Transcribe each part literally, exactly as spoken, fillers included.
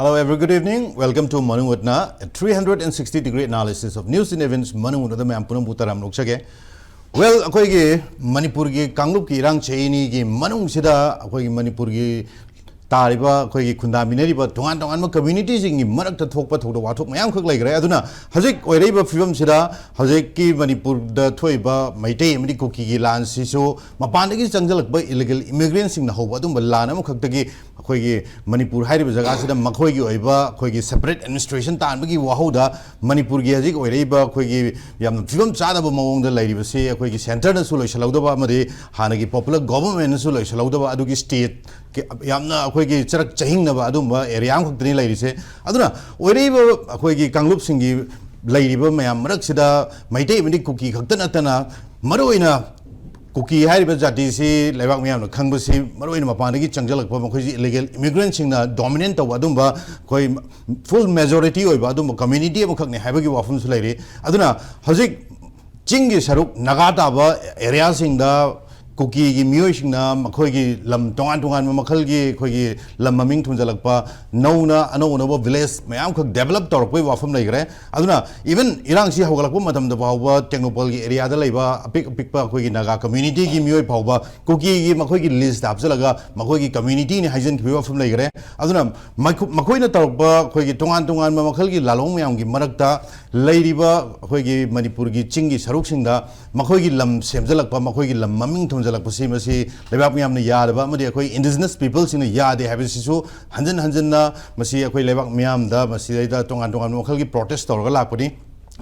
Hello, every good evening. Welcome to Manung Utna, a three hundred sixty degree analysis of news and events. ꯃꯅꯨꯡ ꯎꯠꯅꯗ ꯃꯌꯥꯝ ꯄꯨꯝꯅꯃꯛꯄꯨ ꯇꯔꯥꯝꯅ ꯑꯣꯛꯆꯒꯦ꯫ Well, ꯑꯩꯈꯣꯏꯒꯤ ꯃꯅꯤꯄꯨꯔꯒꯤ ꯀꯥꯡꯂꯨꯞꯀꯤ ꯏꯔꯥꯡ ꯆꯍꯤ ꯑꯅꯤꯒꯤ ꯃꯅꯨꯡꯁꯤꯗ ꯑꯩꯈꯣꯏꯒꯤ ꯃꯅꯤꯄꯨꯔꯒꯤ ꯇꯥꯔꯤꯕ, ꯑꯩꯈꯣꯏꯒꯤ ꯈꯨꯟꯗꯥꯃꯤꯟꯅꯔꯤꯕ ꯇꯣꯉꯥꯟ ꯇꯣꯉꯥꯟꯕ community ꯁꯤꯡꯒꯤ ꯃꯔꯛꯇ ꯊꯣꯛꯄ ꯊꯧꯗꯣꯛ ꯋꯥꯊꯣꯛ ꯃꯌꯥꯝꯈꯛ ꯂꯩꯈ꯭ꯔꯦ꯫ ꯑꯗꯨꯅ ꯍꯧꯖꯤꯛ ꯑꯣꯏꯔꯛꯏꯕ ꯐꯤꯕꯝꯁꯤꯗ ꯍꯧꯖꯤꯛꯀꯤ ꯃꯅꯤꯄꯨꯔꯗ ꯊꯣꯛꯏꯕ ꯃꯩꯇꯩ ꯑꯃꯗꯤ ꯀꯨꯀꯤꯒꯤ ꯂꯥꯟꯁꯤꯁꯨ ꯃꯄꯥꯟꯗꯒꯤ ꯆꯪꯁꯤꯜꯂꯛꯄ illegal immigrant ꯁꯤꯡꯅ ꯍꯧꯕ ꯑꯗꯨꯝꯕ ꯂꯥꯟ ꯑꯃꯈꯛꯇꯒꯤ ꯑꯩꯈꯣꯏꯒꯤ ꯃꯅꯤꯄꯨꯔ ꯍꯥꯏꯔꯤꯕ ꯖꯒꯥꯁꯤꯗ ꯃꯈꯣꯏꯒꯤ ꯑꯣꯏꯕ ꯑꯩꯈꯣꯏꯒꯤ separate administration ꯇꯥꯟꯕꯒꯤ ꯋꯥꯍꯧꯗ ꯃꯅꯤꯄꯨꯔꯒꯤ ꯍꯧꯖꯤꯛ ꯑꯣꯏꯔꯛꯏꯕ ꯑꯩꯈꯣꯏꯒꯤ ꯌꯥꯝꯅ ꯐꯤꯕꯝ ꯆꯥꯗꯕ ꯃꯑꯣꯡꯗ ꯂꯩꯔꯤꯕꯁꯤ ꯑꯩꯈꯣꯏꯒꯤ centre ꯅꯁꯨ ꯂꯣꯏꯁꯤꯜꯍꯧꯗꯕ ꯑꯃꯗꯤ ꯍꯥꯟꯅꯒꯤ popular government ꯅꯁꯨ ꯂꯣꯏꯁꯤꯜꯍꯧꯗꯕ ꯑꯗꯨꯒꯤ state ꯀ-, ꯌꯥꯝꯅ ꯑꯩꯈꯣꯏꯒꯤ ꯆꯔꯛ ꯆꯍꯤꯡꯅꯕ ꯑꯗꯨꯝꯕ area ꯑꯃꯈꯛꯇꯅꯤ ꯂꯩꯔꯤꯁꯦ꯫ ꯑꯗꯨꯅ ꯑꯣꯏꯔꯛꯏꯕ ꯑꯩꯈꯣꯏꯒꯤ ꯀꯥꯡꯂꯨꯞꯁꯤꯡꯒꯤ ꯂꯩꯔꯤꯕ ꯃꯌꯥꯝ ꯃꯔꯛꯁꯤꯗ ꯃꯩꯇꯩ ꯑꯃꯗꯤ ꯀꯨꯀꯤ ꯈꯛꯇ ꯅꯠꯇꯅ ꯃꯔꯨꯑꯣꯏꯅ ꯀꯨꯀꯤ ꯍꯥꯏꯔꯤꯕ ꯖꯥꯇꯤꯁꯤ ꯂꯩꯕꯥꯛ ꯃꯤꯌꯥꯝꯅ ꯈꯪꯕꯁꯤ ꯃꯔꯨꯑꯣꯏꯅ ꯃꯄꯥꯟꯗꯒꯤ ꯆꯪꯁꯤꯜꯂꯛꯄ ꯃꯈꯣꯏꯁꯤ illegal immigrant ꯁꯤꯡꯅ dominate ꯇꯧꯕ ꯑꯗꯨꯝꯕ ꯑꯩꯈꯣꯏ full majority ꯑꯣꯏꯕ ꯑꯗꯨꯝꯕ community ꯑꯃꯈꯛꯅꯤ ꯍꯥꯏꯕꯒꯤ ꯋꯥꯐꯝꯁꯨ ꯂꯩꯔꯤ꯫ ꯑꯗꯨꯅ ꯍꯧꯖꯤꯛ ꯆꯤꯡꯒꯤ ꯁꯔꯨꯛ ꯅꯥꯒꯥ ꯇꯥꯕ area ꯁꯤꯡꯗ ꯀꯨꯀꯤꯒꯤ ꯃꯤꯑꯣꯏꯁꯤꯡꯅ ꯃꯈꯣꯏꯒꯤ ꯂꯝ ꯇꯣꯉꯥꯟ ꯇꯣꯉꯥꯟꯕ ꯃꯈꯜꯒꯤ ꯑꯩꯈꯣꯏꯒꯤ ꯂꯝ ꯃꯃꯤꯡ ꯊꯣꯟꯖꯜꯂꯛꯄ, ꯅꯧꯅ ꯑꯅꯧ ꯑꯅꯧꯕ village ꯃꯌꯥꯝꯈꯛ develop ꯇꯧꯔꯛꯄꯒꯤ ꯋꯥꯐꯝ ꯂꯩꯈ꯭ꯔꯦ꯫ ꯑꯗꯨꯅ even ꯏꯔꯥꯡꯁꯤ ꯍꯧꯒꯠꯂꯛꯄ ꯃꯇꯝꯗ ꯐꯥꯎꯕ ꯇꯦꯡꯅꯧꯄꯜꯒꯤ area ꯗ ꯂꯩꯕ ꯑꯄꯤꯛ ꯑꯄꯤꯛꯄ ꯑꯩꯈꯣꯏꯒꯤ ꯅꯥꯒꯥ community ꯒꯤ ꯃꯤꯑꯣꯏ ꯐꯥꯎꯕ ꯀꯨꯀꯤꯒꯤ ꯃꯈꯣꯏꯒꯤ list ꯇ ꯍꯥꯞꯆꯤꯜꯂꯒ ꯃꯈꯣꯏꯒꯤ community ꯅꯤ ꯍꯥꯏꯖꯤꯟꯈꯤꯕꯒꯤ ꯋꯥꯐꯝ ꯂꯩꯈ꯭ꯔꯦ꯫ ꯑꯗꯨꯅ ꯃꯈꯣ-, ꯃꯈꯣꯏꯅ ꯇꯧꯔꯛꯄ ꯑꯩꯈꯣꯏꯒꯤ ꯇꯣꯉꯥꯟ ꯇꯣꯉꯥꯟꯕ ꯃꯈꯜꯒꯤ ꯂꯥꯜꯂꯣꯡ ꯃꯌꯥꯝꯒꯤ ꯃꯔꯛꯇ ꯂꯩꯔꯤꯕ ꯑꯩꯈꯣꯏꯒꯤ ꯃꯅꯤꯄꯨꯔꯒꯤ ꯆꯤꯡꯒꯤ ꯁꯔꯨꯛꯁꯤꯡꯗ ꯃꯈꯣꯏꯒꯤ ꯂꯝ ꯁꯦꯝꯖꯤꯜꯂꯛꯄ, ꯃꯈꯣꯏꯒꯤ ꯂꯝ ꯃꯃꯤꯡ ꯊꯣꯟꯖꯜꯂꯛꯄꯁꯤ ꯃꯁꯤ ꯂꯩꯕꯥꯛ ꯃꯤꯌꯥꯝꯅ ꯌꯥꯗꯕ ꯑꯃꯗꯤ ꯑꯩꯈꯣꯏ indigenous people ꯁꯤꯡꯅ ꯌꯥꯗꯦ ꯍꯥꯏꯕꯁꯤꯁꯨ ꯍꯟꯖꯤꯟ ꯍꯟꯖꯤꯟꯅ ꯃꯁꯤ ꯑꯩꯈꯣꯏ ꯂꯩꯕꯥꯛ ꯃꯤꯌꯥꯝꯗ ꯃꯁꯤꯗꯩꯗ ꯇꯣꯉꯥꯟ ꯇꯣꯉꯥꯟꯕ ꯃꯈꯜꯒꯤ protest ꯇꯧꯔꯒ ꯂꯥꯛꯄꯅꯤ꯫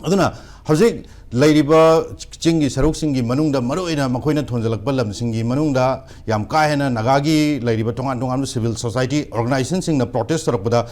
ꯑꯗꯨꯅ ꯍꯧꯖꯤꯛ ꯂꯩꯔꯤꯕ ꯆꯤꯡꯒꯤ ꯁꯔꯨꯛꯁꯤꯡꯒꯤ ꯃꯅꯨꯡꯗ ꯃꯔꯨꯑꯣꯏꯅ ꯃꯈꯣꯏꯅ ꯊꯣꯟꯖꯜꯂꯛꯄ ꯂꯝꯁꯤꯡꯒꯤ ꯃꯅꯨꯡꯗ ꯌꯥꯝ ꯀꯥ ꯍꯦꯟꯅ ꯅꯥꯒꯥꯒꯤ ꯂꯩꯔꯤꯕ ꯇꯣꯉꯥꯟ ꯇꯣꯉꯥꯟꯕ civil society organization ꯁꯤꯡꯅ protest ꯇꯧꯔꯛꯄꯗ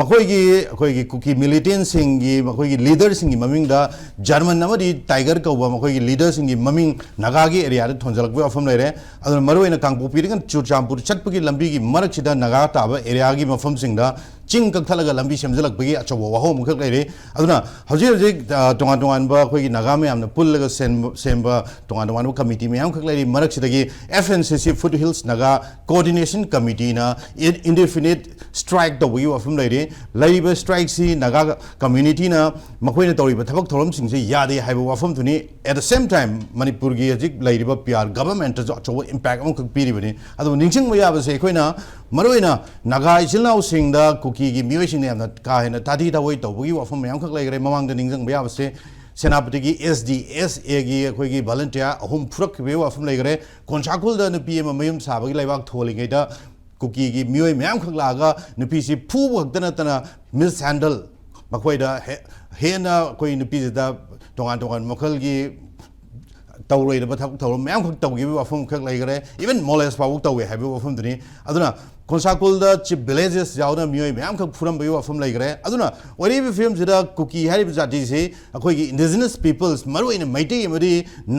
ꯃꯈꯣꯏꯒꯤ, ꯑꯩꯈꯣꯏꯒꯤ ꯀꯨꯀꯤ militant ꯁꯤꯡꯒꯤ, ꯃꯈꯣꯏꯒꯤ leader ꯁꯤꯡꯒꯤ ꯃꯃꯤꯡꯗ ꯖꯔꯃꯟ ꯑꯃꯗꯤ ꯇꯥꯏꯒꯔ ꯀꯧꯕ ꯃꯈꯣꯏꯒꯤ leader ꯁꯤꯡꯒꯤ ꯃꯃꯤꯡ ꯅꯥꯒꯥꯒꯤ area ꯗ ꯊꯣꯟꯖꯜꯂꯛꯄꯒꯤ ꯋꯥꯐꯝ ꯂꯩꯔꯦ꯫ ꯑꯗꯨꯅ ꯃꯔꯨꯑꯣꯏꯅ ꯀꯥꯡꯄꯣꯛꯄꯤꯗꯒꯤ ꯆꯨꯔꯆꯥꯟꯄꯨꯔ ꯆꯠꯄꯒꯤ ꯂꯝꯕꯤꯒꯤ ꯃꯔꯛꯁꯤꯗ ꯅꯥꯒꯥ ꯇꯥꯕ area ꯒꯤ ꯃꯐꯝꯁꯤꯡꯗ ꯆꯤꯡ ꯀꯛꯊꯠꯂꯒ ꯂꯝꯕꯤ ꯁꯦꯝꯖꯤꯜꯂꯛꯄꯒꯤ ꯑꯆꯧꯕ ꯋꯥꯍꯧ ꯑꯃꯈꯛ ꯂꯩꯔꯤ꯫ ꯑꯗꯨꯅ ꯍꯧꯖꯤꯛ ꯍꯧꯖꯤꯛ, ꯑ, ꯇꯣꯉꯥꯟ ꯇꯣꯉꯥꯟꯕ ꯑꯩꯈꯣꯏꯒꯤ ꯅꯥꯒꯥ ꯃꯌꯥꯝꯅ ꯄꯨꯜꯂꯒ ꯁꯦꯝꯕ, ꯁꯦꯝꯕ ꯇꯣꯉꯥꯟ ꯇꯣꯉꯥꯟꯕ ꯀꯃꯤꯇꯤ ꯃꯌꯥꯝꯈꯛ ꯂꯩꯔꯤ꯫ ꯃꯔꯛꯁꯤꯗꯒꯤ F N C C, Foothills Naga Coordination Committeeꯅ indefinite strike ꯇꯧꯕꯒꯤ ꯋꯥꯐꯝ ꯂꯩꯔꯤ꯫ ꯂꯩꯔꯤꯕ strikeꯁꯤ ꯅꯥꯒꯥ communityꯅ ꯃꯈꯣꯏꯅ ꯇꯧꯔꯤꯕ ꯊꯕꯛ ꯊꯧꯔꯝꯁꯤꯡꯁꯦ ꯌꯥꯗꯦ ꯍꯥꯏꯕ ꯋꯥꯐꯝꯗꯨꯅꯤ꯫ At the same time, ꯃꯅꯤꯄꯨꯔꯒꯤ ꯍꯧꯖꯤꯛ ꯂꯩꯔꯤꯕ P R governmentꯇꯁꯨ ꯑꯆꯧꯕ impact ꯑꯃꯈꯛ ꯄꯤꯔꯤꯕꯅꯤ꯫ ꯑꯗꯨꯕꯨ ꯅꯤꯡꯁꯤꯡꯕ ꯌꯥꯕꯁꯦ, ꯑꯩꯈꯣꯏꯅ ꯃꯔꯨꯑꯣꯏꯅ ꯅꯥꯒꯥ ꯏꯆꯤꯜ ꯏꯅꯥꯎꯁꯤꯡꯗ ꯀꯨꯀꯤꯒꯤ ꯃꯤꯑꯣꯏꯁꯤꯡꯅ ꯌꯥꯝꯅ ꯀꯥ ꯍꯦꯟꯅ ꯇꯥꯊꯤ ꯇꯥꯑꯣꯏ ꯇꯧꯕꯒꯤ ꯋꯥꯐꯝ ꯃꯌꯥꯝꯈꯛ ꯂꯩꯈ꯭ꯔꯦ꯫ ꯃꯃꯥꯡꯗ ꯅꯤꯡꯁꯤꯡꯕ ꯌꯥꯕꯁꯦ, ꯁꯦꯅꯥꯄꯇꯤꯒꯤ S D S Aꯒꯤ ꯑꯩꯈꯣꯏꯒꯤ volunteer ꯑꯍꯨꯝ ꯐꯨꯔꯛꯈꯤꯕꯒꯤ ꯋꯥꯐꯝ ꯂꯩꯈ꯭ꯔꯦ꯫ ꯀꯣꯟꯁꯥꯈꯨꯜꯗ ꯅꯨꯄꯤ ꯑꯃ ꯃꯌꯨꯝ ꯁꯥꯕꯒꯤ ꯂꯩꯕꯥꯛ ꯊꯣꯜꯂꯤꯉꯩꯗ ꯀꯨꯀꯤꯒꯤ ꯃꯤꯑꯣꯏ ꯃꯌꯥꯝꯈꯛ ꯂꯥꯛꯑꯒ ꯅꯨꯄꯤꯁꯤ ꯐꯨꯕ ꯈꯛꯇ ꯅꯠꯇꯅ mishandle, ꯃꯈꯣꯏꯗ ꯍꯦ-, ꯍꯦꯟꯅ ꯑꯩꯈꯣꯏ ꯅꯨꯄꯤꯁꯤꯗ ꯇꯣꯉꯥꯟ ꯇꯣꯉꯥꯟꯕ ꯃꯈꯜꯒꯤ ꯇꯧꯔꯣꯏꯗꯕ ꯊꯕꯛ ꯊꯧꯔꯝ ꯃꯌꯥꯝꯈꯛ ꯇꯧꯈꯤꯕꯒꯤ ꯋꯥꯐꯝ ꯈꯛ ꯂꯩꯈ꯭ꯔꯦ꯫ Even molest ꯐꯥꯎꯕ ꯇꯧꯋꯦ ꯍꯥꯏꯕꯒꯤ ꯋꯥꯐꯝꯗꯨꯅꯤ꯫ ꯑꯗꯨꯅ ꯀꯣꯟꯁꯥꯈꯨꯜꯗ chief villages ꯌꯥꯎꯅ ꯃꯤꯑꯣꯏ ꯃꯌꯥꯝꯈꯛ ꯐꯨꯔꯝꯕꯒꯤ ꯋꯥꯐꯝ ꯂꯩꯈ꯭ꯔꯦ꯫ ꯑꯗꯨꯅ ꯑꯣꯏꯔꯤꯕ ꯐꯤꯕꯝꯁꯤꯗ ꯀꯨꯀꯤ ꯍꯥꯏꯔꯤꯕ ꯖꯥꯇꯤꯁꯤ ꯑꯩꯈꯣꯏꯒꯤ indigenous peoples, ꯃꯔꯨꯑꯣꯏꯅ ꯃꯩꯇꯩ ꯑꯃꯗꯤ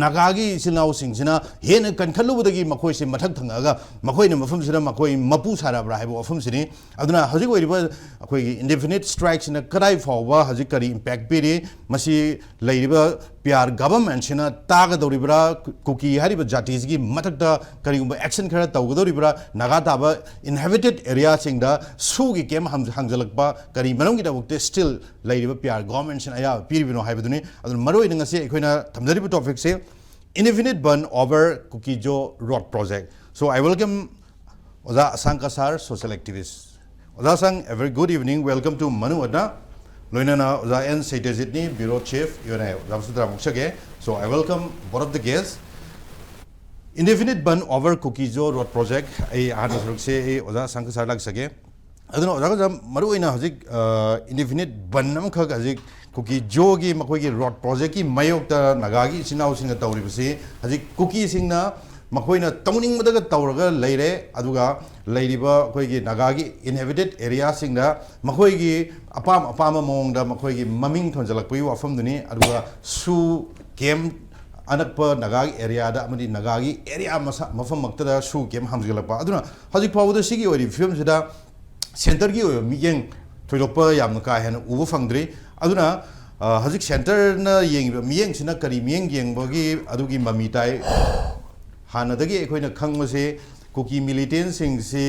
ꯅꯥꯒꯥꯒꯤ ꯏꯆꯤꯜ ꯏꯅꯥꯎꯁꯤꯡꯁꯤꯅ ꯍꯦꯟꯅ ꯀꯟꯈꯠꯂꯨꯕꯗꯒꯤ ꯃꯈꯣꯏꯁꯦ ꯃꯊꯛ ꯊꯪꯉꯛꯑꯒ ꯃꯈꯣꯏꯅ ꯃꯐꯝꯁꯤꯗ ꯃꯈꯣꯏ ꯃꯄꯨ ꯁꯥꯔꯕ꯭ꯔꯥ ꯍꯥꯏꯕ ꯋꯥꯐꯝꯁꯤꯅꯤ꯫ ꯑꯗꯨꯅ ꯍꯧꯖꯤꯛ ꯑꯣꯏꯔꯤꯕ ꯑꯩꯈꯣꯏꯒꯤ indefinite strikeꯁꯤꯅ ꯀꯗꯥꯏ ꯐꯥꯎꯕ ꯍꯧꯖꯤꯛ ꯀꯔꯤ impact ꯄꯤꯔꯤ? ꯃꯁꯤ ꯂꯩꯔꯤꯕ P R governmentꯁꯤꯅ ꯇꯥꯒꯗꯧꯔꯤꯕ꯭ꯔꯥ? ꯀꯨꯀꯤ ꯍꯥꯏꯔꯤꯕ ꯖꯥꯇꯤꯁꯤꯒꯤ ꯃꯊꯛꯇ ꯀꯔꯤꯒꯨꯝꯕ action ꯈꯔ ꯇꯧꯒꯗꯧꯔꯤꯕ꯭ꯔꯥ? ꯅꯥꯒꯥ ꯇꯥꯕ inhabited areaꯁꯤꯡꯗ ꯁꯨꯒꯤ camp ꯍꯥꯡ-, ꯍꯥꯡꯖꯜꯂꯛꯄ ꯀꯔꯤ ꯃꯔꯝꯒꯤꯗꯃꯛꯇ still ꯂꯩꯔꯤꯕ P R governmentꯁꯤꯅ ꯑꯌꯥꯕ ꯄꯤꯔꯤꯕꯅꯣ ꯍꯥꯏꯕꯗꯨꯅꯤ꯫ ꯑꯗꯨꯅ ꯃꯔꯨꯑꯣꯏꯅ ꯉꯁꯤ ꯑꯩꯈꯣꯏꯅ ꯊꯝꯖꯔꯤꯕ topicꯁꯦ indefinite ban over Kuki-Zo road project. So I welcome ꯑꯣꯖꯥ ꯑꯁꯥꯡ ꯀꯁꯥꯔ, social activist꯫ ꯑꯣꯖꯥ ꯑꯁꯥꯡ, a very good evening, welcome to Manu Adna꯫ ꯂꯣꯏꯅꯅ ꯑꯣꯖꯥ N ꯁꯩꯇꯖꯤꯠꯅꯤ, bureau chief, U N I꯫ ꯑꯣꯖꯥ ꯃꯁꯨ ꯇꯔꯥꯃꯨꯛ ꯁꯛꯑꯦ꯫ So I welcome both of the guests꯫ Indefinite ban over Kuki-Zo road project꯫ ꯑꯩ ꯑꯍꯥꯟꯕ ꯁꯔꯨꯛꯁꯦ ꯑꯩ ꯑꯣꯖꯥ ꯑꯁꯥꯡ ꯀꯁꯥꯔ ꯂꯥꯛꯆꯒꯦ꯫ ꯑꯗꯨꯅ ꯑꯣꯖꯥ, ꯑꯣꯖꯥ, ꯃꯔꯨꯑꯣꯏꯅ ꯍꯧꯖꯤꯛ, ꯑ, indefinite ban ꯑꯃꯈꯛ ꯍꯧꯖꯤꯛ ꯀꯨꯀꯤ-ꯖꯣꯒꯤ ꯃꯈꯣꯏꯒꯤ road projectꯀꯤ ꯃꯥꯌꯣꯛꯇ ꯅꯥꯒꯥꯒꯤ ꯏꯆꯤꯟ ꯏꯅꯥꯎꯁꯤꯡꯅ ꯇꯧꯔꯤꯕꯁꯤ, ꯍꯧꯖꯤꯛ ꯀꯨꯀꯤꯁꯤꯡꯅ ꯃꯈꯣꯏꯅ ꯇꯧꯅꯤꯡꯕꯗꯒ ꯇꯧꯔꯒ ꯂꯩꯔꯦ꯫ ꯑꯗꯨꯒ ꯂꯩꯔꯤꯕ ꯑꯩꯈꯣꯏꯒꯤ ꯅꯥꯒꯥꯒꯤ inhabited areaꯁꯤꯡꯗ ꯃꯈꯣꯏꯒꯤ ꯑꯄꯥꯝ ꯑꯄꯥꯝꯕ ꯃꯑꯣꯡꯗ ꯃꯈꯣꯏꯒꯤ ꯃꯃꯤꯡ ꯊꯣꯟꯖꯜꯂꯛꯄꯒꯤ ꯋꯥꯐꯝꯗꯨꯅꯤ꯫ ꯑꯗꯨꯒ ꯁꯨ camp ꯑꯅꯛꯄ ꯅꯥꯒꯥꯒꯤ areaꯗ ꯑꯃꯗꯤ ꯅꯥꯒꯥꯒꯤ area ꯃꯁꯥ, ꯃꯐꯝꯃꯛꯇꯗ ꯁꯨ camp ꯍꯥꯡꯖꯜꯂꯛꯄ꯫ ꯑꯗꯨꯅ ꯍꯧꯖꯤꯛ ꯐꯥꯎꯕꯗ ꯁꯤꯒꯤ ꯑꯣꯏꯔꯤꯕ ꯐꯤꯕꯝꯁꯤꯗ ꯁꯦꯟꯇꯔꯒꯤ ꯑꯣꯏꯕ ꯃꯤꯠꯌꯦꯡ ꯊꯣꯏꯗꯣꯛꯄ ꯌꯥꯝꯅ ꯀꯥ ꯍꯦꯟꯅ ꯎꯕ ꯐꯪꯗ꯭ꯔꯤ꯫ ꯑꯗꯨꯅ ꯍꯧꯖꯤꯛ ꯁꯦꯟꯇꯔꯅ ꯌꯦꯡꯉꯤꯕ ꯃꯤꯠꯌꯦꯡꯁꯤꯅ ꯀꯔꯤ ꯃꯤꯠꯌꯦꯡ ꯌꯦꯡꯕꯒꯤ ꯑꯗꯨꯒꯤ ꯃꯃꯤ ꯇꯥꯏ? ꯍꯥꯟꯅꯗꯒꯤ ꯑꯩꯈꯣꯏꯅ ꯈꯪꯕꯁꯤ ꯀꯨꯀꯤ ꯃꯤꯂꯤꯇꯦꯟꯁꯤꯡꯁꯤ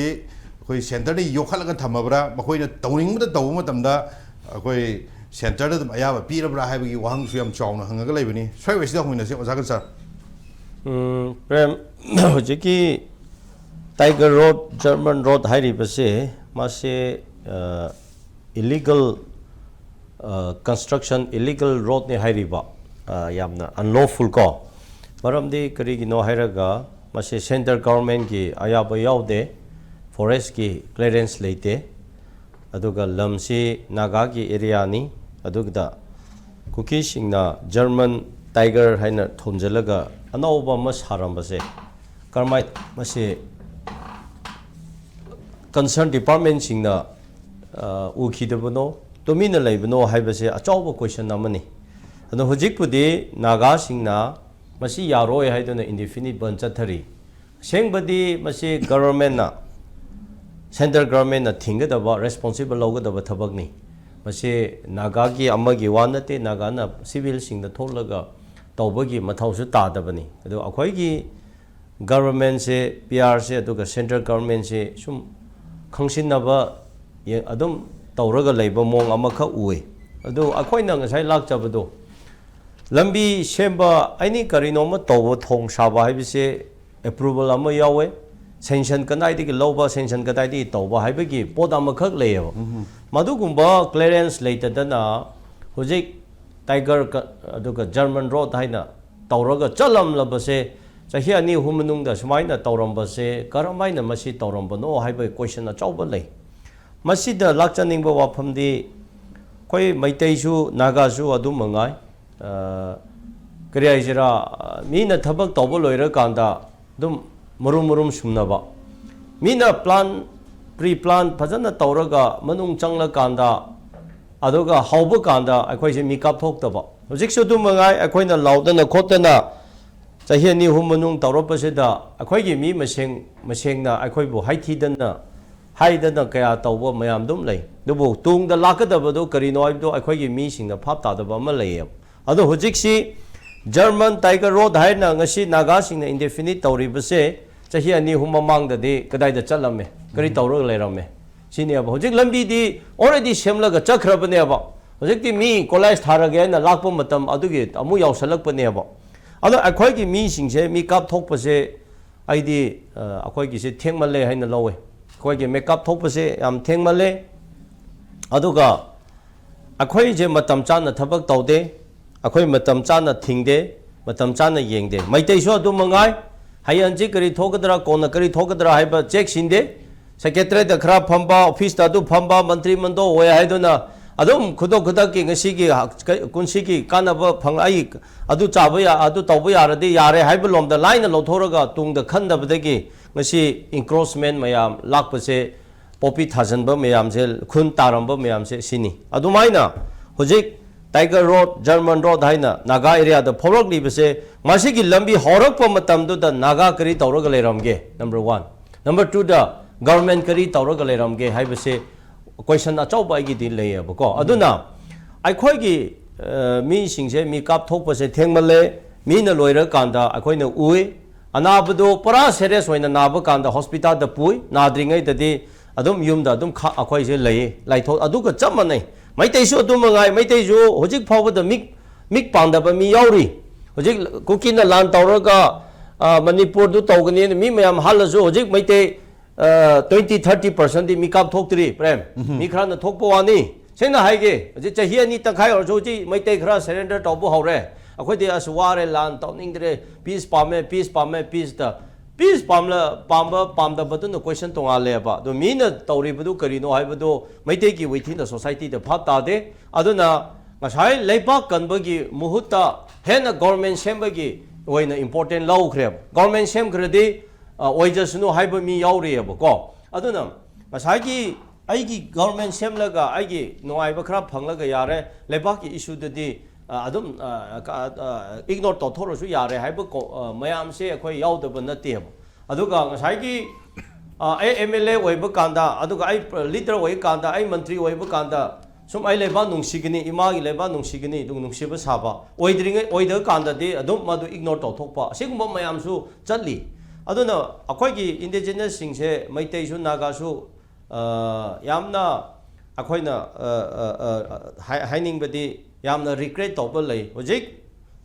ꯑꯩꯈꯣꯏ ꯁꯦꯟꯇꯔꯗ ꯌꯣꯛꯈꯠꯂꯒ ꯊꯝꯃꯕ꯭ꯔꯥ, ꯃꯈꯣꯏꯅ ꯇꯧꯅꯤꯡꯕꯗ ꯇꯧꯕ ꯃꯇꯝꯗ ꯑꯩꯈꯣꯏ ꯁꯦꯟꯇꯔꯗ ꯑꯗꯨꯝ ꯑꯌꯥꯕ ꯄꯤꯔꯕ꯭ꯔꯥ ꯍꯥꯏꯕꯒꯤ ꯋꯥꯍꯪꯁꯨ ꯌꯥꯝ ꯆꯥꯎꯅ ꯍꯪꯉꯒ ꯂꯩꯕꯅꯤ꯫ ꯁ꯭ꯋꯥꯏ ꯋꯦꯁꯤꯗ ꯍꯪꯃꯤꯟꯅꯁꯤ ꯑꯣꯖꯥ ꯀꯟꯁꯔ꯫ ꯄ꯭ꯔꯦꯝ, ꯍꯧꯖꯤꯛꯀꯤ ꯇꯥꯏꯒꯔ ꯔꯣꯗ, ꯖꯔꯃꯟ ꯔꯣꯗ ꯍꯥꯏꯔꯤꯕꯁꯦ, ꯃꯥꯁꯦ ꯏꯂꯤꯒꯜ ꯀꯟꯁꯇ꯭ꯔꯛꯁꯟ, ꯏꯂꯤꯒꯜ ꯔꯣꯗꯅꯤ ꯍꯥꯏꯔꯤꯕ, ꯌꯥꯝꯅ ꯑꯟꯂꯣꯐꯨꯜ ꯀꯣ꯫ ꯃꯔꯝꯗꯤ ꯀꯔꯤꯒꯤꯅꯣ ꯍꯥꯏꯔꯒ, ꯃꯁꯤ ꯁꯦꯟꯇ꯭ꯔꯦꯜ ꯒꯣꯚꯔꯟꯃꯦꯟꯠꯀꯤ ꯑꯌꯥꯕ ꯌꯥꯎꯗꯦ, ꯐꯣꯔꯦꯁ꯭ꯠꯀꯤ ꯀ꯭ꯂꯤꯌꯥꯔꯦꯟꯁ ꯂꯩꯇꯦ, ꯑꯗꯨꯒ ꯂꯝꯁꯤ ꯅꯥꯒꯥꯒꯤ ꯑꯦꯔꯤꯌꯥꯅꯤ꯫ ꯑꯗꯨꯗ ꯀꯨꯀꯤꯁꯤꯡꯅ ꯖꯔꯃꯟ ꯇꯥꯏꯒꯔ ꯍꯥꯏꯅ ꯊꯣꯟꯖꯤꯜꯂꯒ ꯑꯅꯧꯕ ꯑꯃ ꯁꯥꯔꯝꯕꯁꯦ, ꯀꯔꯝꯍꯥꯏ ꯃꯁꯤ ꯀꯟꯁꯔꯟ ꯗꯤꯄꯥꯔꯠꯃꯦꯟꯁꯤꯡꯅ ꯎꯈꯤꯗꯕꯅꯣ, ꯇꯨꯃꯤꯟꯅ ꯂꯩꯕꯅꯣ ꯍꯥꯏꯕꯁꯦ ꯑꯆꯧꯕ ꯀꯣꯏꯁꯟ ꯑꯃꯅꯤ꯫ ꯑꯗꯣ ꯍꯧꯖꯤꯛꯄꯨꯗꯤ ꯅꯥꯒꯥꯁꯤꯡꯅ ꯃꯁꯤ ꯌꯥꯔꯣꯏ ꯍꯥꯏꯗꯨꯅ ꯏꯟꯗꯤꯐꯤꯅꯤꯠ ꯕꯟ ꯆꯠꯊꯔꯤ꯫ ꯑꯁꯦꯡꯕꯗꯤ ꯃꯁꯤ ꯒꯚꯔꯟꯃꯦꯟꯠꯅ, ꯁꯦꯟꯇ꯭ꯔꯦꯜ ꯒꯚꯔꯟꯃꯦꯟꯠꯅ ꯊꯤꯡꯒꯗꯕ, ꯔꯦꯁꯄꯣꯟꯁꯤꯕꯜ ꯂꯧꯒꯗꯕ ꯊꯕꯛꯅꯤ꯫ ꯃꯁꯤ ꯅꯥꯒꯥꯒꯤ ꯑꯃꯒꯤ ꯋꯥ ꯅꯠꯇꯦ, ꯅꯥꯒꯥꯅ ꯁꯤꯚꯤꯜꯁꯤꯡꯗ ꯊꯣꯛꯂꯒ ꯇꯧꯕꯒꯤ ꯃꯊꯧꯁꯨ ꯇꯥꯗꯕꯅꯤ꯫ ꯑꯗꯣ ꯑꯩꯈꯣꯏꯒꯤ ꯒꯚꯔꯟꯃꯦꯟꯠꯁꯦ, ꯄꯤ ꯑꯥꯔꯁꯦ, ꯑꯗꯨꯒ ꯁꯦꯟꯇ꯭ꯔꯦꯜ ꯒꯚꯔꯟꯃꯦꯟꯠꯁꯦ ꯁꯨꯝ ꯈꯪꯁꯤꯟꯅꯕ ꯑꯗꯨꯝ ꯇꯧꯔꯒ ꯂꯩꯕ ꯃꯑꯣꯡ ꯑꯃꯈꯛ ꯎꯏ꯫ ꯑꯗꯨ ꯑꯩꯈꯣꯏꯅ ꯉꯁꯥꯏ ꯂꯥꯛꯆꯕꯗꯣ, ꯂꯝꯕꯤ ꯁꯦꯝꯕ, ꯑꯦꯅꯤ ꯀꯔꯤꯅꯣꯃ ꯇꯧꯕ, ꯊꯣꯡ ꯁꯥꯕ ꯍꯥꯏꯕꯁꯦ ꯑꯦꯄ꯭ꯔꯨꯕꯜ ꯑꯃ ꯌꯥꯎꯋꯦ, ꯁꯦꯡꯁꯟ ꯀꯗꯥꯏꯗꯒꯤ ꯂꯧꯕ, ꯁꯦꯡꯁꯟ ꯀꯗꯥꯏꯗꯒꯤ ꯇꯧꯕ ꯍꯥꯏꯕꯒꯤ ꯄꯣꯠ ꯑꯃꯈꯛ ꯂꯩꯌꯦꯕ꯫ ꯃꯗꯨꯒꯨꯝꯕ ꯀ꯭ꯂꯤꯌꯥꯔꯦꯟꯁ ꯂꯩꯇꯗꯅ ꯍꯧꯖꯤꯛ ꯇꯥꯏꯒꯔ ꯀ-, ꯑꯗꯨꯒ ꯖꯔꯃꯟ ꯔꯣꯗ ꯍꯥꯏꯅ ꯇꯧꯔꯒ ꯆꯠꯂꯝꯂꯕꯁꯦ, ꯆꯍꯤ ꯑꯅꯤ ꯑꯍꯨꯝ ꯃꯅꯨꯡꯗ ꯁꯨꯃꯥꯏꯅ ꯇꯧꯔꯝꯕꯁꯦ ꯀꯔꯝꯍꯥꯏꯅ ꯃꯁꯤ ꯇꯧꯔꯝꯕꯅꯣ ꯍꯥꯏꯕꯒꯤ ꯀꯣꯏꯁꯟ ꯑꯆꯧꯕ ꯂꯩ꯫ ꯃꯁꯤꯗ ꯂꯥꯛꯆꯅꯤꯡꯕ ꯋꯥꯐꯝꯗꯤ, ꯑꯩꯈꯣꯏ ꯃꯩꯇꯩꯁꯨ ꯅꯥꯒꯥꯁꯨ ꯑꯗꯨꯝ ꯃꯉꯥꯏ꯫ ꯀꯔꯤ ꯍꯥꯏꯁꯤꯔꯥ, ꯃꯤꯅ ꯊꯕꯛ ꯇꯧꯕ ꯂꯣꯏꯔꯀꯥꯟꯗ ꯑꯗꯨꯝ ꯃꯔꯨꯝ ꯃꯔꯨꯝ ꯁꯨꯝꯅꯕ, ꯃꯤꯅ ꯄ꯭ꯂꯥꯟ, ꯄ꯭ꯔꯤ ꯄ꯭ꯂꯥꯟ ꯐꯖꯅ ꯇꯧꯔꯒ ꯃꯅꯨꯡ ꯆꯪꯂꯀꯥꯟꯗ, ꯑꯗꯨꯒ ꯍꯧꯕ ꯀꯥꯟꯗ ꯑꯩꯈꯣꯏꯁꯦ ꯃꯤꯀꯞ ꯊꯣꯛꯇꯕ꯫ ꯍꯧꯖꯤꯛꯁꯨ ꯑꯗꯨꯝ ꯃꯉꯥꯏ, ꯑꯩꯈꯣꯏꯅ ꯂꯥꯎꯗꯅ ꯈꯣꯠꯇꯅ ꯆꯍꯤ ꯑꯅꯤ ꯑꯍꯨꯝ ꯃꯅꯨꯡ ꯇꯧꯔꯛꯄꯁꯤꯗ ꯑꯩꯈꯣꯏꯒꯤ ꯃꯤ ꯃꯁꯦꯡ ꯃꯁꯦꯡꯅ ꯑꯩꯈꯣꯏꯕꯨ ꯍꯥꯏꯊꯤꯗꯅ ꯍꯥꯏꯗꯅ ꯀꯌꯥ ꯇꯧꯕ ꯃꯌꯥꯝ ꯑꯗꯨꯝ ꯂꯩ꯫ ꯑꯗꯨꯕꯨ ꯇꯨꯡꯗ ꯂꯥꯛꯀꯗꯕꯗꯨ ꯀꯔꯤꯅꯣ ꯍꯥꯏꯕꯗꯨ ꯑꯩꯈꯣꯏꯒꯤ ꯃꯤꯁꯤꯡꯅ ꯚꯥꯞ ꯇꯥꯗꯕ ꯑꯃ ꯂꯩꯌꯦꯕ꯫ ꯑꯗꯣ ꯍꯧꯖꯤꯛꯁꯤ German Tiger Road ꯍꯥꯏꯅ ꯉꯁꯤ ꯅꯥꯒꯥꯁꯤꯡꯅ indefinite ꯇꯧꯔꯤꯕꯁꯦ ꯆꯍꯤ ꯑꯅꯤ ꯑꯍꯨꯝ ꯃꯃꯥꯡꯗꯗꯤ ꯀꯗꯥꯏꯗ ꯆꯠꯂꯝꯃꯦ, ꯀꯔꯤ ꯇꯧꯔꯒ ꯂꯩꯔꯝꯃꯦ ꯁꯤꯅꯦꯕ꯫ ꯍꯧꯖꯤꯛ ꯂꯝꯕꯤꯗꯤ already ꯁꯦꯝꯂꯒ ꯆꯠꯈ꯭ꯔꯕꯅꯦꯕ꯫ ꯍꯧꯖꯤꯛꯇꯤ ꯃꯤ ꯀꯣꯂꯥꯏꯁ ꯊꯥꯔꯒꯦ ꯍꯥꯏꯅ ꯂꯥꯛꯄ ꯃꯇꯝ ꯑꯗꯨꯒꯤ ꯑꯃꯨꯛ ꯌꯥꯎꯁꯜꯂꯛꯄꯅꯦꯕ꯫ ꯑꯗꯣ ꯑꯩꯈꯣꯏꯒꯤ ꯃꯤꯁꯤꯡꯁꯦ ꯃꯤ ꯀꯥꯞꯊꯣꯛꯄꯁꯦ ꯑꯩꯗꯤ ꯑꯩꯈꯣꯏꯒꯤꯁꯦ ꯊꯦꯡꯃꯜꯂꯦ ꯍꯥꯏꯅ ꯂꯧꯋꯦ꯫ ꯑꯩꯈꯣꯏꯒꯤ ꯃꯦꯀꯞ ꯊꯣꯛꯄꯁꯦ ꯌꯥꯝ ꯊꯦꯡꯃꯜꯂꯦ꯫ ꯑꯗꯨꯒ ꯑꯩꯈꯣꯏꯁꯦ ꯃꯇꯝ ꯆꯥꯅ ꯊꯕꯛ ꯇꯧꯗꯦ꯫ ꯑꯩꯈꯣꯏ ꯃꯇꯝ ꯆꯥꯅ ꯊꯤꯡꯗꯦ, ꯃꯇꯝ ꯆꯥꯅ ꯌꯦꯡꯗꯦ꯫ ꯃꯩꯇꯩꯁꯨ ꯑꯗꯨꯝ ꯃꯉꯥꯏ꯫ ꯍꯌꯦꯡꯁꯤ ꯀꯔꯤ ꯊꯣꯛꯀꯗ꯭ꯔꯥ, ꯀꯣꯟꯅ ꯀꯔꯤ ꯊꯣꯛꯀꯗ꯭ꯔꯥ ꯍꯥꯏꯕ ꯆꯦꯛ ꯁꯤꯟꯗꯦ꯫ ꯁꯦꯀ꯭ꯔꯦꯇꯔꯤꯗ ꯈꯔ ꯐꯝꯕ, ꯑꯣꯐꯤꯁꯇ ꯑꯗꯨ ꯐꯝꯕ, ꯃꯟꯇ꯭ꯔꯤ ꯃꯟꯗꯣ ꯑꯣꯏ ꯍꯥꯏꯗꯨꯅ ꯑꯗꯨꯝ ꯈꯨꯗꯛ ꯈꯨꯗꯛꯀꯤ ꯉꯁꯤꯒꯤ ꯍꯛ-, ꯀ-, ꯀꯨꯝꯁꯤꯒꯤ ꯀꯥꯟꯅꯕ ꯐꯪ-, ꯑꯩ ꯑꯗꯨ ꯆꯥꯕ ꯌꯥ-, ꯑꯗꯨ ꯇꯧꯕ ꯌꯥꯔꯗꯤ ꯌꯥꯔꯦ ꯍꯥꯏꯕ ꯂꯣꯝꯗ ꯂꯥꯏꯅ ꯂꯧꯊꯣꯛꯑꯒ ꯇꯨꯡꯗ ꯈꯟꯗꯕꯗꯒꯤ ꯉꯁꯤ encroachment ꯃꯌꯥꯝ ꯂꯥꯛꯄꯁꯦ, ꯄꯣꯄꯤ ꯊꯥꯖꯤꯟꯕ ꯃꯌꯥꯝꯁꯦ, ꯈꯨꯟ ꯇꯥꯔꯝꯕ ꯃꯌꯥꯝꯁꯦ ꯁꯤꯅꯤ꯫ ꯑꯗꯨꯃꯥꯏꯅ ꯍꯧꯖꯤꯛ Tiger Road, German Road ꯍꯥꯏꯅ ꯅꯥꯒꯥ ꯑꯦꯔꯤꯌꯥꯗ ꯐꯥꯎꯔꯛꯂꯤꯕꯁꯦ, ꯃꯁꯤꯒꯤ ꯂꯝꯕꯤ ꯍꯧꯔꯛꯄ ꯃꯇꯝꯗꯨꯗ ꯅꯥꯒꯥ ꯀꯔꯤ ꯇꯧꯔꯒ ꯂꯩꯔꯝꯒꯦ? Number one꯫ Number twoꯗ government ꯀꯔꯤ ꯇꯧꯔꯒ ꯂꯩꯔꯝꯒꯦ ꯍꯥꯏꯕꯁꯦ question ꯑꯆꯧꯕ ꯑꯩꯒꯤꯗꯤ ꯂꯩꯌꯦꯕꯀꯣ꯫ ꯑꯗꯨꯅ ꯑꯩꯈꯣꯏꯒꯤ, ꯑ, ꯃꯤꯁꯤꯡꯁꯦ ꯃꯤ ꯀꯥꯞꯊꯣꯛꯄꯁꯦ ꯊꯦꯡꯃꯜꯂꯦ꯫ ꯃꯤꯅ ꯂꯣꯏꯔꯀꯥꯟꯗ ꯑꯩꯈꯣꯏꯅ ꯎꯏ꯫ ꯑꯅꯥꯕꯗꯣ ꯄꯨꯔꯥ serious ꯑꯣꯏꯅ ꯅꯥꯕ ꯀꯥꯟꯗ ꯍꯣꯁꯄꯤꯇꯥꯜꯗ ꯄꯨꯏ꯫ ꯅꯥꯗ꯭ꯔꯤꯉꯩꯗꯗꯤ ꯑꯗꯨꯝ ꯌꯨꯝꯗ ꯑꯗꯨꯝ ꯈꯥ-, ꯑꯩꯈꯣꯏꯁꯦ ꯂꯩꯌꯦ꯫ ꯂꯥꯏꯊꯣꯛ-, ꯑꯗꯨꯒ ꯆꯞ ꯃꯥꯟꯅꯩ꯫ ꯃꯩꯇꯩꯁꯨ ꯑꯗꯨꯝ ꯃꯉꯥꯏ꯫ ꯃꯩꯇꯩꯁꯨ ꯍꯧꯖꯤꯛ ꯐꯥꯎꯕꯗ ꯃꯤꯛ, ꯃꯤꯛ ꯄꯥꯡꯗꯕ ꯃꯤ ꯌꯥꯎꯔꯤ꯫ ꯍꯧꯖꯤꯛ ꯀꯨꯀꯤꯅ ꯂꯥꯟ ꯇꯧꯔꯒ, ꯑ, ꯃꯅꯤꯄꯨꯔꯗꯨ ꯇꯧꯒꯅꯤꯅ ꯃꯤ ꯃꯌꯥꯝ ꯍꯥꯠꯂꯁꯨ ꯍꯧꯖꯤꯛ ꯃꯩꯇꯩ, ꯑ, twenty, thirty percentꯗꯤ ꯃꯤ ꯀꯥꯞꯊꯣꯛꯇ꯭ꯔꯤ, ꯄ꯭ꯔꯦꯝ꯫ ꯎꯝ꯫ ꯃꯤ ꯈꯔꯅ ꯊꯣꯛꯄ ꯋꯥꯅꯤ꯫ ꯁꯦꯡꯅ ꯍꯥꯏꯒꯦ, ꯍꯧꯖꯤꯛ ꯆꯍꯤ ꯑꯅꯤ ꯇꯪꯈꯥꯏ ꯑꯣꯏꯔꯁꯨ ꯍꯧꯖꯤꯛ ꯃꯩꯇꯩ ꯈꯔ surrender ꯇꯧꯕ ꯍꯧꯔꯦ꯫ ꯑꯩꯈꯣꯏꯗꯤ ꯑꯁ ꯋꯥꯔꯦ, ꯂꯥꯟ ꯇꯧꯅꯤꯡꯗ꯭ꯔꯦ, peace ꯄꯥꯝꯃꯦ, peace ꯄꯥꯝꯃꯦ, peaceꯇ꯫ Peace ꯄꯥꯝꯂ-, ꯄꯥꯝꯕ ꯄꯥꯝꯗꯕꯗꯨꯅ question ꯇꯣꯉꯥꯜꯂꯦꯕ꯫ ꯑꯗꯣ ꯃꯤꯅ ꯇꯧꯔꯤꯕꯗꯨ ꯀꯔꯤꯅꯣ ꯍꯥꯏꯕꯗꯨ ꯃꯩꯇꯩꯒꯤ within the societyꯗ ꯚꯥꯞ ꯇꯥꯗꯦ꯫ ꯑꯗꯨꯅ ꯉꯁꯥꯏ ꯂꯩꯕꯥꯛ ꯀꯟꯕꯒꯤ ꯃꯍꯨꯠꯇ ꯍꯦꯟꯅ government ꯁꯦꯝꯕꯒꯤ ꯑꯣꯏꯅ important ꯂꯧꯈ꯭ꯔꯦꯕ꯫ Government ꯁꯦꯝꯈ꯭ꯔꯗꯤ, ꯑ, ꯑꯣꯏꯖꯁꯅꯨ ꯍꯥꯏꯕ ꯃꯤ ꯌꯥꯎꯔꯤꯑꯕꯀꯣ꯫ ꯑꯗꯨꯅ ꯉꯁꯥꯏꯒꯤ ꯑꯩꯒꯤ government ꯁꯦꯝꯂꯒ ꯑꯩꯒꯤ ꯅꯨꯡꯉꯥꯏꯕ ꯈꯔ ꯐꯪꯂꯒ ꯌꯥꯔꯦ, ꯂꯩꯕꯥꯛꯀꯤ issueꯗꯗꯤ, ꯑ, ꯑꯗꯨꯝ, ꯑ, ꯀ-, ꯑ, ignore ꯇꯧꯊꯣꯛꯂꯁꯨ ꯌꯥꯔꯦ ꯍꯥꯏꯕ ꯀꯣ-, ꯑ, ꯃꯌꯥꯝꯁꯦ ꯑꯩꯈꯣꯏ ꯌꯥꯎꯗꯕ ꯅꯠꯇꯦꯕ꯫ ꯑꯗꯨꯒ ꯉꯁꯥꯏꯒꯤ ꯑ, ꯑꯩ ꯑꯦꯝ ꯑꯦꯜ ꯑꯦ ꯑꯣꯏꯕ ꯀꯥꯟꯗ, ꯑꯗꯨꯒ ꯑꯩ ꯂꯤꯗꯔ ꯑꯣꯏꯕ ꯀꯥꯟꯗ, ꯑꯩ ꯃꯟꯇ꯭ꯔꯤ ꯑꯣꯏꯕ ꯀꯥꯟꯗ, ꯁꯨꯝ ꯑꯩ ꯂꯩꯕꯥꯛ ꯅꯨꯡꯁꯤꯒꯅꯤ, ꯏꯃꯥꯒꯤ ꯂꯩꯕꯥꯛ ꯅꯨꯡꯁꯤꯒꯅꯤ, ꯑꯗꯨꯒ ꯅꯨꯡꯁꯤꯕ ꯁꯥꯕ ꯑꯣꯏꯗ꯭ꯔꯤꯉꯩ, ꯑꯣꯏꯗꯕ ꯀꯥꯟꯗꯗꯤ ꯑꯗꯨꯝ ꯃꯗꯨ ꯏꯒꯅꯣꯔ ꯇꯧꯊꯣꯛꯄ, ꯑꯁꯤꯒꯨꯝꯕ ꯃꯌꯥꯝꯁꯨ ꯆꯠꯂꯤ꯫ ꯑꯗꯨꯅ ꯑꯩꯈꯣꯏꯒꯤ ꯏꯟꯗꯤꯖꯤꯅꯁꯁꯤꯡꯁꯦ, ꯃꯩꯇꯩꯁꯨ, ꯅꯥꯒꯥꯁꯨ, ꯑ, ꯌꯥꯝꯅ ꯑꯩꯈꯣꯏꯅ, ꯑ, ꯑ, ꯑ, ꯍꯥꯏ-, ꯍꯥꯏꯅꯤꯡꯕꯗꯤ, ꯌꯥꯝꯅ ꯔꯤꯒ꯭ꯔꯦꯠ ꯇꯧꯕ ꯂꯩ꯫ ꯍꯧꯖꯤꯛ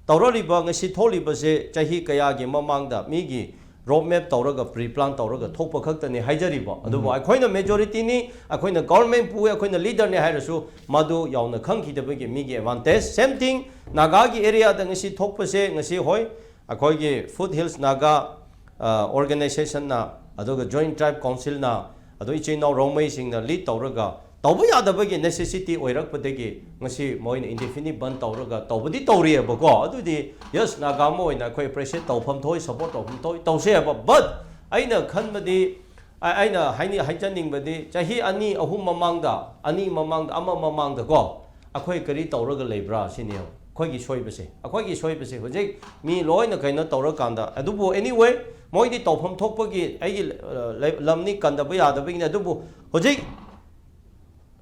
ꯇꯧꯔꯛꯂꯤꯕ, ꯉꯁꯤ ꯊꯣꯛꯂꯤꯕꯁꯦ ꯆꯍꯤ ꯀꯌꯥꯒꯤ ꯃꯃꯥꯡꯗ ꯃꯤꯒꯤ ꯔꯣꯗ ꯃꯦꯞ ꯇꯧꯔꯒ, ꯄ꯭ꯔꯤ ꯄ꯭ꯂꯥꯟ ꯇꯧꯔꯒ ꯊꯣꯛꯄ ꯈꯛꯇꯅꯤ ꯍꯥꯏꯖꯔꯤꯕ꯫ ꯑꯗꯨꯕꯨ ꯑꯩꯈꯣꯏꯅ ꯃꯦꯖꯣꯔꯤꯇꯤꯅꯤ, ꯑꯩꯈꯣꯏꯅ ꯒꯣꯔꯃꯦꯟ ꯄꯨꯏ, ꯑꯩꯈꯣꯏꯅ ꯂꯤꯗꯔꯅꯤ ꯍꯥꯏꯔꯁꯨ, ꯃꯗꯨ ꯌꯥꯎꯅ ꯈꯪꯈꯤꯗꯕꯒꯤ ꯃꯤꯒꯤ ꯑꯦꯗꯚꯥꯟꯇꯦꯖ꯫ ꯁꯦꯝ ꯊꯤꯡ, ꯅꯥꯒꯥꯒꯤ ꯑꯦꯔꯤꯌꯥꯗ ꯉꯁꯤ ꯊꯣꯛꯄꯁꯦ, ꯉꯁꯤ, ꯍꯣꯏ, ꯑꯩꯈꯣꯏꯒꯤ ꯐꯨꯠ ꯍꯤꯜꯁ ꯅꯥꯒꯥ, ꯑ, ꯑꯣꯔꯒꯅꯥꯏꯖꯦꯁꯟꯅ, ꯑꯗꯨꯒ ꯖꯣꯏꯟꯠ ꯇ꯭ꯔꯥꯏꯕ ꯀꯥꯎꯟꯁꯤꯜꯅ, ꯑꯗꯨ ꯏꯆꯤꯟ ꯏꯅꯥꯎ ꯔꯣꯡꯃꯩꯁꯤꯡꯅ ꯂꯤꯗ ꯇꯧꯔꯒ ꯇꯧꯕ ꯌꯥꯗꯕꯒꯤ ꯅꯦꯁꯦꯁꯤꯇꯤ ꯑꯣꯏꯔꯛꯄꯗꯒꯤ ꯉꯁꯤ ꯃꯣꯏꯅ ꯏꯟꯗꯦꯐꯤꯅꯤꯠ ꯕꯟ ꯇꯧꯔꯒ ꯇꯧꯕꯗꯤ ꯇꯧꯔꯤꯑꯕꯀꯣ꯫ ꯑꯗꯨꯗꯤ ꯌꯦꯁ, ꯅꯥꯒꯥ ꯑꯃ ꯑꯣꯏꯅ ꯑꯩꯈꯣꯏ ꯑꯦꯄ꯭ꯔꯤꯁꯤꯌꯦꯠ ꯇꯧꯐꯝ ꯊꯣꯛꯏ, ꯁꯄꯣꯔꯠ ꯇꯧꯐꯝ ꯊꯣꯛꯏ, ꯇꯧꯁꯦ ꯍꯥꯏꯕ꯫ ꯕꯠ ꯑꯩꯅ ꯈꯟꯕꯗꯤ, ꯑ-, ꯑꯩꯅ ꯍꯥꯏꯅꯤ-, ꯍꯥꯏꯖꯅꯤꯡꯕꯗꯤ, ꯆꯍꯤ ꯑꯅꯤ, ꯑꯍꯨꯝ ꯃꯃꯥꯡꯗ, ꯑꯅꯤ ꯃꯃꯥꯡꯗ, ꯑꯃ ꯃꯃꯥꯡꯗꯀꯣ, ꯑꯩꯈꯣꯏ ꯀꯔꯤ ꯇꯧꯔꯒ ꯂꯩꯕ꯭ꯔꯥ ꯁꯤꯅꯦ ꯑꯩꯈꯣꯏꯒꯤ ꯁꯣꯏꯕꯁꯦ꯫ ꯑꯩꯈꯣꯏꯒꯤ ꯁꯣꯏꯕꯁꯦ ꯍꯧꯖꯤꯛ ꯃꯤ ꯂꯣꯏꯅ ꯀꯩꯅꯣ ꯇꯧꯔꯀꯥꯟꯗ, ꯑꯗꯨꯕꯨ, ꯑꯦꯅꯤꯋꯦ, ꯃꯣꯏꯗꯤ ꯇꯧꯐꯝ ꯊꯣꯛꯄꯒꯤ, ꯑꯩꯒꯤ, ꯑ, ꯂꯩ-, ꯂꯝꯅꯤ, ꯀꯟꯗꯕ ꯌꯥꯗꯕꯒꯤꯅꯤ꯫ ꯑꯗꯨꯕꯨ ꯍꯧꯖꯤꯛ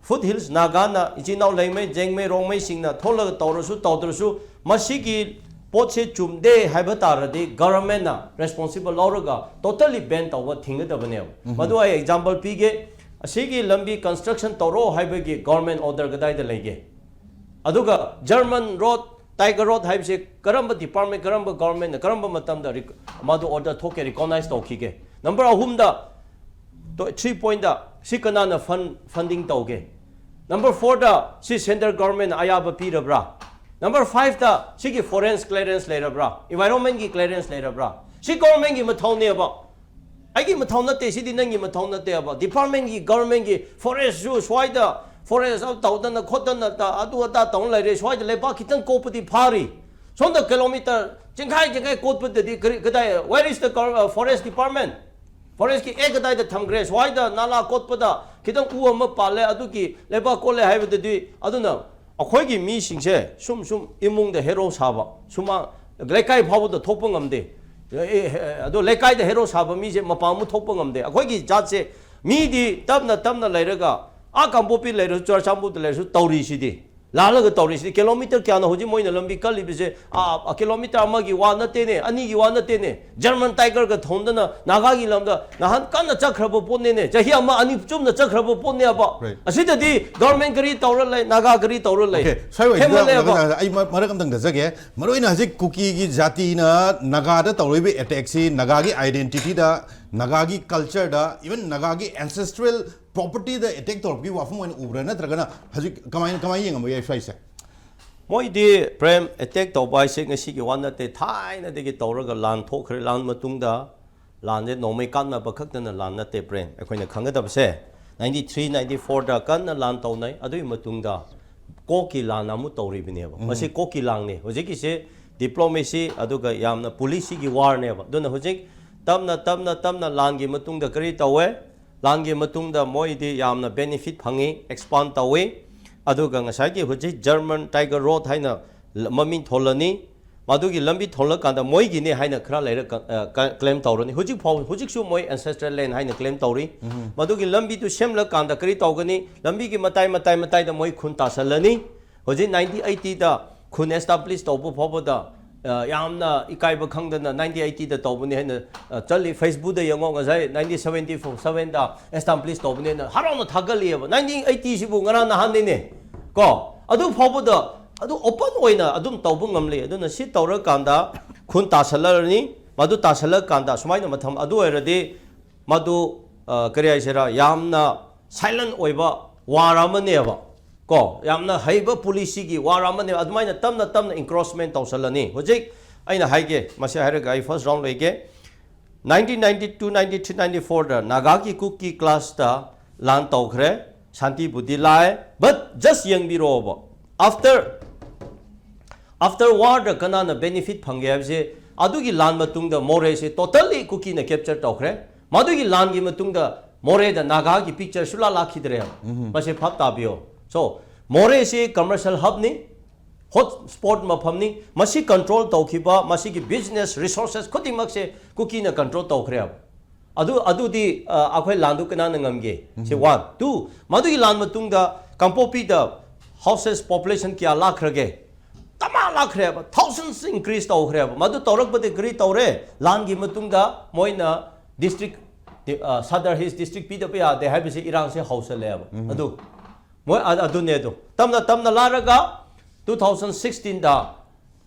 ꯐꯨꯠ ꯍꯤꯜꯁ ꯅꯥꯒꯥꯅ, ꯏꯆꯤꯟ ꯏꯅꯥꯎ ꯂꯩꯃꯩ, ꯖꯦꯡꯃꯩ, ꯔꯣꯡꯃꯩꯁꯤꯡꯅ ꯊꯣꯛꯂꯒ ꯇꯧꯔꯁꯨ ꯇꯧꯗ꯭ꯔꯁꯨ, ꯃꯁꯤꯒꯤ ꯄꯣꯠꯁꯦ ꯆꯨꯝꯗꯦ ꯍꯥꯏꯕ ꯇꯥꯔꯗꯤ ꯒꯚꯔꯟꯃꯦꯟꯠꯅ ꯔꯦꯁꯄꯣꯟꯁꯤꯕꯜ ꯂꯧꯔꯒ ꯇꯣꯇꯦꯜꯂꯤ ꯕꯦꯟ ꯇꯧꯕ ꯊꯤꯡꯒꯗꯕꯅꯦꯕ꯫ ꯃꯗꯨ ꯑꯩ ꯑꯦꯛꯖꯥꯝꯄꯜ ꯄꯤꯒꯦ꯫ ꯑꯁꯤꯒꯤ ꯂꯝꯕꯤ ꯀꯟꯁꯇ꯭ꯔꯛꯁꯟ ꯇꯧꯔꯣ ꯍꯥꯏꯕꯒꯤ ꯒꯚꯔꯟꯃꯦꯟꯠ ꯑꯣꯔꯗꯔ ꯀꯗꯥꯏꯗ ꯂꯩꯒꯦ? ꯑꯗꯨꯒ ꯖꯔꯃꯟ ꯔꯣꯗ, ꯇꯥꯏꯒꯔ ꯔꯣꯗ ꯍꯥꯏꯕꯁꯦ ꯀꯔꯝꯕ ꯗꯤꯄꯥꯔꯠꯃꯦꯟꯠ, ꯀꯔꯝꯕ ꯒꯚꯔꯟꯃꯦꯟꯠꯅ, ꯀꯔꯝꯕ ꯃꯇꯝꯗ ꯔꯤꯛ-, ꯃꯗꯨ ꯑꯣꯔꯗꯔ ꯊꯣꯛꯀꯦ, ꯔꯤꯀꯣꯛꯅꯥꯏꯖ ꯇꯧꯈꯤꯒꯦ? ꯅꯝꯕꯔ ꯑꯍꯨꯝꯗ, ꯇꯣ-, ꯊ꯭ꯔꯤ ꯄꯣꯏꯟꯠꯇ ꯁꯤ ꯀꯅꯥꯅ ꯐꯟ-, ꯐꯟꯗꯤꯡ ꯇꯧꯒꯦ? ꯅꯝꯕꯔ ꯐꯣꯔꯗ ꯁꯤ ꯁꯦꯟꯇ꯭ꯔꯦꯜ ꯒꯚꯔꯟꯃꯦꯟꯠꯅ ꯑꯌꯥꯕ ꯄꯤꯔꯕ꯭ꯔꯥ? ꯅꯝꯕꯔ ꯐꯥꯏꯚꯇ ꯁꯤꯒꯤ ꯐꯣꯔꯦꯁ ꯀ꯭ꯂꯤꯌꯔꯦꯟꯁ ꯂꯩꯔꯕ꯭ꯔꯥ? ꯏꯟꯚꯥꯏꯔꯣꯟꯃꯦꯟꯠꯀꯤ ꯀ꯭ꯂꯤꯌꯔꯦꯟꯁ ꯂꯩꯔꯕ꯭ꯔꯥ? ꯁꯤ ꯒꯚꯔꯟꯃꯦꯟꯠꯀꯤ ꯃꯊꯧꯅꯦꯕ꯫ ꯑꯩꯒꯤ ꯃꯊꯧ ꯅꯠꯇꯦ, ꯁꯤꯗꯤ ꯅꯪꯒꯤ ꯃꯊꯧ ꯅꯠꯇꯦꯕ꯫ ꯗꯤꯄꯥꯔꯠꯃꯦꯟꯠꯀꯤ, ꯒꯚꯔꯟꯃꯦꯟꯠꯀꯤ ꯐꯣꯔꯦꯁꯁꯨ ꯁ꯭ꯋꯥꯏꯗ ꯐꯣꯔꯦꯁ ꯑꯃ ꯇꯧꯗꯅ ꯈꯣꯠꯇꯅ ꯇ-, ꯑꯗꯨ ꯑꯗꯥ ꯇꯧꯅ ꯂꯩꯔꯦ꯫ ꯁ꯭ꯋꯥꯏꯗ ꯂꯩꯕꯥꯛ ꯈꯤꯇꯪ ꯀꯣꯠꯄꯗꯤ ꯐꯥꯔꯤ꯫ ꯁꯣꯝꯗ ꯀꯤꯂꯣꯃꯤꯇꯔ ꯆꯤꯡꯈꯥꯏ ꯆꯤꯡꯈꯥꯏ ꯀꯣꯠꯄꯗꯗꯤ ꯀꯔꯤ, ꯀꯗꯥꯏ, where is the gov-, uh, forest department? ꯐꯣꯔꯦꯁꯀꯤ ꯑꯦꯛ ꯀꯗꯥꯏꯗ ꯊꯝꯈ꯭ꯔꯦ? ꯁ꯭ꯋꯥꯏꯗ ꯅꯥꯂꯥ ꯀꯣꯠꯄꯗ ꯈꯤꯇꯪ ꯎ ꯑꯃ ꯄꯥꯜꯂꯦ, ꯑꯗꯨꯒꯤ ꯂꯩꯕꯥꯛ ꯀꯣꯠꯂꯦ ꯍꯥꯏꯕꯗꯗꯤ꯫ ꯑꯗꯨꯅ ꯑꯩꯈꯣꯏꯒꯤ ꯃꯤꯁꯤꯡꯁꯦ ꯁꯨꯝ ꯁꯨꯝ ꯏꯃꯨꯡꯗ ꯍꯦꯔꯣ ꯁꯥꯕ, ꯁꯨꯃꯥꯡ, ꯂꯩꯀꯥꯏ ꯐꯥꯎꯕꯗ ꯊꯣꯛꯄ ꯉꯝꯗꯦ꯫ ꯑꯦ, ꯑꯦ, ꯑꯗꯣ ꯂꯩꯀꯥꯏꯗ ꯍꯦꯔꯣ ꯁꯥꯕ ꯃꯤꯁꯦ ꯃꯄꯥꯟ ꯑꯃꯨꯛ ꯊꯣꯛꯄ ꯉꯝꯗꯦ꯫ ꯑꯩꯈꯣꯏꯒꯤ ꯖꯥꯠꯁꯦ ꯃꯤꯗꯤ ꯇꯞꯅ ꯇꯞꯅ ꯂꯩꯔꯒ ꯑꯥ ꯀꯥꯡꯄꯣꯛꯄꯤ ꯂꯩꯔꯁꯨ, ꯆꯨꯔꯆꯥꯟꯄꯨꯔꯗ ꯂꯩꯔꯁꯨ ꯇꯧꯔꯤꯁꯤꯗꯤ, ꯂꯥꯜꯂꯒ ꯇꯧꯔꯤꯁꯤꯗꯤ꯫ ꯀꯤꯂꯣꯃꯤꯇꯔ ꯀꯌꯥꯅꯣ ꯍꯧꯖꯤꯛ ꯃꯣꯏꯅ ꯂꯝꯕꯤ ꯀꯜꯂꯤꯕꯁꯦ? ꯑꯥ, ꯀꯤꯂꯣꯃꯤꯇꯔ ꯑꯃꯒꯤ ꯋꯥ ꯅꯠꯇꯦꯅꯦ, ꯑꯅꯤꯒꯤ ꯋꯥ ꯅꯠꯇꯦꯅꯦ꯫ ꯖꯔꯃꯟ ꯇꯥꯏꯒꯔꯒ ꯊꯣꯝꯗꯅ ꯅꯥꯒꯥꯒꯤ ꯂꯝꯗ ꯅꯍꯥꯟ ꯀꯟꯅ ꯆꯠꯈ꯭ꯔꯕ ꯄꯣꯠꯅꯦꯅꯦ, ꯆꯍꯤ ꯑꯃ ꯑꯅꯤ ꯆꯨꯝꯅ ꯆꯠꯈ꯭ꯔꯕ ꯄꯣꯠꯅꯦꯕ꯫ Right. ꯑꯁꯤꯗꯗꯤ ꯒꯚꯔꯟꯃꯦꯟ ꯀꯔꯤ ꯇꯧꯔ ꯂꯩ, ꯅꯥꯒꯥ ꯀꯔꯤ ꯇꯧꯔ ꯂꯩ? Okay, ꯁ꯭ꯋꯥꯏ ꯋꯥꯏꯁꯤꯗ ꯍꯦꯟꯃꯜꯂꯦꯕ꯫ ꯀꯩꯅꯣ, ꯑꯩ ꯃ- ꯃꯔꯛ ꯑꯝꯇꯪ ꯊꯠꯆꯒꯦ꯫ ꯃꯔꯨꯑꯣꯏꯅ ꯍꯧꯖꯤꯛ ꯀꯨꯀꯤꯒꯤ ꯖꯥꯇꯤꯅ ꯅꯥꯒꯥꯗ ꯇꯧꯔꯤꯕ ꯑꯦꯇꯦꯛꯁꯤ ꯅꯥꯒꯥꯒꯤ ꯑꯥꯏꯗꯦꯟꯇꯤꯇꯤꯗ, ꯅꯥꯒꯥꯒꯤ ꯀꯜꯆꯔꯗ, ꯏꯚꯟ ꯅꯥꯒꯥꯒꯤ ꯑꯦꯟꯁꯦꯁꯇ꯭ꯔꯦꯜ ꯄ꯭ꯔꯣꯄꯔꯇꯤꯗ ꯑꯦꯇꯦꯛ ꯇꯧꯔꯛꯄꯒꯤ ꯋꯥꯐꯝ ꯑꯣꯏꯅ ꯎꯕ꯭ꯔꯥ, ꯅꯠꯇ꯭ꯔꯒꯅ ꯍꯧꯖꯤꯛ ꯀꯃꯥꯏꯅ, ꯀꯃꯥꯏꯅ ꯌꯦꯡꯉꯝꯕ ꯌꯥꯏ ꯁ꯭ꯋꯥꯏꯁꯦ? ꯃꯣꯏꯗꯤ, ꯄ꯭ꯔꯦꯝ, ꯑꯦꯇꯦꯛ ꯇꯧꯕ ꯍꯥꯏꯁꯦ ꯉꯁꯤꯒꯤ ꯋꯥ ꯅꯠꯇꯦ, ꯊꯥꯏꯅꯗꯒꯤ ꯇꯧꯔꯒ ꯂꯥꯟ ꯊꯣꯛꯈ꯭ꯔꯦ꯫ ꯂꯥꯟ ꯃꯇꯨꯡꯗ, ꯂꯥꯟꯁꯦ ꯅꯣꯡꯃꯩ ꯀꯥꯞꯅꯕ ꯈꯛꯇꯅ ꯂꯥꯟ ꯅꯠꯇꯦ, ꯄ꯭ꯔꯦꯝ꯫ ꯑꯩꯈꯣꯏꯅ ꯈꯪꯒꯗꯕꯁꯦ, ꯅꯥꯏꯟꯇꯤ ꯊ꯭ꯔꯤ, ꯅꯥꯏꯟꯇꯤ ꯐꯣꯔꯗ ꯀꯟꯅ ꯂꯥꯟ ꯇꯧꯅꯩ, ꯑꯗꯨꯒꯤ ꯃꯇꯨꯡꯗ ꯀꯣꯛꯀꯤ ꯂꯥꯟ ꯑꯃꯨꯛ ꯇꯧꯔꯤꯕꯅꯦꯕ꯫ ꯃꯁꯤ ꯀꯣꯛꯀꯤ ꯂꯥꯟꯅꯤ꯫ ꯍꯧꯖꯤꯛꯀꯤꯁꯦ ꯗꯤꯄ꯭ꯂꯣꯃꯦꯁꯤ ꯑꯗꯨꯒ ꯌꯥꯝꯅ ꯄꯣꯂꯤꯁꯤꯒꯤ ꯋꯥꯔꯅꯦꯕ꯫ ꯑꯗꯨꯅ ꯍꯧꯖꯤꯛ ꯇꯞꯅ ꯇꯞꯅ ꯇꯞꯅ ꯂꯥꯟꯒꯤ ꯃꯇꯨꯡꯗ ꯀꯔꯤ ꯇꯧꯋꯦ? ꯂꯥꯟꯒꯤ ꯃꯇꯨꯡꯗ ꯃꯣꯏꯗꯤ ꯌꯥꯝꯅ ꯕꯦꯅꯤꯐꯤꯠ ꯐꯪꯉꯤ, ꯑꯦꯛꯁꯄꯥꯟ ꯇꯧꯋꯤ꯫ ꯑꯗꯨꯒ ꯉꯁꯥꯏꯒꯤ ꯍꯧꯖꯤꯛ ꯖꯔꯃꯟ ꯇꯥꯏꯒꯔ ꯔꯣꯗ ꯍꯥꯏꯅ ꯂ- ꯃꯃꯤꯡ ꯊꯣꯜꯂꯅꯤ꯫ ꯃꯗꯨꯒꯤ ꯂꯝꯕꯤ ꯊꯣꯜꯂꯀꯥꯟꯗ ꯃꯣꯏꯒꯤꯅꯦ ꯍꯥꯏꯅ ꯈꯔ ꯂꯩꯔ ꯀ- ꯑ, ꯀ- ꯀ꯭ꯂꯦꯝ ꯇꯧꯔꯅꯤ꯫ ꯍꯧꯖꯤꯛ ꯐꯥꯎ, ꯍꯧꯖꯤꯛꯁꯨ ꯃꯣꯏ ꯑꯦꯟꯁꯦꯁꯇ꯭ꯔꯦꯜ ꯂꯦꯟ ꯍꯥꯏꯅ ꯀ꯭ꯂꯦꯝ ꯇꯧꯔꯤ꯫ ꯃꯗꯨꯒꯤ ꯂꯝꯕꯤꯗꯨ ꯁꯦꯝꯂꯀꯥꯟꯗ ꯀꯔꯤ ꯇꯧꯒꯅꯤ? ꯂꯝꯕꯤꯒꯤ ꯃꯇꯥꯏ ꯃꯇꯥꯏ ꯃꯇꯥꯏꯗ ꯃꯣꯏ ꯈꯨꯟ ꯇꯥꯁꯜꯂꯅꯤ꯫ ꯍꯧꯖꯤꯛ ꯅꯥꯏꯟꯇꯤꯟ ꯑꯩꯠꯇꯤꯗ ꯈꯨꯟ ꯑꯦꯁꯇꯥꯕ꯭ꯂꯤꯁ ꯇꯧꯕ ꯐꯥꯎꯕꯗ, ꯑ, ꯌꯥꯝꯅ ꯏꯀꯥꯏꯕ ꯈꯪꯗꯅ ꯅꯥꯏꯟꯇꯤꯟ ꯑꯩꯠꯇꯤꯗ ꯇꯧꯕꯅꯤ ꯍꯥꯏꯅ, ꯑ, ꯆꯠꯂꯤ꯫ ꯐꯦꯁꯕꯨꯛꯇ ꯌꯦꯡꯉꯣ, ꯉꯁꯥꯏ ꯅꯥꯏꯟꯇꯤꯟ ꯁꯚꯦꯟꯇꯤ ꯐꯣꯔ ꯁꯚꯦꯟꯗ ꯑꯦꯁꯇꯥꯕ꯭ꯂꯤꯁ ꯇꯧꯕꯅꯦꯅ ꯍꯔꯥꯎꯅ ꯊꯥꯒꯠꯂꯤꯑꯕ꯫ ꯅꯥꯏꯟꯇꯤꯟ ꯑꯩꯠꯇꯤꯁꯤꯕꯨ ꯉꯔꯥꯡ ꯅꯍꯥꯟꯅꯤꯅꯦ꯫ ꯀꯣ, ꯑꯗꯨ ꯐꯥꯎꯕꯗ ꯑꯗꯨ ꯑꯣꯄꯟ ꯑꯣꯏꯅ ꯑꯗꯨꯝ ꯇꯧꯕ ꯉꯝꯂꯤ꯫ ꯑꯗꯨꯅ ꯁꯤ ꯇꯧꯔꯀꯥꯟꯗ ꯈꯨꯟ ꯇꯥꯁꯜꯂꯔꯅꯤ꯫ ꯃꯗꯨ ꯇꯥꯁꯜꯂꯀꯥꯟꯗ ꯁꯨꯃꯥꯏꯅ ꯃꯊꯪ ꯑꯗꯨ ꯑꯣꯏꯔꯗꯤ ꯃꯗꯨ, ꯑ, ꯀꯔꯤ ꯍꯥꯏꯁꯤꯔꯥ, ꯌꯥꯝꯅ ꯁꯥꯏꯂꯦꯟ ꯑꯣꯏꯕ ꯋꯥꯔ ꯑꯃꯅꯦꯕ꯫ ꯀꯣ, ꯌꯥꯝꯅ ꯍꯩꯕ ꯄꯣꯂꯤꯁꯤꯒꯤ ꯋꯥꯔ ꯑꯃꯅꯦꯕ꯫ ꯑꯗꯨꯃꯥꯏꯅ ꯇꯞꯅ ꯇꯞꯅ ꯏꯟꯀ꯭ꯔꯣꯆꯃꯦꯟ ꯇꯧꯁꯜꯂꯅꯤ꯫ ꯍꯧꯖꯤꯛ ꯑꯩꯅ ꯍꯥꯏꯒꯦ, ꯃꯁꯤ ꯍꯥꯏꯔꯒ ꯑꯩ ꯐꯥꯔꯁ ꯔꯥꯎꯟ ꯂꯩꯒꯦ꯫ Nineteen ninety two, ninety three, ninety ꯐꯣꯔꯗ ꯅꯥꯒꯥꯒꯤ ꯀꯨꯀꯤ ꯀ꯭ꯂꯥꯁꯇ ꯂꯥꯟ ꯇꯧꯈ꯭ꯔꯦ꯫ ꯁꯥꯟꯇꯤꯕꯨꯗꯤ ꯂꯥꯛꯑꯦ꯫ But just ꯌꯦꯡꯕꯤꯔꯣꯕ, after after warꯗ ꯀꯅꯥꯅ ꯕꯦꯅꯤꯐꯤꯠ ꯐꯪꯒꯦ ꯍꯥꯏꯕꯁꯦ, ꯑꯗꯨꯒꯤ ꯂꯥꯟ ꯃꯇꯨꯡꯗ ꯃꯣꯔꯦꯁꯦ ꯇꯣꯇꯜꯂꯤ ꯀꯨꯀꯤꯅ ꯀꯦꯞꯆꯔ ꯇꯧꯈ꯭ꯔꯦ꯫ ꯃꯗꯨꯒꯤ ꯂꯥꯟꯒꯤ ꯃꯇꯨꯡꯗ ꯃꯣꯔꯦꯗ ꯅꯥꯒꯥꯒꯤ ꯄꯤꯛꯆꯔ ꯁꯨꯂꯥ ꯂꯥꯛꯈꯤꯗ꯭ꯔꯦꯕ꯫ ꯃꯁꯤ ꯚꯥꯞ ꯇꯥꯕꯤꯌꯣ꯫ ꯁꯣ, ꯃꯣꯔꯦꯁꯤ ꯀꯃꯔꯁꯤꯌꯦꯜ ꯍꯕꯅꯤ꯫ ꯍꯣꯠ ꯁ꯭ꯄꯣꯠ ꯃꯐꯝꯅꯤ꯫ ꯃꯁꯤ ꯀꯟꯇ꯭ꯔꯣꯜ ꯇꯧꯈꯤꯕ, ꯃꯁꯤꯒꯤ ꯕꯤꯖꯤꯅꯦꯁ ꯔꯤꯁꯣꯔꯁꯦꯁ ꯈꯨꯗꯤꯡꯃꯛꯁꯦ ꯀꯨꯀꯤꯅ ꯀꯟꯇ꯭ꯔꯣꯜ ꯇꯧꯈ꯭ꯔꯦꯕ꯫ ꯑꯗꯨ ꯑꯗꯨꯗꯤ ꯑ, ꯑꯩꯈꯣꯏ ꯂꯥꯟꯗꯨ ꯀꯅꯥꯅ ꯉꯝꯒꯦ? ꯁꯤ ꯋꯥꯟ꯫ ꯇꯨ, ꯃꯗꯨꯒꯤ ꯂꯥꯟ ꯃꯇꯨꯡꯗ ꯀꯥꯡꯄꯣꯛꯄꯤꯗ ꯍꯥꯎꯁꯦꯁ ꯄꯣꯄꯨꯂꯦꯁꯟ ꯀꯌꯥ ꯂꯥꯛꯈ꯭ꯔꯒꯦ? ꯗꯃꯥ ꯂꯥꯛꯈ꯭ꯔꯦꯕ, ꯊꯥꯎꯖꯟꯁ ꯏꯟꯀ꯭ꯔꯤꯁ ꯇꯧꯈ꯭ꯔꯦꯕ꯫ ꯃꯗꯨ ꯇꯧꯔꯛꯄꯗ ꯀꯔꯤ ꯇꯧꯔꯦ? ꯂꯥꯟꯒꯤ ꯃꯇꯨꯡꯗ ꯃꯣꯏꯅ ꯗꯤꯁꯇ꯭ꯔꯤꯛ ꯁꯗꯔ ꯍꯤꯜꯁ ꯗꯤꯁꯇ꯭ꯔꯤꯛ ꯄꯤꯗꯕ ꯌꯥꯗꯦ ꯍꯥꯏꯕꯁꯤ ꯏꯔꯥꯡꯁꯦ ꯍꯧꯁꯜꯂꯦꯕ꯫ ꯑꯗꯨ ꯃꯣꯏ ꯑ- ꯑꯗꯨꯅꯦ꯫ ꯑꯗꯨ ꯇꯞꯅ ꯇꯞꯅ ꯂꯥꯛꯂꯒ ꯇꯨ ꯊꯥꯎꯖꯟ ꯁꯤꯛꯁꯇꯤꯟꯗ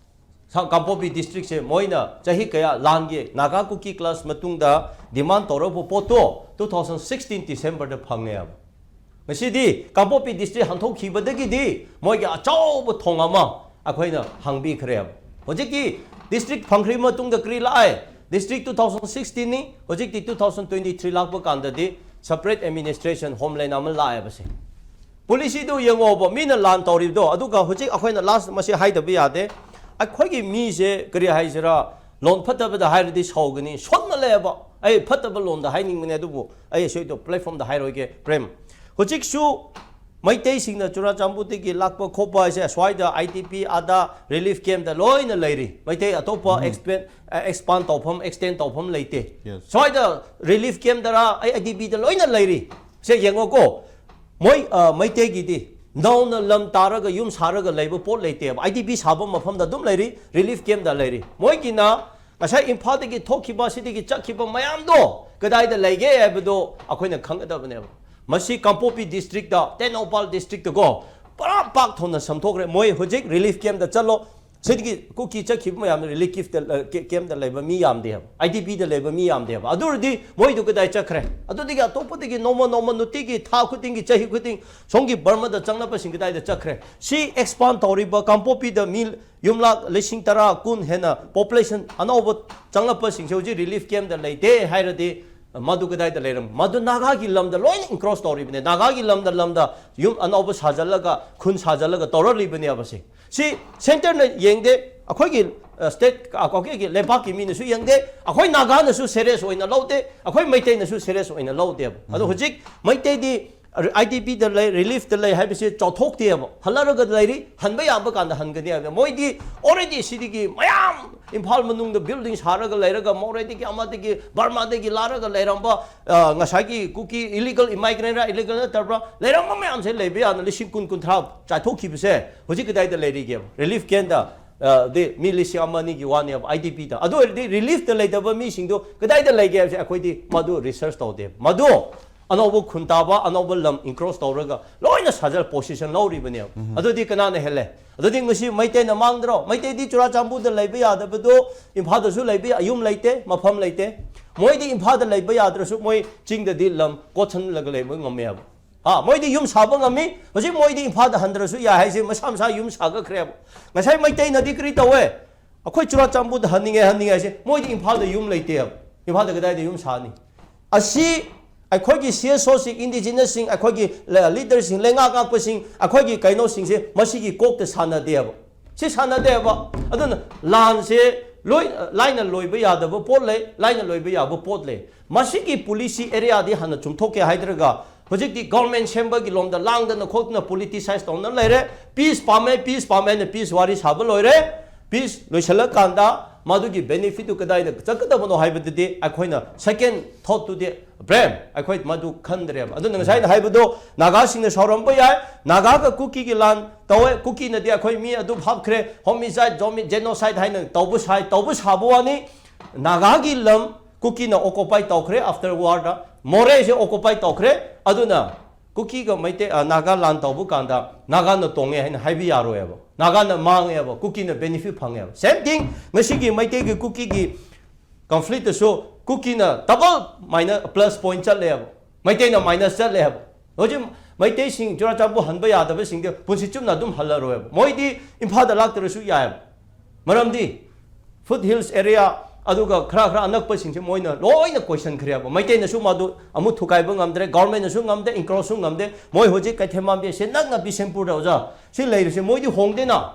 ꯀꯥꯡꯄꯣꯛꯄꯤ ꯗꯤꯁꯇ꯭ꯔꯤꯛꯁꯦ ꯃꯣꯏꯅ ꯆꯍꯤ ꯀꯌꯥ ꯂꯥꯟꯒꯤ ꯅꯥꯒꯥ ꯀꯨꯀꯤ ꯀ꯭ꯂꯥꯁ ꯃꯇꯨꯡꯗ ꯗꯤꯃꯥꯟ ꯇꯧꯔꯛꯄ ꯄꯣꯠꯇꯣ ꯇꯨ ꯊꯥꯎꯖꯟ ꯁꯤꯛꯁꯇꯤꯟ ꯗꯤꯁꯦꯝꯕꯔꯗ ꯐꯪꯉꯦꯕ꯫ ꯉꯁꯤꯗꯤ ꯀꯥꯡꯄꯣꯛꯄꯤ ꯗꯤꯁꯇ꯭ꯔꯤꯛ ꯍꯟꯊꯣꯛꯈꯤꯕꯗꯒꯤꯗꯤ ꯃꯣꯏꯒꯤ ꯑꯆꯧꯕ ꯊꯣꯡ ꯑꯃ ꯑꯩꯈꯣꯏꯅ ꯍꯥꯡꯕꯤꯈ꯭ꯔꯦꯕ꯫ ꯍꯧꯖꯤꯛꯇꯤ ꯗꯤꯁꯇ꯭ꯔꯤꯛ ꯐꯪꯈ꯭ꯔꯕ ꯃꯇꯨꯡꯗ ꯀꯔꯤ ꯂꯥꯛꯑꯦ? ꯗꯤꯁꯇ꯭ꯔꯤꯛ ꯇꯨ ꯊꯥꯎꯖꯟ ꯁꯤꯛꯁꯇꯤꯟꯅꯤ, ꯍꯧꯖꯤꯛꯇꯤ ꯇꯨ ꯊꯥꯎꯖꯟ ꯇ꯭ꯋꯦꯟꯇꯤ ꯊ꯭ꯔꯤ ꯂꯥꯛꯄ ꯀꯥꯟꯗꯗꯤ ꯁꯄꯔꯦꯠ ꯑꯦꯗꯃꯤꯅꯤꯁꯇ꯭ꯔꯦꯁꯟ ꯍꯣꯝꯂꯦꯟ ꯑꯃ ꯂꯥꯛꯑꯦꯕꯁꯦ꯫ ꯄꯣꯂꯤꯁꯤꯗꯨ ꯌꯦꯡꯉꯣꯕ, ꯃꯤꯅ ꯂꯥꯟ ꯇꯧꯔꯤꯕꯗꯣ꯫ ꯑꯗꯨꯒ ꯍꯧꯖꯤꯛ ꯑꯩꯈꯣꯏꯅ ꯂꯥꯁ ꯃꯁꯤ ꯍꯥꯏꯗꯕ ꯌꯥꯗꯦ꯫ ꯑꯩꯈꯣꯏꯒꯤ ꯃꯤꯁꯦ ꯀꯔꯤ ꯍꯥꯏꯁꯤꯔꯥ, ꯂꯣꯟ ꯐꯠꯇꯕꯗ ꯍꯥꯏꯔꯗꯤ ꯁꯥꯎꯒꯅꯤ, ꯁꯣꯟꯃꯜꯂꯦꯕ꯫ ꯑꯩ ꯐꯠꯇꯕ ꯂꯣꯟꯗ ꯍꯥꯏꯅꯤꯡꯕꯅꯦ, ꯑꯗꯨꯕꯨ ꯑꯩ ꯑꯁꯤꯗꯣ ꯄ꯭ꯂꯦꯠꯐꯣꯝꯗ ꯍꯥꯏꯔꯣꯏꯒꯦ꯫ ꯄ꯭ꯔꯦꯝ, ꯍꯧꯖꯤꯛꯁꯨ ꯃꯩꯇꯩꯁꯤꯡꯅ ꯆꯨꯔꯥꯆꯥꯟꯄꯨꯔꯗꯒꯤ ꯂꯥꯛꯄ ꯈꯣꯠꯄ ꯍꯥꯏꯁꯦ ꯁ꯭ꯋꯥꯏꯗ ꯑꯥꯏ ꯗꯤ ꯄꯤ ꯑꯥꯗ ꯔꯤꯂꯤꯐ ꯀꯦꯝꯞꯇ ꯂꯣꯏꯅ ꯂꯩꯔꯤ꯫ ꯃꯩꯇꯩ ꯑꯇꯣꯞꯄ ꯑꯦꯛꯁꯄꯦꯟ ꯑꯦꯛꯁꯄꯥꯟ ꯇꯧꯐꯝ, ꯑꯦꯛꯁꯇꯦꯟ ꯇꯧꯐꯝ ꯂꯩꯇꯦ꯫ Yes. ꯁ꯭ꯋꯥꯏꯗ ꯔꯤꯂꯤꯐ ꯀꯦꯝꯞꯇꯔꯥ, ꯑꯩ ꯑꯥꯏ ꯗꯤ ꯄꯤꯗ ꯂꯣꯏꯅ ꯂꯩꯔꯤ꯫ ꯁꯦ ꯌꯦꯡꯉꯣꯀꯣ, ꯃꯣꯏ ꯑ, ꯃꯩꯇꯩꯒꯤꯗꯤ ꯅꯧꯅ ꯂꯝ ꯇꯥꯔꯒ ꯌꯨꯝ ꯁꯥꯔꯒ ꯂꯩꯕ ꯄꯣꯠ ꯂꯩꯇꯦꯕ꯫ ꯑꯥꯏ ꯗꯤ ꯄꯤ ꯁꯥꯕ ꯃꯐꯝꯗ ꯑꯗꯨꯝ ꯂꯩꯔꯤ, ꯔꯤꯂꯤꯐ ꯀꯦꯝꯞꯇ ꯂꯩꯔꯤ꯫ ꯃꯣꯏꯒꯤꯅ ꯉꯁꯥꯏ ꯏꯝꯐꯥꯜꯗꯒꯤ ꯊꯣꯛꯈꯤꯕ, ꯁꯤꯗꯒꯤ ꯆꯠꯈꯤꯕ ꯃꯌꯥꯝꯗꯣ ꯀꯗꯥꯏꯗ ꯂꯩꯒꯦ ꯍꯥꯏꯕꯗꯣ ꯑꯩꯈꯣꯏꯅ ꯈꯪꯒꯗꯕꯅꯦꯕ꯫ ꯃꯁꯤ ꯀꯥꯡꯄꯣꯛꯄꯤ ꯗꯤꯁꯇ꯭ꯔꯤꯛꯇ, ꯇꯦꯡꯅꯧꯄꯥꯜ ꯗꯤꯁꯇ꯭ꯔꯤꯛꯇꯀꯣ, ꯄꯨꯔꯥ ꯄꯥꯛ ꯊꯣꯟꯅ ꯁꯝꯊꯣꯛꯈ꯭ꯔꯦ꯫ ꯃꯣꯏ ꯍꯧꯖꯤꯛ ꯔꯤꯂꯤꯐ ꯀꯦꯝꯞꯇ ꯆꯠꯂꯣ, ꯁꯤꯗꯒꯤ ꯀꯨꯀꯤ ꯆꯠꯈꯤꯕ ꯃꯌꯥꯝꯗꯣ ꯔꯤꯂꯤꯐ ꯀꯦꯝꯞꯇ ꯂꯩꯕ ꯃꯤ ꯌꯥꯝꯗꯦꯕ, ꯑꯥꯏ ꯗꯤ ꯄꯤꯗ ꯂꯩꯕ ꯃꯤ ꯌꯥꯝꯗꯦꯕ꯫ ꯑꯗꯨ ꯑꯣꯏꯔꯗꯤ ꯃꯣꯏꯗꯨ ꯀꯗꯥꯏ ꯆꯠꯈ꯭ꯔꯦ? ꯑꯗꯨꯗꯒꯤ ꯑꯇꯣꯞꯄꯗꯒꯤ ꯅꯣꯡꯃ ꯅꯣꯡꯃ ꯅꯨꯡꯇꯤꯒꯤ, ꯊꯥ ꯈꯨꯗꯤꯡꯒꯤ, ꯆꯍꯤ ꯈꯨꯗꯤꯡ ꯁꯣꯝꯒꯤ ꯕꯔꯃꯗ ꯆꯪꯂꯛꯄꯁꯤꯡ ꯀꯗꯥꯏꯗ ꯆꯠꯈ꯭ꯔꯦ? ꯁꯤ ꯑꯦꯛꯁꯄꯥꯟ ꯇꯧꯔꯤꯕ ꯀꯥꯡꯄꯣꯛꯄꯤꯗ ꯃꯤ ꯌꯨꯝꯂꯥꯛ ꯂꯤꯁꯤꯡ ꯇꯔꯥ, ꯀꯨꯟ ꯍꯦꯟꯅ ꯄꯣꯄꯨꯂꯦꯁꯟ ꯑꯅꯧꯕ ꯆꯪꯂꯛꯄꯁꯤꯡꯁꯦ ꯍꯧꯖꯤꯛ ꯔꯤꯂꯤꯐ ꯀꯦꯝꯞꯇ ꯂꯩꯇꯦ ꯍꯥꯏꯔꯗꯤ, ꯃꯗꯨ ꯀꯗꯥꯏꯗ ꯂꯩꯔꯝ? ꯃꯗꯨ ꯅꯥꯒꯥꯒꯤ ꯂꯝꯗ ꯂꯣꯏꯅ ꯏꯟꯀ꯭ꯔꯣꯁ ꯇꯧꯔꯤꯕꯅꯦ꯫ ꯅꯥꯒꯥꯒꯤ ꯂꯝꯗ ꯂꯝꯗ ꯌꯨꯝ ꯑꯅꯧꯕ ꯁꯥꯖꯜꯂꯒ, ꯈꯨꯟ ꯁꯥꯖꯜꯂꯒ ꯇꯧꯔꯛꯂꯤꯕꯅꯦꯕ꯫ ꯁꯤ ꯁꯤ ꯁꯦꯟꯇꯔꯅ ꯌꯦꯡꯗꯦ, ꯑꯩꯈꯣꯏꯒꯤ ꯁ꯭ꯇꯦꯠ, ꯑꯩꯈꯣꯏꯒꯤ ꯂꯩꯕꯥꯛꯀꯤ ꯃꯤꯅꯁꯨ ꯌꯦꯡꯗꯦ, ꯑꯩꯈꯣꯏ ꯅꯥꯒꯥꯅꯁꯨ ꯁꯦꯔꯤꯌꯁ ꯑꯣꯏꯅ ꯂꯧꯗꯦ, ꯑꯩꯈꯣꯏ ꯃꯩꯇꯩꯅꯁꯨ ꯁꯦꯔꯤꯌꯁ ꯑꯣꯏꯅ ꯂꯧꯗꯦꯕ꯫ ꯑꯗꯣ ꯍꯧꯖꯤꯛ ꯃꯩꯇꯩꯗꯤ ꯑꯥꯏ ꯗꯤ ꯄꯤꯗ ꯂꯩ, ꯔꯤꯂꯤꯐꯇ ꯂꯩ ꯍꯥꯏꯕꯁꯦ ꯆꯥꯎꯊꯣꯛꯇꯦꯕ꯫ ꯍꯜꯂꯔꯒ ꯂꯩꯔꯤ, ꯍꯟꯕ ꯌꯥꯕ ꯀꯥꯟꯗ ꯍꯟꯒꯅꯤ ꯍꯥꯏꯕ꯫ ꯃꯣꯏꯗꯤ already ꯁꯤꯗꯒꯤ ꯃꯌꯥꯝ ꯏꯝꯐꯥꯜ ꯃꯅꯨꯡꯗ ꯕꯤꯜꯗꯤꯡ ꯁꯥꯔꯒ ꯂꯩꯔꯒ, ꯃꯣꯔꯦꯗꯒꯤ ꯑꯃꯗꯒꯤ ꯕꯔꯃꯥꯗꯒꯤ ꯂꯥꯛꯂꯒ ꯂꯩꯔꯝꯕ, ꯑ, ꯉꯁꯥꯏꯒꯤ ꯀꯨꯀꯤ ꯏꯂꯤꯒꯜ ꯏꯃꯥꯏꯒ꯭ꯔꯦꯟꯔ ꯏꯂꯤꯒꯜ ꯅꯠꯇꯕ꯭ꯔꯥ, ꯂꯩꯔꯝꯕ ꯃꯌꯥꯝꯁꯦ ꯂꯩꯕ ꯌꯥꯅ ꯂꯤꯁꯤꯡ ꯀꯨꯟ ꯀꯨꯟꯊ꯭ꯔꯥ ꯆꯥꯏꯊꯣꯛꯈꯤꯕꯁꯦ ꯍꯧꯖꯤꯛ ꯀꯗꯥꯏꯗ ꯂꯩꯔꯤꯒꯦꯕ? ꯔꯤꯂꯤꯐ ꯀꯦꯝꯗ, ꯑ, ꯗꯤ ꯃꯤ ꯂꯤꯁꯤꯡ ꯑꯃ ꯑꯅꯤꯒꯤ ꯋꯥꯅꯦꯕ ꯑꯥꯏ ꯗꯤ ꯄꯤꯗ꯫ ꯑꯗꯨ ꯑꯣꯏꯔꯗꯤ ꯔꯤꯂꯤꯐꯇ ꯂꯩꯇꯕ ꯃꯤꯁꯤꯡꯗꯣ ꯀꯗꯥꯏꯗ ꯂꯩꯒꯦ ꯍꯥꯏꯕꯁꯦ ꯑꯩꯈꯣꯏꯗꯤ ꯃꯗꯨ ꯔꯤꯁꯔꯁ ꯇꯧꯗꯦꯕ꯫ ꯃꯗꯨ ꯑꯅꯧꯕ ꯈꯨꯟ ꯇꯥꯕ, ꯑꯅꯧꯕ ꯂꯝ ꯏꯟꯀ꯭ꯔꯣꯁ ꯇꯧꯔꯒ ꯂꯣꯏꯅ ꯁꯥꯖꯜ ꯄꯣꯁꯤꯁꯟ ꯂꯧꯔꯤꯕꯅꯦꯕ꯫ ꯑꯗꯨꯗꯤ ꯀꯅꯥꯅ ꯍꯦꯜꯂꯦ? ꯑꯗꯨꯗꯤ ꯉꯁꯤ ꯃꯩꯇꯩꯅ ꯃꯥꯡꯗ꯭ꯔꯣ? ꯃꯩꯇꯩꯗꯤ ꯆꯨꯔꯥꯆꯥꯟꯄꯨꯔꯗ ꯂꯩꯕ ꯌꯥꯗꯕꯗꯣ, ꯏꯝꯐꯥꯜꯗꯁꯨ ꯂꯩꯕ ꯌꯥ-, ꯌꯨꯝ ꯂꯩꯇꯦ, ꯃꯐꯝ ꯂꯩꯇꯦ꯫ ꯃꯣꯏꯗꯤ ꯏꯝꯐꯥꯜꯗ ꯂꯩꯕ ꯌꯥꯗ꯭ꯔꯁꯨ ꯃꯣꯏ ꯆꯤꯡꯗꯗꯤ ꯂꯝ ꯀꯣꯠꯁꯜꯂꯒ ꯂꯩꯕ ꯉꯝꯃꯦꯕ꯫ ꯑꯥ, ꯃꯣꯏꯗꯤ ꯌꯨꯝ ꯁꯥꯕ ꯉꯝꯃꯤ꯫ ꯍꯧꯖꯤꯛ ꯃꯣꯏꯗꯤ ꯏꯝꯐꯥꯜꯗ ꯍꯟꯗ꯭ꯔꯁꯨ ꯌꯥꯏ ꯍꯥꯏꯁꯦ, ꯃꯁꯥ ꯃꯁꯥ ꯌꯨꯝ ꯁꯥꯒꯠꯈ꯭ꯔꯦꯕ꯫ ꯉꯁꯥꯏ ꯃꯩꯇꯩꯅꯗꯤ ꯀꯔꯤ ꯇꯧꯋꯦ? ꯑꯩꯈꯣꯏ ꯆꯨꯔꯥꯆꯥꯟꯄꯨꯔꯗ ꯍꯟꯅꯤꯡꯉꯦ, ꯍꯟꯅꯤꯡꯉꯦ ꯍꯥꯏꯁꯦ, ꯃꯣꯏꯗꯤ ꯏꯝꯐꯥꯜꯗ ꯌꯨꯝ ꯂꯩꯇꯦꯕ꯫ ꯏꯝꯐꯥꯜꯗ ꯀꯗꯥꯏꯗ ꯌꯨꯝ ꯁꯥꯅꯤ? ꯑꯁꯤ ꯑꯩꯈꯣꯏꯒꯤ ꯁꯤ ꯑꯦꯁ ꯑꯣꯁꯤꯡ, ꯏꯟꯗꯤꯖꯤꯅꯁꯁꯤꯡ, ꯑꯩꯈꯣꯏꯒꯤ ꯂꯤꯗꯔꯁꯤꯡ, ꯂꯩꯉꯥꯛ ꯉꯥꯛꯄꯁꯤꯡ, ꯑꯩꯈꯣꯏꯒꯤ ꯀꯩꯅꯣꯁꯤꯡꯁꯦ ꯃꯁꯤꯒꯤ ꯀꯣꯛꯇ ꯁꯥꯟꯅꯗꯦꯕ꯫ ꯁꯤ ꯁꯥꯟꯅꯗꯦꯕ꯫ ꯑꯗꯨꯅ ꯂꯥꯟꯁꯦ ꯂꯣꯏ, ꯂꯥꯏꯅ ꯂꯣꯏꯕ ꯌꯥꯗꯕ ꯄꯣꯠ ꯂꯩ, ꯂꯥꯏꯅ ꯂꯣꯏꯕ ꯌꯥꯕ ꯄꯣꯠ ꯂꯩ꯫ ꯃꯁꯤꯒꯤ ꯄꯣꯂꯤꯁꯤ ꯑꯦꯔꯤꯌꯥꯗꯤ ꯍꯥꯟꯅ ꯆꯨꯝꯊꯣꯛꯀꯦ ꯍꯥꯏꯗ꯭ꯔꯒ ꯍꯧꯖꯤꯛꯇꯤ ꯒꯣꯔꯃꯦꯟ ꯁꯦꯝꯕꯒꯤ ꯂꯣꯝꯗ ꯂꯥꯡꯗꯅ ꯈꯣꯠꯇꯅ ꯄꯣꯂꯤꯇꯤꯁꯥꯏꯁ ꯇꯧꯅ ꯂꯩꯔꯦ꯫ ꯄꯤꯁ ꯄꯥꯝꯃꯦ, ꯄꯤꯁ ꯄꯥꯝꯃꯦ ꯍꯥꯏꯅ ꯄꯤꯁ ꯋꯥꯔꯤ ꯁꯥꯕ ꯂꯣꯏꯔꯦ꯫ ꯄꯤꯁ ꯂꯣꯏꯁꯤꯜꯂꯀꯥꯟꯗ ꯃꯗꯨꯒꯤ ꯕꯦꯅꯤꯐꯤꯠꯇꯨ ꯀꯗꯥꯏꯗ ꯆꯠꯀꯗꯕꯅꯣ ꯍꯥꯏꯕꯗꯨꯗꯤ ꯑꯩꯈꯣꯏꯅ ꯁꯦꯀꯦꯟ ꯊꯣꯠꯇꯨꯗꯤ ꯕ꯭ꯔꯦꯝ ꯑꯩꯈꯣꯏ ꯃꯗꯨ ꯈꯟꯗ꯭ꯔꯦꯕ꯫ ꯑꯗꯨꯅ ꯉꯁꯥꯏ ꯑꯩꯅ ꯍꯥꯏꯕꯗꯣ ꯅꯥꯒꯥꯁꯤꯡꯅ ꯁꯥꯎꯔꯝꯕ ꯌꯥꯏ, ꯅꯥꯒꯥꯒ ꯀꯨꯀꯤꯒꯤ ꯂꯥꯟ ꯇꯧꯋꯦ, ꯀꯨꯀꯤꯅꯗꯤ ꯑꯩꯈꯣꯏ ꯃꯤ ꯑꯗꯨ ꯍꯥꯞꯈ꯭ꯔꯦ, ꯍꯣꯃꯤꯁꯥꯏꯠ, ꯖꯦꯅꯣꯁꯥꯏꯠ ꯍꯥꯏꯅ ꯇꯧꯕ ꯁꯥꯏ, ꯇꯧꯕ ꯁꯥꯕ ꯋꯥꯅꯤ꯫ ꯅꯥꯒꯥꯒꯤ ꯂꯝ ꯀꯨꯀꯤꯅ ꯑꯣꯀꯨꯄꯥꯏ ꯇꯧꯈ꯭ꯔꯦ ꯑꯥꯐꯇꯔ ꯋꯥꯔꯗ, ꯃꯣꯔꯦꯁꯦ ꯑꯣꯀꯨꯄꯥꯏ ꯇꯧꯈ꯭ꯔꯦ꯫ ꯑꯗꯨꯅ ꯀꯨꯀꯤꯒ ꯃꯩꯇꯩ, ꯑ, ꯅꯥꯒꯥ ꯂꯥꯟ ꯇꯧꯕ ꯀꯥꯟꯗ ꯅꯥꯒꯥꯅ ꯇꯣꯡꯉꯦ ꯍꯥꯏꯅ ꯍꯥꯏꯕ ꯌꯥꯔꯣꯏꯕ, ꯅꯥꯒꯥꯅ ꯃꯥꯡꯉꯦꯕ, ꯀꯨꯀꯤꯅ ꯕꯦꯅꯤꯐꯤꯠ ꯐꯪꯉꯦꯕ꯫ ꯁꯦꯝ ꯊꯤꯡ ꯉꯁꯤꯒꯤ ꯃꯩꯇꯩꯒꯤ ꯀꯨꯀꯤꯒꯤ ꯀꯟꯐ꯭ꯂꯤꯛꯇꯁꯨ ꯀꯨꯀꯤꯅ ꯗꯕꯜ ꯃꯥꯏꯅ-, ꯄ꯭ꯂꯁ ꯄꯣꯏꯟ ꯆꯠꯂꯦꯕ, ꯃꯩꯇꯩꯅ ꯃꯥꯏꯅꯁ ꯆꯠꯂꯦꯕ꯫ ꯍꯧꯖꯤꯛ ꯃꯩꯇꯩꯁꯤꯡ ꯆꯨꯔꯥꯆꯥꯟꯄꯨꯔ ꯍꯟꯕ ꯌꯥꯗꯕꯁꯤꯡꯗꯤ ꯄꯨꯟꯁꯤ ꯆꯨꯞꯅ ꯑꯗꯨꯝ ꯍꯜꯂꯔꯣꯏꯕ, ꯃꯣꯏꯗꯤ ꯏꯝꯐꯥꯜꯗ ꯂꯥꯛꯇ꯭ꯔꯁꯨ ꯌꯥꯏꯕ꯫ ꯃꯔꯝꯗꯤ ꯐꯨꯠ ꯍꯤꯜꯁ ꯑꯦꯔꯤꯌꯥ ꯑꯗꯨꯒ ꯈꯔ ꯈꯔ ꯑꯅꯛꯄꯁꯤꯡꯁꯦ ꯃꯣꯏꯅ ꯂꯣꯏꯅ ꯀꯣꯏꯁꯟꯈ꯭ꯔꯦꯕ꯫ ꯃꯩꯇꯩꯅꯁꯨ ꯃꯗꯨ ꯑꯃꯨꯛ ꯊꯨꯒꯥꯏꯕ ꯉꯝꯗ꯭ꯔꯦ, ꯒꯣꯔꯃꯦꯟꯅꯁꯨ ꯉꯝꯗꯦ, ꯏꯟꯀ꯭ꯔꯣꯁꯁꯨ ꯉꯝꯗꯦ꯫ ꯃꯣꯏ ꯍꯧꯖꯤꯛ ꯀꯩꯊꯦꯜ ꯃꯥꯟꯕꯤ ꯁꯤ ꯅꯛꯅ ꯕꯤꯁꯦꯝꯄꯨꯔꯗ ꯑꯣꯖꯥ ꯁꯤ ꯂꯩꯔꯤꯁꯦ, ꯃꯣꯏꯗꯤ ꯍꯣꯡꯗꯦꯅ,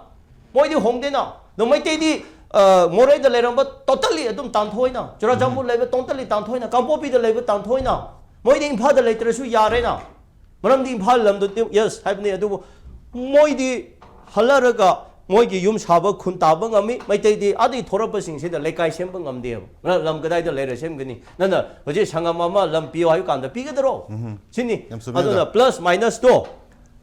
ꯃꯣꯏꯗꯤ ꯍꯣꯡꯗꯦꯅ꯫ ꯑꯗꯣ ꯃꯩꯇꯩꯗꯤ, ꯑ, ꯃꯣꯔꯦꯗ ꯂꯩꯔꯝꯕ ꯇꯣꯇꯜꯂꯤ ꯑꯗꯨꯝ ꯇꯥꯟꯊꯣꯛꯏꯅ, ꯆꯨꯔꯥꯆꯥꯟꯄꯨꯔ ꯂꯩꯕ ꯇꯣꯇꯜꯂꯤ ꯇꯥꯟꯊꯣꯛꯏꯅ, ꯀꯥꯡꯄꯣꯛꯄꯤꯗ ꯂꯩꯕ ꯇꯥꯟꯊꯣꯛꯏꯅ, ꯃꯣꯏꯗꯤ ꯏꯝꯐꯥꯜꯗ ꯂꯩꯇ꯭ꯔꯁꯨ ꯌꯥꯔꯦꯅ꯫ ꯃꯔꯝꯗꯤ ꯏꯝꯐꯥꯜ ꯂꯝꯗꯨꯗꯤ ꯌꯦꯁ ꯍꯥꯏꯕꯅꯤ, ꯑꯗꯨꯕꯨ ꯃꯣꯏꯗꯤ ꯍꯜꯂꯔꯒ ꯃꯣꯏꯒꯤ ꯌꯨꯝ ꯁꯥꯕ ꯈꯨꯟ ꯇꯥꯕ ꯉꯝꯃꯤ, ꯃꯩꯇꯩꯗꯤ ꯑꯗꯩ ꯊꯣꯔꯛꯄꯁꯤꯡꯁꯤꯗ ꯂꯩꯀꯥꯏ ꯁꯦꯝꯕ ꯉꯝꯗꯦꯕ꯫ ꯂ-, ꯂꯝ ꯀꯗꯥꯏꯗ ꯂꯩꯔ ꯁꯦꯝꯒꯅꯤ? ꯅꯪꯅ ꯍꯧꯖꯤꯛ ꯁꯪꯉꯝ ꯑꯃ ꯂꯝ ꯄꯤꯌꯣ ꯍꯥꯏꯕ ꯀꯥꯟꯗ ꯄꯤꯒꯗꯔꯣ? ꯁꯤꯅꯤ꯫ ꯌꯥꯝ ꯆꯨꯝꯃꯦ ꯑꯗꯨꯅ ꯑꯣꯖꯥ꯫ ꯄ꯭ꯂꯁ ꯃꯥꯏꯅꯁꯇꯣ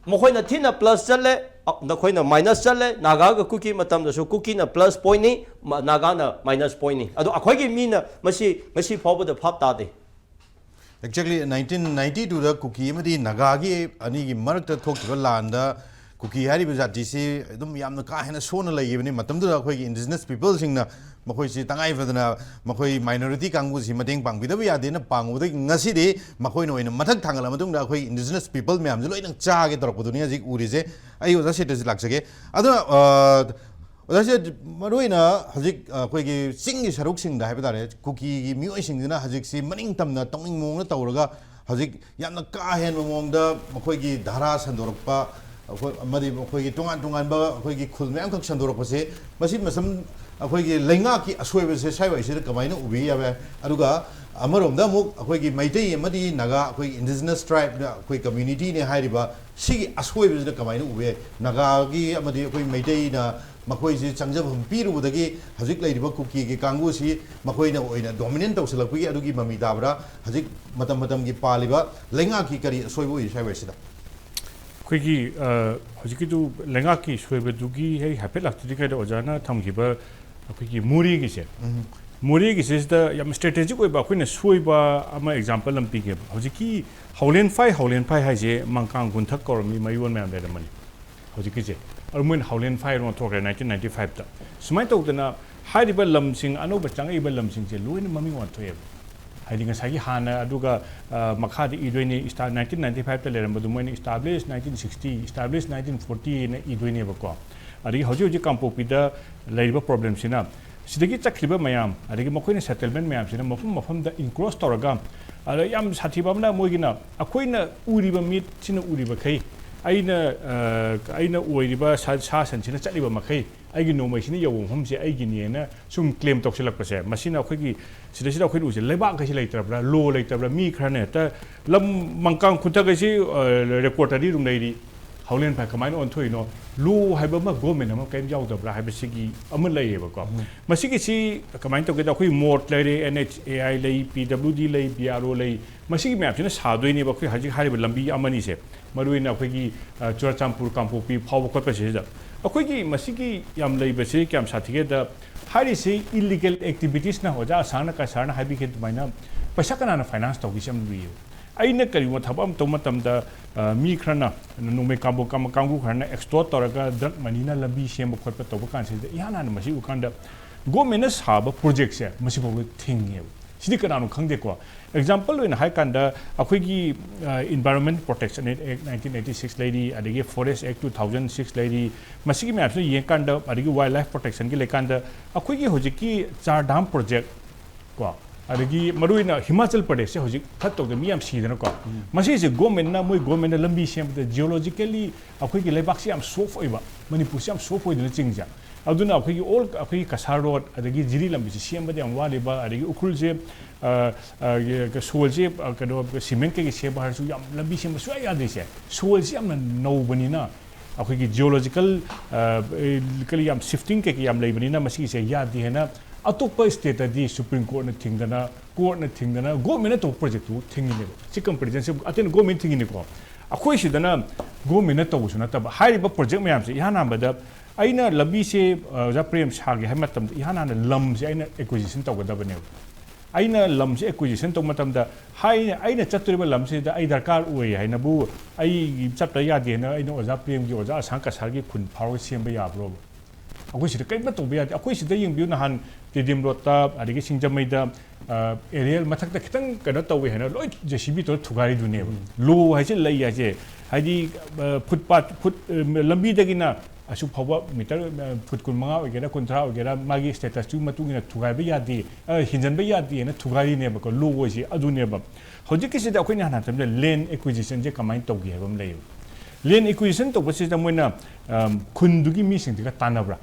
ꯃꯈꯣꯏꯅ ꯊꯤꯅ ꯄ꯭ꯂꯁ ꯆꯠꯂꯦ, ꯑ, ꯅꯈꯣꯏꯅ ꯃꯥꯏꯅꯁ ꯆꯠꯂꯦ꯫ ꯅꯥꯒꯥꯒ ꯀꯨꯀꯤ ꯃꯇꯝꯗꯁꯨ ꯀꯨꯀꯤꯅ ꯄ꯭ꯂꯁ ꯄꯣꯏꯟꯅꯤ, ꯃ-, ꯅꯥꯒꯥꯅ ꯃꯥꯏꯅꯁ ꯄꯣꯏꯟꯅꯤ꯫ ꯑꯗꯣ ꯑꯩꯈꯣꯏꯒꯤ ꯃꯤꯅ ꯃꯁꯤ ꯉꯁꯤ ꯐꯥꯎꯕꯗ ꯚꯥꯞ ꯇꯥꯗꯦ꯫ Exactly, nineteen ninety two ꯗ ꯀꯨꯀꯤ ꯑꯃꯗꯤ ꯅꯥꯒꯥꯒꯤ ꯑꯅꯤꯒꯤ ꯃꯔꯛꯇ ꯊꯣꯛꯈꯤꯕ ꯂꯥꯟꯗ ꯀꯨꯀꯤ ꯍꯥꯏꯔꯤꯕ ꯖꯥꯇꯤꯁꯤ ꯑꯗꯨꯝ ꯌꯥꯝꯅ ꯀꯥ ꯍꯦꯟꯅ ꯁꯣꯟꯅ ꯂꯩꯈꯤꯕꯅꯤ꯫ ꯃꯇꯝꯗꯨꯗ ꯑꯩꯈꯣꯏꯒꯤ indigenous people ꯁꯤꯡꯅ ꯃꯈꯣꯏꯁꯤ ꯇꯉꯥꯏ ꯐꯗꯅ ꯃꯈꯣꯏ minority ꯀꯥꯡꯕꯨꯁꯤ ꯃꯇꯦꯡ ꯄꯥꯡꯕꯤꯗꯕ ꯌꯥꯗꯦꯅ ꯄꯥꯡꯉꯨꯕꯗꯒꯤ ꯉꯁꯤꯗꯤ ꯃꯈꯣꯏꯅ ꯑꯣꯏꯅ ꯃꯊꯛ ꯊꯥꯡꯒꯠꯂ ꯃꯇꯨꯡꯗ ꯑꯩꯈꯣꯏ indigenous people ꯃꯌꯥꯝꯁꯤ ꯂꯣꯏꯅ ꯆꯥꯒꯦ ꯇꯧꯔꯛꯄꯗꯨꯅꯤ ꯍꯧꯖꯤꯛ ꯎꯔꯤꯁꯦ꯫ ꯑꯩ ꯑꯣꯖꯥ ꯁꯦꯇ꯭ꯔꯁꯤ ꯂꯥꯛꯆꯒꯦ꯫ ꯑꯗꯨꯅ, ꯑ, ꯑꯣꯖꯥꯁꯦ, ꯃꯔꯨꯑꯣꯏꯅ ꯍꯧꯖꯤꯛ ꯑꯩꯈꯣꯏꯒꯤ ꯆꯤꯡꯒꯤ ꯁꯔꯨꯛꯁꯤꯡꯗ ꯍꯥꯏꯕ ꯇꯥꯔꯦ, ꯀꯨꯀꯤꯒꯤ ꯃꯤꯑꯣꯏꯁꯤꯡꯁꯤꯅ ꯍꯧꯖꯤꯛꯁꯤ ꯃꯅꯤꯡ ꯇꯝꯅ ꯇꯧꯅꯤꯡ ꯃꯑꯣꯡꯗ ꯇꯧꯔꯒ ꯍꯧꯖꯤꯛ ꯌꯥꯝꯅ ꯀꯥ ꯍꯦꯟꯕ ꯃꯑꯣꯡꯗ ꯃꯈꯣꯏꯒꯤ ꯙꯥꯔꯥ ꯁꯟꯗꯣꯔꯛꯄ, ꯑꯩꯈꯣꯏ, ꯑꯃꯗꯤ ꯃꯈꯣꯏꯒꯤ ꯇꯣꯉꯥꯟ ꯇꯣꯉꯥꯟꯕ ꯑꯩꯈꯣꯏꯒꯤ ꯈꯨꯜ ꯃꯌꯥꯝꯈꯛ ꯁꯟꯗꯣꯔꯛꯄꯁꯦ, ꯃꯁꯤ ꯃꯁꯝ ꯑꯩꯈꯣꯏꯒꯤ ꯂꯩꯉꯥꯛꯀꯤ ꯑꯁꯣꯏꯕꯁꯦ ꯁ꯭ꯋꯥꯏꯋꯥꯏꯁꯤꯗ ꯀꯃꯥꯏꯅ ꯎꯕꯤ ꯌꯥꯕ ꯌꯥꯏ? ꯑꯗꯨꯒ ꯑꯃꯔꯣꯝꯗ ꯑꯃꯨꯛ ꯑꯩꯈꯣꯏꯒꯤ ꯃꯩꯇꯩ ꯑꯃꯗꯤ ꯅꯥꯒꯥ, ꯑꯩꯈꯣꯏꯒꯤ indigenous tribe ꯅ ꯑꯩꯈꯣꯏ community ꯅꯦ ꯍꯥꯏꯔꯤꯕ ꯁꯤꯒꯤ ꯑꯁꯣꯏꯕꯁꯤꯅ ꯀꯃꯥꯏꯅ ꯎꯕ ꯌꯥꯏ? ꯅꯥꯒꯥꯒꯤ ꯑꯃꯗꯤ ꯑꯩꯈꯣꯏ ꯃꯩꯇꯩꯅ ꯃꯈꯣꯏꯁꯤ ꯆꯪꯖꯐꯝ ꯄꯤꯔꯨꯕꯗꯒꯤ ꯍꯧꯖꯤꯛ ꯂꯩꯔꯤꯕ ꯀꯨꯀꯤꯒꯤ ꯀꯥꯡꯕꯨꯁꯤ ꯃꯈꯣꯏꯅ ꯑꯣꯏꯅ dominate ꯇꯧꯁꯤꯜꯂꯛꯄꯒꯤ ꯑꯗꯨꯒꯤ ꯃꯃꯤ ꯇꯥꯕ꯭ꯔꯥ? ꯍꯧꯖꯤꯛ ꯃꯇꯝ ꯃꯇꯝꯒꯤ ꯄꯥꯜꯂꯤꯕ ꯂꯩꯉꯥꯛꯀꯤ ꯀꯔꯤ ꯑꯁꯣꯏꯕ ꯑꯣꯏꯔꯤ ꯁ꯭ꯋꯥꯏꯋꯥꯏꯁꯤꯗ? ꯑꯩꯈꯣꯏꯒꯤ, ꯑ, ꯍꯧꯖꯤꯛꯀꯤꯗꯨ ꯂꯩꯉꯥꯛꯀꯤ ꯁꯣꯏꯕꯗꯨꯒꯤ ꯑꯩ ꯍꯥꯏꯐꯦꯠ ꯂꯥꯛꯆꯗ꯭ꯔꯤꯉꯩꯗ ꯑꯣꯖꯥꯅ ꯊꯝꯈꯤꯕ ꯑꯩꯈꯣꯏꯒꯤ ꯃꯣꯔꯦꯒꯤꯁꯦ, ꯃꯣꯔꯦꯒꯤꯁꯤꯗ ꯌꯥꯝ strategic ꯑꯣꯏꯕ ꯑꯩꯈꯣꯏꯅ ꯁꯣꯏꯕ ꯑꯃ example ꯑꯃ ꯄꯤꯒꯦꯕ꯫ ꯍꯧꯖꯤꯛꯀꯤ ꯍꯥꯎꯂꯦꯟꯐꯥꯏ, ꯍꯥꯎꯂꯦꯟꯐꯥꯏ ꯍꯥꯏꯁꯦ ꯃꯪꯀꯥꯡ ꯀꯨꯟꯊꯛ ꯀꯧꯔꯝꯃꯤ, ꯃꯌꯣꯟ ꯃꯌꯥꯝ ꯂꯩꯔꯝꯃꯅꯤ ꯍꯧꯖꯤꯛꯀꯤꯁꯦ꯫ ꯑꯗꯨ ꯃꯣꯏꯅ ꯍꯥꯎꯂꯦꯟꯐꯥꯏ ꯍꯥꯏꯅ ꯑꯣꯟꯊꯣꯛꯈ꯭ꯔꯦ nineteen ninety five ꯇ꯫ ꯁꯨꯃꯥꯏꯅ ꯇꯧꯗꯅ ꯍꯥꯏꯔꯤꯕ ꯂꯝꯁꯤꯡ, ꯑꯅꯧꯕ ꯆꯪꯉꯛꯏꯕ ꯂꯝꯁꯤꯡꯁꯦ ꯂꯣꯏꯅ ꯃꯃꯤꯡ ꯑꯣꯟꯊꯣꯛꯑꯦꯕ꯫ ꯍꯥꯏꯗꯤ ꯉꯁꯥꯏꯒꯤ ꯍꯥꯟꯅ, ꯑꯗꯨꯒ, ꯑ, ꯃꯈꯥꯗ ꯏꯗꯣꯏꯅꯦ, ꯏꯁꯇꯥ-, nineteen ninety five ꯇ ꯂꯩꯔꯝꯕꯗꯨ ꯃꯣꯏꯅ establish nineteen sixty, establish nineteen forty ꯅ ꯏꯗꯣꯏꯅꯦꯕꯀꯣ꯫ ꯑꯗꯒꯤ ꯍꯧꯖꯤꯛ ꯍꯧꯖꯤꯛ ꯀꯥꯡꯄꯣꯛꯄꯤꯗ ꯂꯩꯔꯤꯕ problem ꯁꯤꯅ ꯁꯤꯗꯒꯤ ꯆꯠꯈ꯭ꯔꯤꯕ ꯃꯌꯥꯝ, ꯑꯗꯒꯤ ꯃꯈꯣꯏꯅ settlement ꯃꯌꯥꯝꯁꯤꯅ ꯃꯐꯝ ꯃꯐꯝꯗ encroach ꯇꯧꯔꯒ, ꯑꯗ ꯌꯥꯝ ꯁꯥꯊꯤꯕ ꯑꯃꯅ ꯃꯣꯏꯒꯤꯅ ꯑꯩꯈꯣꯏꯅ ꯎꯔꯤꯕ ꯃꯤꯠꯁꯤꯅ ꯎꯔꯤꯕꯈꯩ, ꯑꯩꯅ, ꯑ, ꯑꯩꯅ ꯑꯣꯏꯔꯤꯕ ꯁꯥ, ꯁꯥ ꯁꯟꯁꯤꯅ ꯆꯠꯂꯤꯕ ꯃꯈꯩ, ꯑꯩꯒꯤ ꯅꯣꯡꯃꯩꯁꯤꯅ ꯌꯧꯕ ꯃꯐꯝꯁꯦ ꯑꯩꯒꯤꯅꯦꯅ ꯁꯨꯝ ꯀ꯭ꯂꯦꯝ ꯇꯧꯁꯤꯜꯂꯛꯄꯁꯦ, ꯃꯁꯤꯅ ꯑꯩꯈꯣꯏꯒꯤ ꯁꯤꯗꯩꯁꯤꯗ ꯑꯩꯈꯣꯏꯅ ꯎꯁꯦ ꯂꯩꯕꯥꯛ ꯍꯥꯏꯁꯤ ꯂꯩꯇ꯭ꯔꯕ꯭ꯔꯥ, ꯂꯣ ꯂꯩꯇꯕ꯭ꯔꯥ? ꯃꯤ ꯈꯔꯅ ꯍꯦꯛꯇ ꯂꯝ ꯃꯪꯀꯥꯡ ꯈꯨꯟꯊꯛ ꯍꯥꯏꯁꯤ ꯔꯦꯀꯣꯔꯗꯇꯗꯤ ꯑꯗꯨꯝ ꯂꯩꯔꯤ꯫ ꯍꯧꯂꯦꯟ ꯐꯥꯏ ꯀꯃꯥꯏꯅ ꯑꯣꯟꯊꯣꯛꯏꯅꯣ? ꯂꯣ ꯍꯥꯏꯕ ꯑꯃ, ꯒꯣꯔꯃꯦꯟ ꯑꯃ ꯀꯔꯤꯝ ꯌꯥꯎꯗꯕ꯭ꯔꯥ ꯍꯥꯏꯕꯁꯤꯒꯤ ꯑꯃ ꯂꯩꯌꯦꯕꯀꯣ꯫ ꯃꯁꯤꯒꯤꯁꯤ ꯀꯃꯥꯏꯅ ꯇꯧꯒꯦꯗ, ꯑꯩꯈꯣꯏ ꯃꯣꯔꯠ ꯂꯩꯔꯦ, ꯑꯦꯟ ꯑꯩꯆ ꯑꯦ ꯑꯥꯏ ꯂꯩ, ꯄꯤ ꯗꯕ꯭ꯂꯤꯎ ꯗꯤ ꯂꯩ, ꯕꯤ ꯑꯥꯔ ꯑꯣ ꯂꯩ, ꯃꯁꯤꯒꯤ ꯃꯌꯥꯝꯁꯤꯅ ꯁꯥꯗꯣꯏꯅꯦꯕ ꯑꯩꯈꯣꯏ ꯍꯧꯖꯤꯛ ꯍꯥꯏꯔꯤꯕ ꯂꯝꯕꯤ ꯑꯃꯅꯤꯁꯦ꯫ ꯃꯔꯨꯑꯣꯏꯅ ꯑꯩꯈꯣꯏꯒꯤ, ꯑ, ꯆꯨꯔꯆꯥꯟꯄꯨꯔ ꯀꯥꯡꯄꯣꯛꯄꯤ ꯐꯥꯎꯕ ꯈꯣꯠꯄꯁꯤꯗ꯫ ꯑꯩꯈꯣꯏꯒꯤ ꯃꯁꯤꯒꯤ ꯌꯥꯝ ꯂꯩꯕꯁꯤ ꯀꯌꯥꯝ ꯁꯥꯊꯤꯒꯦꯗ, ꯍꯥꯏꯔꯤꯁꯤ ꯏꯂꯤꯒꯦꯜ ꯑꯦꯛꯇꯤꯚꯤꯇꯤꯁꯅ, ꯑꯣꯖꯥ ꯑꯁꯥꯡꯅ, ꯀꯁꯥꯔꯅ ꯍꯥꯏꯕꯤꯈꯤꯕ ꯑꯗꯨꯃꯥꯏꯅ ꯄꯩꯁꯥ ꯀꯅꯥꯅ ꯐꯥꯏꯅꯥꯟꯁ ꯇꯧꯒꯦꯁꯤ ꯌꯥꯝ ꯂꯨꯏꯌꯦꯕ꯫ ꯑꯩꯅ ꯀꯔꯤꯒꯨꯝꯕ ꯊꯕꯛ ꯑꯃ ꯇꯧꯕ ꯃꯇꯝꯗ, ꯑ, ꯃꯤ ꯈꯔꯅ, ꯅꯣꯡꯃꯩ ꯀꯥꯡꯕꯨ ꯀꯥꯡ-, ꯀꯥꯡꯕꯨ ꯈꯔꯅ ꯑꯦꯛꯁꯇꯣꯔꯠ ꯇꯧꯔꯒ ꯗ꯭ꯔꯒ ꯃꯅꯤꯅ ꯂꯝꯕꯤ ꯁꯦꯝꯕ ꯈꯣꯠꯄ ꯇꯧꯕ ꯀꯥꯟꯁꯤꯗ ꯏꯍꯥꯟ ꯍꯥꯟꯅ ꯃꯁꯤ ꯎꯀꯥꯟꯗ ꯒꯣꯔꯃꯦꯟꯅ ꯁꯥꯕ ꯄ꯭ꯔꯣꯖꯦꯛꯁꯦ ꯃꯁꯤꯐꯥꯎꯕ ꯊꯤꯡꯉꯦꯕ꯫ ꯁꯤꯗꯤ ꯀꯅꯥꯅꯣ ꯈꯪꯗꯦꯀꯣ꯫ ꯑꯦꯛꯖꯥꯝꯄꯜ ꯑꯣꯏꯅ ꯍꯥꯏ ꯀꯥꯟꯗ ꯑꯩꯈꯣꯏꯒꯤ, ꯑ, Environment Protection Act nineteen eighty six ꯂꯩꯔꯤ, ꯑꯗꯒꯤ Forest Act two thousand six ꯂꯩꯔꯤ, ꯃꯁꯤꯒꯤ ꯃꯌꯥꯝꯁꯤꯅ ꯌꯦꯡꯀꯥꯟꯗ, ꯑꯗꯒꯤ ꯋꯥꯏꯜ ꯂꯥꯏꯐ ꯄ꯭ꯔꯣꯇꯦꯛꯁꯟꯒꯤ ꯂꯩꯀꯥꯟꯗ ꯑꯩꯈꯣꯏꯒꯤ ꯍꯧꯖꯤꯛꯀꯤ ꯆꯥꯔ ꯗꯥꯝ ꯄ꯭ꯔꯣꯖꯦꯛ ꯀꯣ, ꯑꯗꯒꯤ ꯃꯔꯨꯑꯣꯏꯅ ꯍꯤꯃꯥꯆꯜ ꯄ꯭ꯔꯗꯦꯁꯁꯦ ꯍꯧꯖꯤꯛ ꯐꯠꯇꯧꯗ ꯃꯤ ꯌꯥꯝ ꯁꯤꯗꯅꯀꯣ꯫ ꯃꯁꯤꯁꯦ ꯒꯣꯔꯃꯦꯟꯅ, ꯃꯣꯏ ꯒꯣꯔꯃꯦꯟꯅ ꯂꯝꯕꯤ ꯁꯦꯝꯕꯗ ꯖꯤꯑꯣꯂꯣꯖꯤꯀꯦꯜꯂꯤ ꯑꯩꯈꯣꯏꯒꯤ ꯂꯩꯕꯥꯛꯁꯤ ꯌꯥꯝ ꯁꯣꯐ ꯑꯣꯏꯕ, ꯃꯅꯤꯄꯨꯔꯁꯤ ꯌꯥꯝ ꯁꯣꯐ ꯑꯣꯏꯗꯅ ꯆꯤꯡꯁꯦ꯫ ꯑꯗꯨꯅ ꯑꯩꯈꯣꯏꯒꯤ ꯑꯣꯜ, ꯑꯩꯈꯣꯏꯒꯤ ꯀꯁꯥꯔ ꯔꯣꯗ ꯑꯗꯒꯤ ꯖꯤꯔꯤ ꯂꯝꯕꯤꯁꯤ ꯁꯦꯝꯕꯗ ꯌꯥꯝ ꯋꯥꯠꯂꯤꯕ, ꯑꯗꯒꯤ ꯎꯈ꯭ꯔꯨꯜꯁꯦ, ꯑ, ꯑ, ꯁꯣꯏꯜꯁꯦ, ꯑ, ꯀꯩꯅꯣ, ꯁꯤꯃꯦꯟ ꯀꯩꯀꯩ ꯁꯦꯝꯕ ꯍꯥꯏꯔꯁꯨ ꯌꯥꯝ ꯂꯝꯕꯤ ꯁꯦꯝꯕ ꯁꯨꯡꯌꯥ ꯌꯥꯗ꯭ꯔꯤꯁꯦ꯫ ꯁꯣꯏꯜꯁꯤ ꯌꯥꯝꯅ ꯅꯧꯕꯅꯤꯅ ꯑꯩꯈꯣꯏꯒꯤ ꯖꯤꯑꯣꯂꯣꯖꯤꯀꯦꯜ, ꯑ, ꯑꯦ, ꯀꯔꯤ ꯌꯥꯝ ꯁꯤꯐꯇꯤꯡ ꯀꯩꯀꯩ ꯌꯥꯝ ꯂꯩꯕꯅꯤꯅ ꯃꯁꯤꯒꯤꯁꯦ ꯌꯥꯗꯦ ꯍꯥꯏꯅ ꯑꯇꯣꯞꯄ ꯁ꯭ꯇꯦꯠꯇꯗꯤ ꯁꯨꯄ꯭ꯔꯤꯝ ꯀꯣꯔꯠꯅ ꯊꯤꯡꯗꯅ, ꯀꯣꯔꯠꯅ ꯊꯤꯡꯗꯅ ꯒꯣꯔꯃꯦꯟꯅ ꯇꯧꯕ ꯄ꯭ꯔꯣꯖꯦꯛꯇꯨ ꯊꯤꯡꯉꯤꯅꯦꯕ꯫ ꯁꯤ ꯀꯝꯄꯦꯔꯤꯖꯟꯁꯦ ꯑꯇꯩꯅ ꯒꯣꯔꯃꯦꯟ ꯊꯤꯡꯉꯤꯅꯤꯀꯣ꯫ ꯑꯩꯈꯣꯏ ꯁꯤꯗꯅ ꯒꯣꯔꯃꯦꯟꯅ ꯇꯧꯕꯁꯨ ꯅꯠꯇꯕ꯫ ꯍꯥꯏꯔꯤꯕ ꯄ꯭ꯔꯣꯖꯦꯛ ꯃꯌꯥꯝꯁꯦ ꯏꯍꯥꯟ ꯍꯥꯟꯕꯗ ꯑꯩꯅ ꯂꯝꯕꯤꯁꯦ, ꯑ, ꯑꯣꯖꯥ ꯄ꯭ꯔꯦꯝ ꯁꯥꯒꯦ ꯍꯥꯏꯕ ꯃꯇꯝꯗ ꯏꯍꯥꯟ ꯍꯥꯟꯅ ꯂꯝꯁꯦ ꯑꯩꯅ ꯑꯦꯀ꯭ꯋꯤꯖꯤꯁꯟ ꯇꯧꯒꯗꯕꯅꯦꯕ꯫ ꯑꯩꯅ ꯂꯝꯁꯦ ꯑꯦꯀ꯭ꯋꯤꯖꯤꯁꯟ ꯇꯧꯕ ꯃꯇꯝꯗ ꯍꯥꯏ-, ꯑꯩꯅ ꯆꯠꯇꯣꯔꯤꯕ ꯂꯝꯁꯤꯗ ꯑꯩ ꯗꯔꯀꯥꯔ ꯑꯣꯏ ꯍꯥꯏꯅꯕꯨ ꯑꯩ ꯆꯠꯇ ꯌꯥꯗꯦꯅ ꯑꯩꯅ ꯑꯣꯖꯥ ꯄ꯭ꯔꯦꯝꯒꯤ, ꯑꯣꯖꯥ ꯑꯁꯥꯡ ꯀꯁꯥꯔꯒꯤ ꯈꯨꯟ ꯐꯥꯎꯔꯒ ꯁꯦꯝꯕ ꯌꯥꯕ꯭ꯔꯣꯕ? ꯑꯩꯈꯣꯏ ꯁꯤꯗ ꯀꯔꯤꯝꯇ ꯇꯧꯕ ꯌꯥꯗꯦ꯫ ꯑꯩꯈꯣꯏ ꯁꯤꯗ ꯌꯦꯡꯕꯤꯌꯨ, ꯅꯍꯥꯟ ꯇꯦꯗꯤꯝ ꯔꯣꯗꯇ ꯑꯗꯒꯤ ꯁꯤꯡꯖꯃꯩꯗ, ꯑ, ꯑꯦꯔꯤꯌꯦꯜ ꯃꯊꯛꯇ ꯈꯤꯇꯪ ꯀꯩꯅꯣ ꯇꯧꯋꯦ ꯍꯥꯏꯅ ꯂꯣꯏ ꯖꯦ ꯁꯤ ꯕꯤ ꯇꯧꯔ ꯊꯨꯒꯥꯏꯔꯤꯗꯨꯅꯦꯕ꯫ ꯂꯣ ꯍꯥꯏꯁꯦ, ꯂꯩ ꯍꯥꯏꯁꯦ, ꯍꯥꯏꯗꯤ, ꯑ, ꯐꯨꯠꯄꯥꯠ, ꯐꯨꯠ, ꯑ, ꯂꯝꯕꯤꯗꯒꯤꯅ ꯑꯁꯨꯛ ꯐꯥꯎꯕ ꯃꯤꯇꯔ, ꯑ, ꯐꯨꯠ ꯀꯨꯟꯃꯉꯥ ꯑꯣꯏꯒꯦꯔꯥ, ꯀꯨꯟꯊ꯭ꯔꯥ ꯑꯣꯏꯒꯦꯔꯥ, ꯃꯥꯒꯤ ꯁ꯭ꯇꯦꯇꯁꯇꯨꯒꯤ ꯃꯇꯨꯡ ꯏꯟꯅ ꯊꯨꯒꯥꯏꯕ ꯌꯥꯗꯦ, ꯑ, ꯍꯦꯟꯖꯟꯕ ꯌꯥꯗꯦꯅ ꯊꯨꯒꯥꯏꯔꯤꯅꯦꯕꯀꯣ꯫ ꯂꯣ ꯍꯥꯏꯁꯦ ꯑꯗꯨꯅꯦꯕ꯫ ꯍꯧꯖꯤꯛꯀꯤꯁꯤꯗ ꯑꯩꯈꯣꯏꯅ ꯍꯥꯟꯅ ꯍꯥꯏꯕꯗ ꯂꯦꯟ ꯑꯦꯀ꯭ꯋꯤꯖꯤꯁꯟꯁꯦ ꯀꯃꯥꯏꯅ ꯇꯧꯒꯦ ꯍꯥꯏꯕ ꯑꯃ ꯂꯩꯌꯦꯕ꯫ ꯂꯦꯟ ꯑꯦꯀ꯭ꯋꯤꯖꯤꯁꯟ ꯇꯧꯕꯁꯤꯗ ꯃꯣꯏꯅ, ꯑꯝ, ꯈꯨꯟꯗꯨꯒꯤ ꯃꯤꯁꯤꯡꯁꯤꯒ ꯇꯥꯟꯅꯕ꯭ꯔꯥ?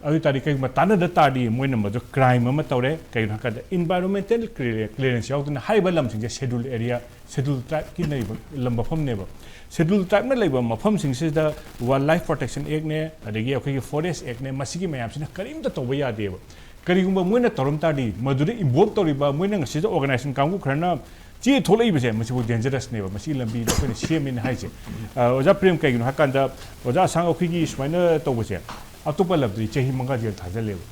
ꯑꯗꯨ ꯑꯣꯏ ꯇꯥꯔꯗꯤ ꯀꯩꯒꯨꯝꯕ ꯇꯥꯟꯅꯗ ꯇꯥꯔꯗꯤ ꯃꯣꯏꯅ ꯃꯗꯨ ꯀ꯭ꯔꯥꯏꯝ ꯑꯃ ꯇꯧꯔꯦ꯫ ꯀꯩꯒꯤꯅꯣ ꯍꯥꯏꯀꯥꯟꯗ ꯏꯟꯚꯥꯏꯔꯣꯟꯃꯦꯟꯇꯦꯜ ꯀ꯭ꯂꯤꯌꯔꯦꯟꯁ ꯌꯥꯎꯗꯅ ꯍꯥꯏꯔꯤꯕ ꯂꯝꯁꯤꯡꯁꯦ ꯁꯦꯗꯨꯜ ꯑꯦꯔꯤꯌꯥ, ꯁꯦꯗꯨꯜ ꯇ꯭ꯔꯥꯏꯕꯀꯤ ꯂꯩꯕ ꯂꯝ ꯃꯐꯝꯅꯦꯕ꯫ ꯁꯦꯗꯨꯜ ꯇ꯭ꯔꯥꯏꯕꯅ ꯂꯩꯕ ꯃꯐꯝꯁꯤꯡꯁꯤꯗ ꯋꯥꯏꯜ ꯂꯥꯏꯐ ꯄ꯭ꯔꯣꯇꯦꯛꯁꯟ ꯑꯦꯛꯅꯦ, ꯑꯗꯒꯤ ꯑꯩꯈꯣꯏꯒꯤ ꯐꯣꯔꯦꯁ ꯑꯦꯛꯅꯦ, ꯃꯁꯤꯒꯤ ꯃꯌꯥꯝꯁꯤꯅ ꯀꯔꯤꯝꯇ ꯇꯧꯕ ꯌꯥꯗꯦꯕ꯫ ꯀꯔꯤꯒꯨꯝꯕ ꯃꯣꯏꯅ ꯇꯧꯔꯝ ꯇꯥꯔꯗꯤ ꯃꯗꯨꯗ ꯏꯟꯚꯣꯜꯕ ꯇꯧꯔꯤꯕ ꯃꯣꯏꯅ ꯉꯁꯤꯗ ꯑꯣꯔꯒꯅꯥꯏꯖꯦꯁꯟ ꯀꯥꯡꯕꯨ ꯈꯔꯅ ꯆꯦ ꯊꯣꯛꯂꯛꯏꯕꯁꯦ ꯃꯁꯤꯕꯨ ꯗꯦꯟꯖꯔꯁꯅꯦꯕ꯫ ꯃꯁꯤꯒꯤ ꯂꯝꯕꯤꯗ ꯑꯩꯈꯣꯏꯅ ꯁꯦꯝꯃꯦꯅ ꯍꯥꯏꯁꯦ꯫ ꯑ, ꯑꯣꯖꯥ ꯄ꯭ꯔꯦꯝ, ꯀꯩꯒꯤꯅꯣ ꯍꯥꯏꯀꯥꯟꯗ ꯑꯣꯖꯥ ꯑꯁꯥꯡ ꯑꯩꯈꯣꯏꯒꯤ ꯁꯨꯃꯥꯏꯅ ꯇꯧꯕꯁꯦ ꯑꯇꯣꯞꯄ ꯂꯝꯗꯗꯤ ꯆꯍꯤ ꯃꯉꯥ ꯖꯦꯜ ꯊꯥꯖꯜꯂꯦꯕ꯫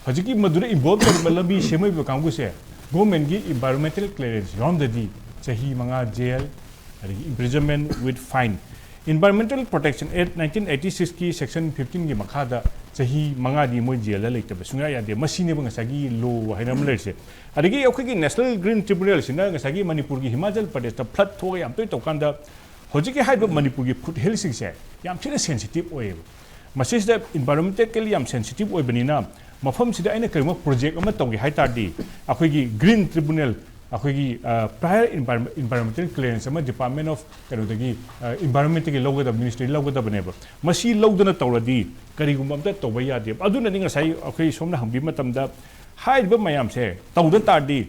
ꯍꯧꯖꯤꯛꯀꯤ ꯃꯗꯨꯗ ꯏꯟꯚꯣꯜꯕ ꯇꯧꯔꯤꯕ ꯂꯝꯕꯤ ꯁꯦꯝꯃꯛꯏꯕ ꯀꯥꯡꯕꯨꯁꯦ ꯒꯣꯔꯃꯦꯟꯒꯤ ꯏꯟꯚꯥꯏꯔꯣꯟꯃꯦꯟꯇꯦꯜ ꯀ꯭ꯂꯤꯌꯔꯦꯟꯁ ꯌꯥꯎꯔꯝꯗꯗꯤ ꯆꯍꯤ ꯃꯉꯥ ꯖꯦꯜ, ꯑꯗꯒꯤ imprisonment with fine꯫ Environmental Protection Act nineteen eighty sixꯀꯤ section fifteenꯒꯤ ꯃꯈꯥꯗ ꯆꯍꯤ ꯃꯉꯥꯗꯤ ꯃꯣꯏ ꯖꯦꯜꯗ ꯂꯩꯇꯕ ꯁꯨꯡꯌꯥ ꯌꯥꯗꯦ꯫ ꯃꯁꯤꯅꯦꯕ ꯉꯁꯥꯏꯒꯤ ꯂꯣ ꯍꯥꯏꯅ ꯑꯃ ꯂꯩꯔꯤꯁꯦ꯫ ꯑꯗꯒꯤ ꯑꯩꯈꯣꯏꯒꯤ National Green Tribunalꯁꯤꯅ ꯉꯁꯥꯏꯒꯤ ꯃꯅꯤꯄꯨꯔꯒꯤ ꯍꯤꯃꯥꯆꯜ ꯄ꯭ꯔꯗꯦꯁꯇ ꯐ꯭ꯂꯠ ꯊꯣꯛꯑꯒ ꯌꯥꯝ ꯇꯣꯏꯅ ꯇꯧꯀꯥꯟꯗ ꯍꯧꯖꯤꯛꯀꯤ ꯍꯥꯏꯔꯤꯕ ꯃꯅꯤꯄꯨꯔꯒꯤ ꯐꯨꯠ ꯍꯤꯜꯁꯤꯡꯁꯦ ꯌꯥꯝ ꯊꯤꯅ ꯁꯦꯟꯁꯤꯇꯤꯞ ꯑꯣꯏꯌꯦꯕ꯫ ꯃꯁꯤꯁꯤꯗ ꯏꯟꯚꯥꯏꯔꯣꯟꯃꯦꯟꯇꯦꯜꯂꯤ ꯌꯥꯝ ꯁꯦꯟꯁꯤꯇꯤꯞ ꯑꯣꯏꯕꯅꯤꯅ ꯃꯐꯝꯁꯤꯗ ꯑꯩꯅ ꯀꯔꯤꯒꯨꯝꯕ ꯄ꯭ꯔꯣꯖꯦꯛ ꯑꯃ ꯇꯧꯒꯦ ꯍꯥꯏ ꯇꯥꯔꯗꯤ ꯑꯩꯈꯣꯏꯒꯤ ꯒ꯭ꯔꯤꯟ ꯇ꯭ꯔꯤꯕꯨꯅꯦꯜ, ꯑꯩꯈꯣꯏꯒꯤ, ꯑ, prior environment, environmental clearance ꯑꯃ ꯗꯤꯄꯥꯔꯠꯃꯦꯟ ꯑꯣꯐ ꯀꯩꯅꯣꯗꯒꯤ, ꯑ, ꯏꯟꯚꯥꯏꯔꯣꯟꯃꯦꯟꯇꯒꯤ ꯂꯧꯒꯗꯕ, ꯃꯤꯅꯤꯁꯇ꯭ꯔꯤ ꯂꯧꯒꯗꯕꯅꯦꯕ꯫ ꯃꯁꯤ ꯂꯧꯗꯅ ꯇꯧꯔꯗꯤ ꯀꯔꯤꯒꯨꯝꯕ ꯑꯝꯇ ꯇꯧꯕ ꯌꯥꯗꯦꯕ꯫ ꯑꯗꯨꯅꯅꯤ ꯉꯁꯥꯏ ꯑꯩꯈꯣꯏ ꯁꯣꯝꯅ ꯍꯪꯕꯤꯕ ꯃꯇꯝꯗ ꯍꯥꯏꯔꯤꯕ ꯃꯌꯥꯝꯁꯦ ꯇꯧꯗ ꯇꯥꯔꯗꯤ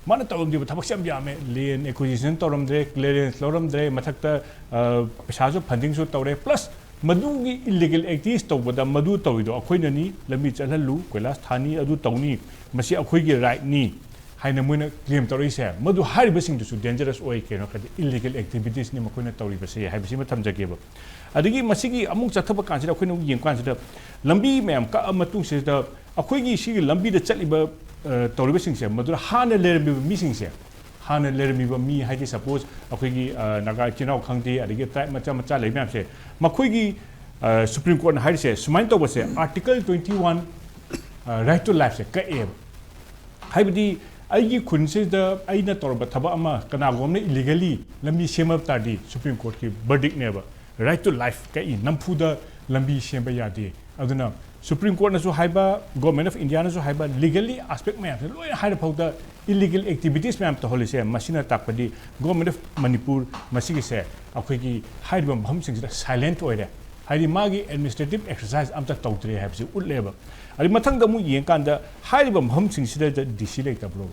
ꯃꯥꯅ ꯇꯧꯔꯝꯗ꯭ꯔꯤꯕ ꯊꯕꯛꯁꯦ ꯌꯥꯝ ꯌꯥꯝꯃꯦ꯫ ꯂꯦꯟ ꯑꯦꯀ꯭ꯋꯤꯖꯤꯁꯟ ꯇꯧꯔꯝꯗ꯭ꯔꯦ, ꯀ꯭ꯂꯤꯌꯔꯦꯟꯁ ꯂꯧꯔꯝꯗ꯭ꯔꯦ, ꯃꯊꯛꯇ, ꯑ, ꯄꯩꯁꯥꯁꯨ ꯐꯟꯗꯤꯡꯁꯨ ꯇꯧꯔꯦ, ꯄ꯭ꯂꯁ ꯃꯗꯨꯒꯤ ꯏꯜꯂꯤꯒꯦꯜ ꯑꯦꯛꯇꯤꯚꯤꯇꯤꯁ ꯇꯧꯕꯗ ꯃꯗꯨ ꯇꯧꯔꯤꯗꯣ ꯑꯩꯈꯣꯏꯅꯅꯤ, ꯂꯝꯕꯤ ꯆꯠꯍꯜꯂꯨ, ꯀꯣꯏꯂꯥꯁ ꯊꯥꯅꯤ, ꯑꯗꯨ ꯇꯧꯅꯤ, ꯃꯁꯤ ꯑꯩꯈꯣꯏꯒꯤ ꯔꯥꯏꯠꯅꯤ ꯍꯥꯏꯅ ꯃꯣꯏꯅ ꯀ꯭ꯂꯦꯝ ꯇꯧꯔꯛꯏꯁꯦ, ꯃꯗꯨ ꯍꯥꯏꯔꯤꯕꯁꯤꯡꯗꯨꯁꯨ ꯗꯦꯟꯖꯔꯁ ꯑꯣꯏ꯫ ꯀꯩꯅꯣ ꯍꯥꯏꯗꯤ ꯏꯜꯂꯤꯒꯦꯜ ꯑꯦꯛꯇꯤꯚꯤꯇꯤꯁꯅꯤ ꯃꯈꯣꯏꯅ ꯇꯧꯔꯤꯕꯁꯦ ꯍꯥꯏꯕꯁꯤꯃ ꯊꯝꯖꯒꯦꯕ꯫ ꯑꯗꯒꯤ ꯃꯁꯤꯒꯤ ꯑꯃꯨꯛ ꯆꯠꯊꯕ ꯀꯥꯟꯁꯤꯗ ꯑꯩꯈꯣꯏꯅ ꯑꯃꯨꯛ ꯌꯦꯡꯕ ꯀꯥꯟꯁꯤꯗ ꯂꯝꯕꯤ ꯃꯌꯥꯝ ꯀꯛꯑ ꯃꯇꯨꯡꯁꯤꯗ ꯑꯩꯈꯣꯏꯒꯤ ꯁꯤꯒꯤ ꯂꯝꯕꯤꯗ ꯆꯠꯂꯤꯕ, ꯑ, ꯇꯧꯔꯤꯕꯁꯤꯡꯁꯦ ꯃꯗꯨꯗ ꯍꯥꯟꯅ ꯂꯩꯔꯝꯃꯤꯕ ꯃꯤꯁꯤꯡꯁꯦ, ꯍꯥꯟꯅ ꯂꯩꯔꯝꯃꯤꯕ ꯃꯤ ꯍꯥꯏꯗꯤ ꯁꯄꯣꯁ ꯑꯩꯈꯣꯏꯒꯤ, ꯑ, ꯅꯥꯒꯥ ꯏꯆꯤꯟ ꯏꯅꯥꯎ ꯈꯪꯗꯦ, ꯑꯗꯒꯤ ꯇ꯭ꯔꯥꯏꯕ ꯃꯆꯥ ꯃꯆꯥ ꯂꯩ ꯃꯌꯥꯝꯁꯦ, ꯃꯈꯣꯏꯒꯤ, ꯑ, ꯁꯨꯄ꯭ꯔꯤꯝ ꯀꯣꯔꯠꯅ ꯍꯥꯏꯔꯤꯁꯦ ꯁꯨꯃꯥꯏꯅ ꯇꯧꯕꯁꯦ Article twenty one, right to lifeꯁꯦ ꯀꯛꯑꯦꯕ꯫ ꯍꯥꯏꯕꯗꯤ ꯑꯩꯒꯤ ꯈꯨꯟꯁꯤꯗ ꯑꯩꯅ ꯇꯧꯔꯕ ꯊꯕꯛ ꯑꯃ ꯀꯅꯥꯒꯨꯝꯕ ꯑꯃꯅ ꯏꯜꯂꯤꯒꯦꯜꯂꯤ ꯂꯝꯕꯤ ꯁꯦꯝꯃ ꯇꯥꯔꯗꯤ ꯁꯨꯄ꯭ꯔꯤꯝ ꯀꯣꯔꯠꯀꯤ ꯕꯔꯗꯤꯛꯅꯦꯕ꯫ Right to life ꯀꯛꯏ, ꯅꯝꯐꯨꯗ ꯂꯝꯕꯤ ꯁꯦꯝꯕ ꯌꯥꯗꯦ꯫ ꯑꯗꯨꯅ ꯁꯨꯄ꯭ꯔꯤꯝ ꯀꯣꯔꯠꯅꯁꯨ ꯍꯥꯏꯕ, ꯒꯣꯔꯃꯦꯟ ꯑꯣꯐ ꯏꯟꯗꯤꯌꯥꯅꯁꯨ ꯍꯥꯏꯕ, ꯂꯤꯒꯦꯜꯂꯤ ꯑꯦꯁꯄꯦꯛ ꯃꯌꯥꯝꯁꯦ ꯂꯣꯏꯅ ꯍꯥꯏꯔ ꯐꯥꯎꯗ ꯏꯜꯂꯤꯒꯦꯜ ꯑꯦꯛꯇꯤꯚꯤꯇꯤꯁ ꯃꯌꯥꯝ ꯇꯧꯍꯜꯂꯤꯁꯦ ꯃꯁꯤꯅ ꯇꯥꯛꯄꯗꯤ ꯒꯣꯔꯃꯦꯟ ꯑꯣꯐ ꯃꯅꯤꯄꯨꯔ ꯃꯁꯤꯒꯤꯁꯦ ꯑꯩꯈꯣꯏꯒꯤ ꯍꯥꯏꯔꯤꯕ ꯃꯐꯝꯁꯤꯡꯁꯤꯗ ꯁꯥꯏꯂꯦꯟꯠ ꯑꯣꯏꯔꯦ꯫ ꯍꯥꯏꯗꯤ ꯃꯥꯒꯤ administrative exercise ꯑꯝꯇ ꯇꯧꯗ꯭ꯔꯦ ꯍꯥꯏꯕꯁꯤ ꯎꯠꯂꯦꯕ꯫ ꯑꯗꯩ ꯃꯊꯪꯗ ꯑꯃꯨꯛ ꯌꯦꯡꯀꯥꯟꯗ ꯍꯥꯏꯔꯤꯕ ꯃꯐꯝꯁꯤꯡꯁꯤꯗ ꯗꯤ ꯁꯤ ꯂꯩꯇꯕ꯭ꯔꯣ?